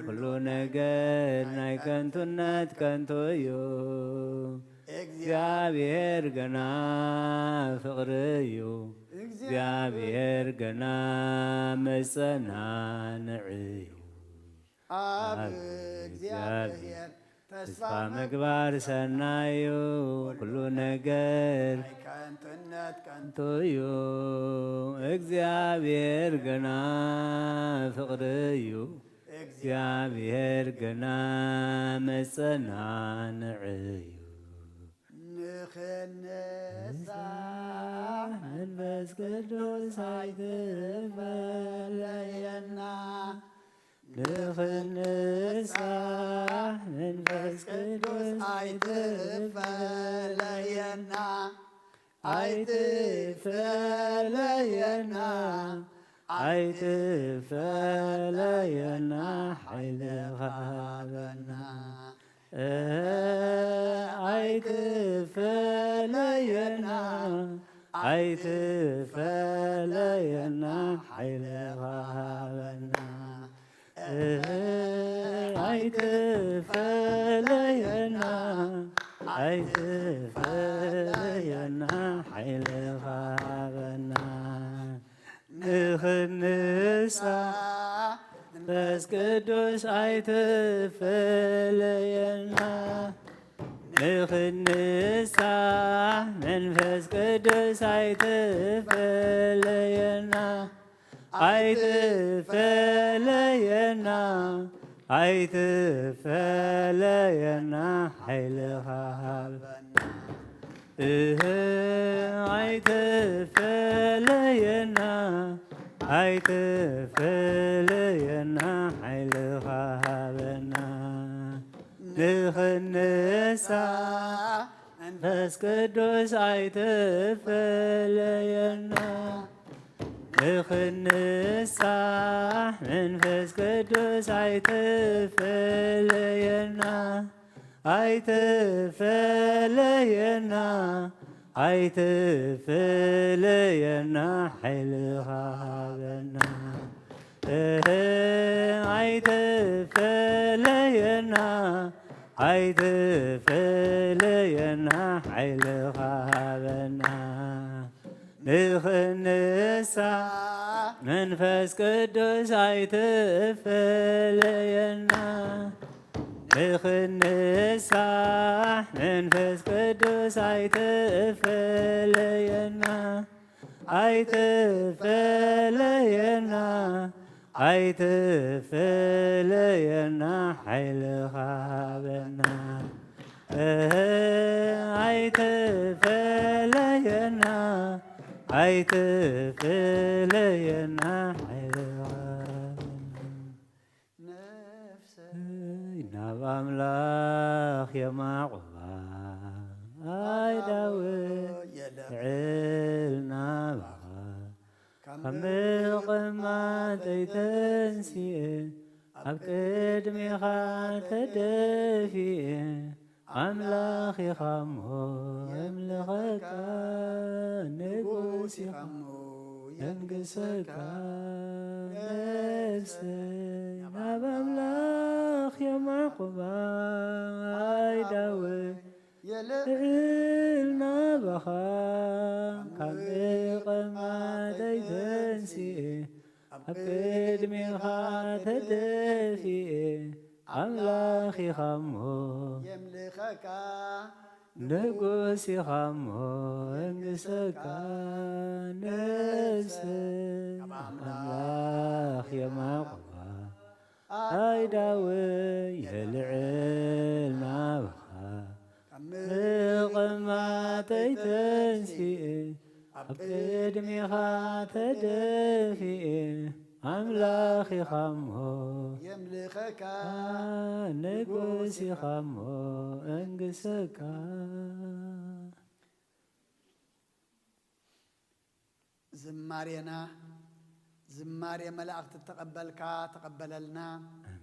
ኩሉ ነገር ናይ ከንቱነት ከንቱ እዩ። እግዚኣብሔር ግና ፍቕሪ እዩ። እግዚኣብሔር ግና መጸናንዒ እዩ። ኣብ እግዚኣብሔር ተስፋ ምግባር ሰናይ እዩ። ኩሉ ነገር ናይ ከንቱነት ከንቱ እዩ። እግዚኣብሔር ግና ፍቕሪ እዩ። እግዚኣብሔር ግና መጸናንዒ እዩ። ንኽንሳሕ መንፈስ ቅዱስ ኣይትፈለየና። ንኽንሳሕ መንፈስ ቅዱስ ኣይትፈለየና። ኣይትፈለየና፣ ኣይትፈለየና፣ ሓይልኻ ሃበና። እ፣ ኣይትፈለየና፣ ኣይትፈለየና፣ ሓይልኻ ሃበና። እ፣ ኣይትፈለየና፣ ኣይትፈለየና፣ ሓይልኻ ሃበና። ንኽንሳሕ መንፈስ ቅዱስ ኣይትፈለየና። ንኽንሳሕ መንፈስ ቅዱስ ኣይትፈለየና። ኣይትፈለየና፣ ኣይትፈለየና፣ ሓይልኻ ሃበና። እህ፣ ኣይትፈለየና፣ ኣይትፈለየና፣ ሓይልኻ ሃበና። ንኽንሳሕ መንፈስ ቅዱስ ኣይትፈለየና። ንኽንሳሕ መንፈስ ቅዱስ ኣይትፈለየና። ኣይትፈለየና፣ ኣይትፈለየና፣ ሓይልኻ ሃበና። እህ፣ ኣይትፈለየና፣ ኣይትፈለየና፣ ሓይልኻ ሃበና። ንኽንሳሕ መንፈስ ቅዱስ ኣይትፈለየና። ንኽንሳሕ መንፈስ ቅዱስ ኣይትፈለየና። ኣይትፈለየና፣ ኣይትፈለየና፣ ሓይልኻ ሃበና። እህ፣ ኣይትፈለየና፣ ኣይትፈለየና፣ ሓይልኻ ሃበና። ነፍሰይ ናብ ኣምላኽ የማቑባ፣ ኣይ ዳዊት ልዕል ናባኻ፣ ካብ ምቕማጠይ ተንሲኤ፣ ኣብ ቅድሜኻ ተደፊኤ፣ ኣምላኽ ኢኻ እሞ የምልኸካ፣ ንጉስ ኢኻ እሞ የንግሰካ። ነፍሰይ ናብ ኣምላኽ የማዕቁባ፣ ኣይዳወ የልዕል ናባኻ። ካብ ምቕማጠይ ተንሲኤ፣ ኣብ ቅድሜኻ ተደፊኤ፣ ኣምላኽ ኢኻ እሞ የምልኸካ፣ ንጉስ ኢኻ እሞ እንግሰካ። ነፍሰይ ኣምላኽ የማቕባ፣ ኣይዳወ የልዕል ናባኻ። ካብ ምቕማጠይ ተንሲኤ፣ ኣብ ቅድሜኻ ተደፊኤ፣ ኣምላኽ ኢኻ እሞ የምልኸካ፣ ንጉስ ኢኻ እሞ እንግሰካ። ዝማሬና ዝማሬ መላእኽቲ ተቐበልካ፣ ተቐበለልና። ኣሜን።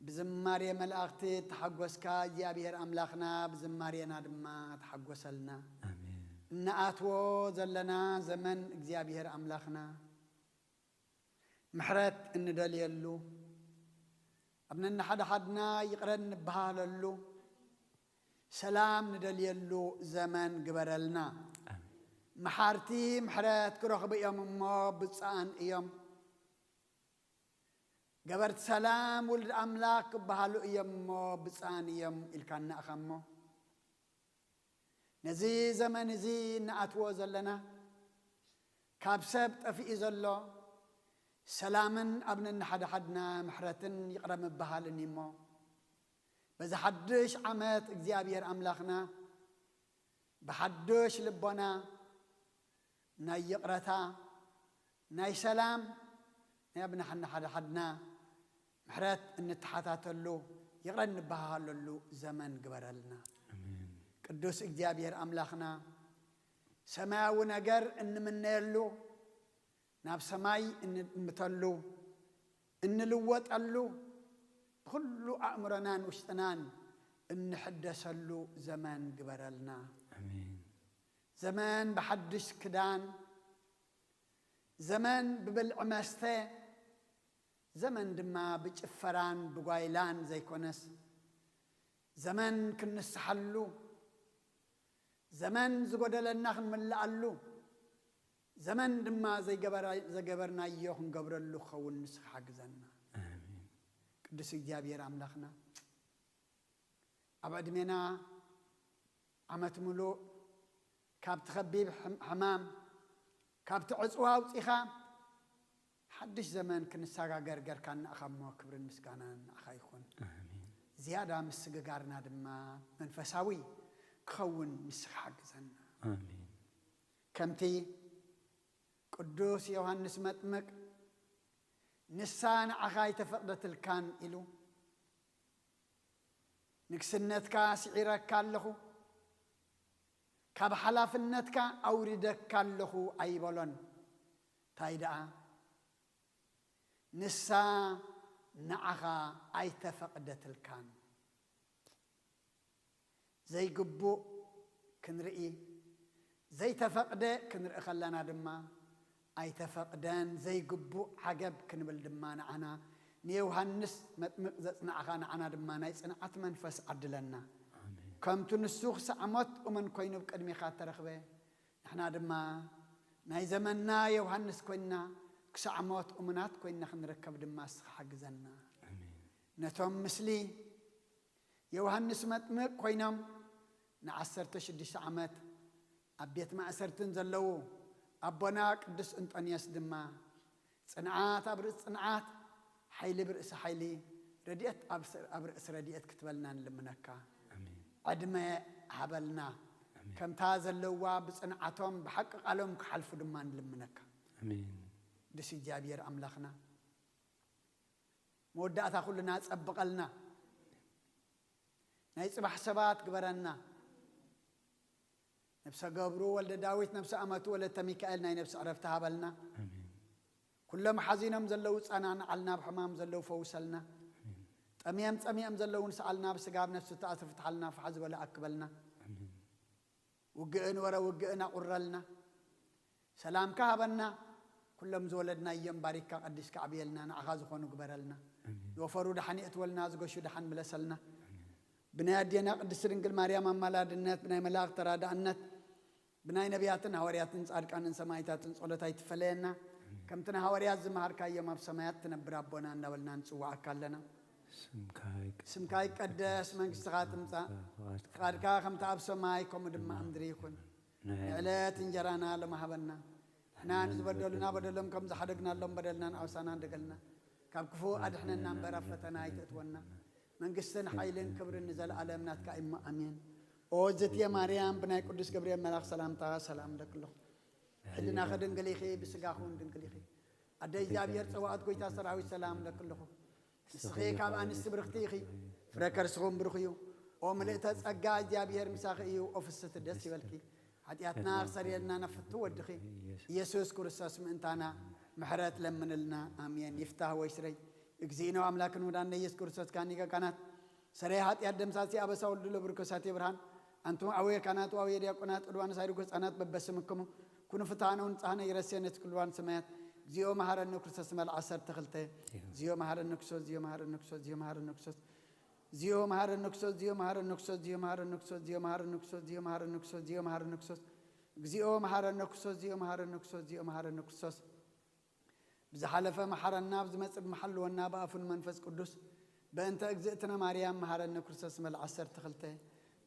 ብዝማሬ መላእኽቲ ተሓጎስካ እግዚኣብሔር ኣምላኽና፣ ብዝማሬና ድማ ተሓጎሰልና። ኣሜን። እንኣትዎ ዘለና ዘመን እግዚኣብሔር ኣምላኽና፣ ምሕረት እንደልየሉ፣ ኣብ ነንሓድሓድና ይቕረ እንበሃለሉ፣ ሰላም ንደልየሉ ዘመን ግበረልና። ኣሜን። መሓርቲ ምሕረት ክረኽቡ እዮም እሞ ብፁዓን እዮም። ገበርቲ ሰላም ውሉድ ኣምላኽ ክበሃሉ እዮም እሞ ብፁዓን እዮም ኢልካና ኢኻ እሞ፣ ነዚ ዘመን እዚ እንኣትዎ ዘለና፣ ካብ ሰብ ጠፊኡ ዘሎ ሰላምን ኣብ ነንሓድሓድና ምሕረትን ይቕረ ምበሃልን እዩ እሞ፣ በዚ ሓድሽ ዓመት እግዚኣብሔር ኣምላኽና ብሓድሽ ልቦና ናይ ይቕረታ፣ ናይ ሰላም፣ ናይ ኣብ ነንሓድሓድና ምሕረት እንተሓታተሉ፣ ይቕረ እንበሃሃለሉ ዘመን ግበረልና። ኣሜን። ቅዱስ እግዚኣብሔር ኣምላኽና፣ ሰማያዊ ነገር እንምነየሉ፣ ናብ ሰማይ እንእምተሉ፣ እንልወጠሉ፣ ብኹሉ ኣእምሮናን ውሽጥናን እንሕደሰሉ ዘመን ግበረልና። ኣሜን። ዘመን ብሓድሽ ክዳን፣ ዘመን ብብልዒ መስተ፣ ዘመን ድማ ብጭፈራን ብጓይላን ዘይኮነስ፣ ዘመን ክንስሓሉ፣ ዘመን ዝጎደለና ክንምልኣሉ፣ ዘመን ድማ ዘይገበራ-፣ ዘገበርናዮ ክንገብረሉ ክኸውን ንስኻ ሓግዘና። ኣሜን። ቅዱስ እግዚኣብሔር ኣምላኽና፣ ኣብ ዕድሜና ዓመት ምሉእ ካብቲ ከቢብ ሕም-፣ ሕማም፣ ካብቲ ዕጽዋ ኣውጺኻ ሓድሽ ዘመን ክንሰጋገር ጌርካና ኢኻ እሞ፣ ክብርን ምስጋናን ንዓኻ ይኹን። ኣሜን። ዝያዳ ምስግጋርና ድማ መንፈሳዊ ክኸውን ንስኻ ሓግዘና። ኣሜን። ከምቲ ቅዱስ ዮሃንስ መጥምቅ፣ "ንሳ ንዓኻ ኣይተፈቕደትልካን" ኢሉ፣ "ንግስነትካ ስዒረካ ኣለኹ፣ ካብ ሓላፍነትካ ኣውሪደካ ኣለኹ" ኣይበሎን። እንታይ ደኣ? "ንሳ ንዓኻ ኣይተፈቕደትልካን።" ዘይግቡእ ክንርኢ፣ ዘይተፈቕደ ክንርኢ ከለና ድማ ኣይተፈቕደን፣ ዘይግቡእ ዓገብ ክንብል ድማ ንዓና፣ ንዮሃንስ መጥምቕ ዘጽናዕኻ ንዓና ድማ ናይ ጽንዓት መንፈስ ዓድለና። ኣሜን። ከምቲ ንሱ ክሳዕ ሞት እሙን ኮይኑ ኣብ ቅድሜኻ እተረኽበ፣ ንሕና ድማ ናይ ዘመንና ዮሃንስ ኮይንና ክሳዕ ሞት እሙናት ኮይንና ክንርከብ ድማ እስኻ ሓግዘና። ኣሜን። ነቶም ምስሊ ዮሃንስ መጥምቅ ኮይኖም ንዓሰርተ ሽዱሽተ ዓመት ኣብ ቤት ማእሰርቲ ንዘለዉ ኣቦና ቅዱስ እንጦንዮስ ድማ፣ ጽንዓት ኣብ ርእሲ ጽንዓት፣ ሓይሊ ብርእሲ ሓይሊ፣ ረድኤት ኣብ ስ-፣ ኣብ ርእሲ ረድኤት ክትበልና ንልምነካ። ኣሜን። ዕድመ ሃበልና። ኣሜን። ከምታ ዘለዋ ብጽንዓቶም ብሓቂ ቃሎም ክሓልፉ ድማ ንልምነካ። ኣሜን። ቅዱስ እግዚኣብሔር ኣምላኽና፣ መወዳእታ ኩልና ጸብቐልና። ናይ ጽባሕ ሰባት ግበረና። ነብሰ ገብሩ ወልደ ዳዊት፣ ነብሰ ኣመቱ ወለተ ሚካኤል ናይ ነብሲ ዕረፍቲ ሃበልና። ኣሜን። ኩሎም ሓዚኖም ዘለዉ ጸናንዓልና፣ ኣብ ሕማም ዘለዉ ፈውሰልና። ኣሜን። ጠምየም ጸሚኦም ዘለዉ ንስኣልና፣ ብስጋ ብነፍሲ ተኣስር ፍትሓልና፣ ፋሕ ዝበለ ኣክበልና። ውግእን ወረ ውግእን ኣቑረልና። ሰላምካ ሃበና። ኩሎም ዝወለድናዮም ባሪካ ቀዲስካ ዓብየልና፣ ንዓኻ ዝኾኑ ግበረልና። ዝወፈሩ ደሓን የእትወልና፣ ዝገሹ ደሓን ምለሰልና። ብናይ ኣዴና ቅድስት ድንግል ማርያም ኣማላድነት፣ ብናይ መላእኽቲ ተራዳእነት፣ ብናይ ነቢያትን ሃዋርያትን ጻድቃንን ሰማዕታትን ጸሎት ኣይትፈለየና። ከምቲ ንሃዋርያት ዝመሃርካዮም ኣብ ሰማያት ትነብር ኣቦና እንዳበልና ንጽውዓካ ኣለና። ስምካ ይቀደስ። ስምካ ይቀደስ፣ መንግስትኻ ትምጻእ፣ ፍቓድካ ፍቓድካ ከምቲ ኣብ ሰማይ ከምኡ ድማ ኣብ ምድሪ ይኹን። ናይ ንዕለት እንጀራና ሎሚ ሃበና። ንሕና ንዝበደሉና በደሎም ከም ዝሓደግናሎም በደልና ንኣውሳና እንደገልና። ካብ ክፉእ ኣድሕነና እምበር ኣብ ፈተና ኣይተእትወና። መንግስትን ሓይልን ክብርን ንዘለኣለም ናትካ እሞ ኣሜን። ኦ ዝትየ ማርያም፣ ብናይ ቅዱስ ገብርኤል መልኣኽ ሰላምታ ሰላም እብለኪ ኣለኹ። ሕልናኺ ድንግል ኢኺ፣ ብስጋኺ እውን ድንግል ኢኺ። ኣደ እግዚኣብሔር ጸባኦት፣ ጎይታ ሰራዊት፣ ሰላም እብለኪ ኣለኹ። ንስኺ ካብ ኣንስቲ ብርኽቲ ኢኺ፣ ፍረ ከርስኹም ብሩኽ እዩ። ኦ ምልእተ ጸጋ፣ እግዚኣብሔር ምሳኺ እዩ። ኦ ፍስቲ ደስ ይበልኪ፣ ሓጢኣትና ክሰርየልና ናብ ፍቱ ወድኺ ኢየሱስ ክርስቶስ ምእንታና ምሕረት ለምንልና። ኣሜን። ይፍታህ ወይ ስረይ። እግዚእነ ኣምላክን ወዳነ ኢየሱስ ክርስቶስ ካኒ ከካናት ሰረይ ሓጢኣት ደምሳሲ ኣበሳ ወልዱ ለብርከሳት የብርሃን። ኣንቱም ኣወየ ካህናት ወኣወየ ዲያቆናት ቅዱዋን ሳይድጎ ህፃናት በበስምክሙ ኩኑ ፍትሓነ ወንጽሓነ ይረስየነ እቲ ኩልዋን ሰማያት። እግዚኦ መሐረነ ክርስቶስ መልዓ ዓሰርተ ክልተ። እግዚኦ መሐረነ ክርስቶስ፣ እግዚኦ መሐረነ ክርስቶስ፣ እግዚኦ መሐረነ ክርስቶስ። እግዚኦ መሐረነ ክርስቶስ፣ እግዚኦ መሐረነ ክርስቶስ፣ እግዚኦ መሐረነ ክርስቶስ፣ እግዚኦ መሐረነ ክርስቶስ፣ እግዚኦ መሐረነ ክርስቶስ፣ እግዚኦ መሐረነ ክርስቶስ። እግዚኦ መሐረነ ክርስቶስ፣ እግዚኦ መሐረነ ክርስቶስ፣ እግዚኦ መሐረነ ክርስቶስ። ብዝሓለፈ መሓረና፣ ኣብ ዝመጽእ ብመሓልወና፣ ብኣፉን መንፈስ ቅዱስ። በእንተ እግዝእትነ ማርያም መሃረነ ክርስቶስ መል ዓሰርተ ክልተ።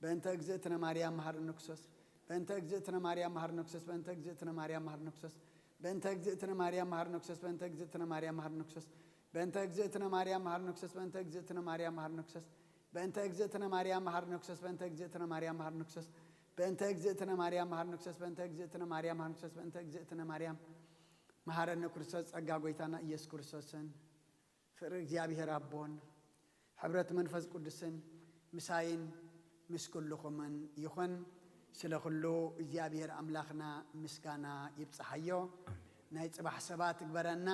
በእንተ እግዝእትነ ማርያም መሃረነ ክርስቶስ። በእንተ እግዝእትነ ማርያም መሃረነ ክርስቶስ። በእንተ እግዝእትነ ማርያም መሃረነ ክርስቶስ። በእንተ እግዝእትነ ማርያም መሃረነ ክርስቶስ። በእንተ እግዝእትነ ማርያም መሃረነ ክርስቶስ። በእንተ እግዝእትነ ማርያም መሃረነ ክርስቶስ። በእንተ እግዝእትነ ማርያም መሃረነ ክርስቶስ። በእንተ እግዝእትነ ማርያም መሃረነ ክርስቶስ። በእንተ እግዝእትነ ማርያም መሃረነ ክርስቶስ። በእንተ እግዝእትነ ማርያም መሃረነ ክርስቶስ። በእንተ እግዝእትነ ማርያም መሃረነ ክርስቶስ። በእንተ እግዝእትነ ማርያም መሃረነ ክርስቶስ። ጸጋ ጎይታና ኢየሱስ ክርስቶስን ፍቅሪ እግዚኣብሔር ኣቦን ሕብረት መንፈስ ቅዱስን ምሳይን ምስ ኩልኹምን ይኹን። ስለ ኩሉ እግዚኣብሔር ኣምላኽና ምስጋና ይብጽሓዮ። ናይ ጽባሕ ሰባት ይግበረና።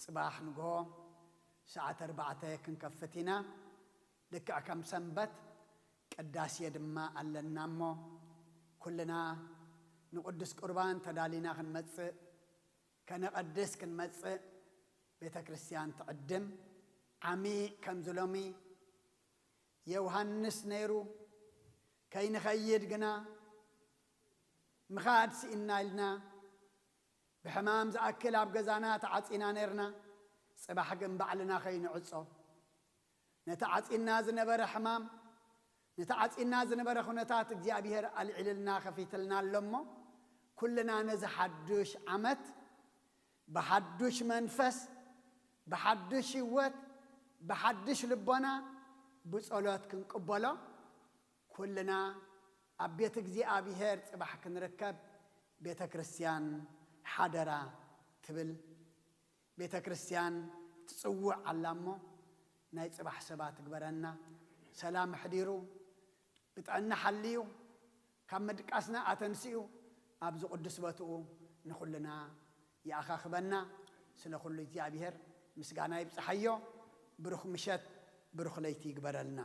ጽባሕ ንግሆ ሰዓት ኣርባዕተ ክንከፍት ኢና። ልክዕ ከም ሰንበት ቅዳሴ ድማ ኣለና እሞ፣ ኩልና ንቅዱስ ቁርባን ተዳሊና ክንመጽእ፣ ከነቐድስ ክንመጽእ ቤተ ክርስቲያን ትዕድም። ዓሚ ከምዚ ሎሚ ዮሃንስ ነይሩ፣ ከይንኸይድ ግና ምኻድ ስኢንና ኢልና ብሕማም ዝኣክል ኣብ ገዛና ተዓጺና ነይርና። ጽባሕ ግን ባዕልና ከይንዕጾ፣ ነቲ ዓጺና ዝነበረ ሕማም፣ ነቲ ዓጺና ዝነበረ ኩነታት እግዚኣብሔር ኣልዒልልና ከፊትልና ኣሎ እሞ፣ ኩልና ነዚ ሓዱሽ ዓመት ብሓዱሽ መንፈስ፣ ብሓዱሽ ህይወት፣ ብሓዱሽ ልቦና፣ ብጸሎት ክንቅበሎ፣ ኩልና ኣብ ቤት እግዚኣብሔር ጽባሕ ክንርከብ ቤተ ክርስቲያን ሓደራ ትብል። ቤተ ክርስቲያን ትጽውዕ ኣላ እሞ፣ ናይ ጽባሕ ሰባት ትግበረና። ሰላም ኣሕዲሩ፣ ብጥዕና ሓልዩ፣ ካብ ምድቃስና ኣተንሲኡ፣ ኣብዚ ቅዱስ ቦትኡ ንኹልና ይኣኻኽበና። ስለ ኩሉ እግዚኣብሔር ምስጋና ይብጽሓዮ። ብሩኽ ምሸት፣ ብሩኽ ለይቲ ይግበረልና።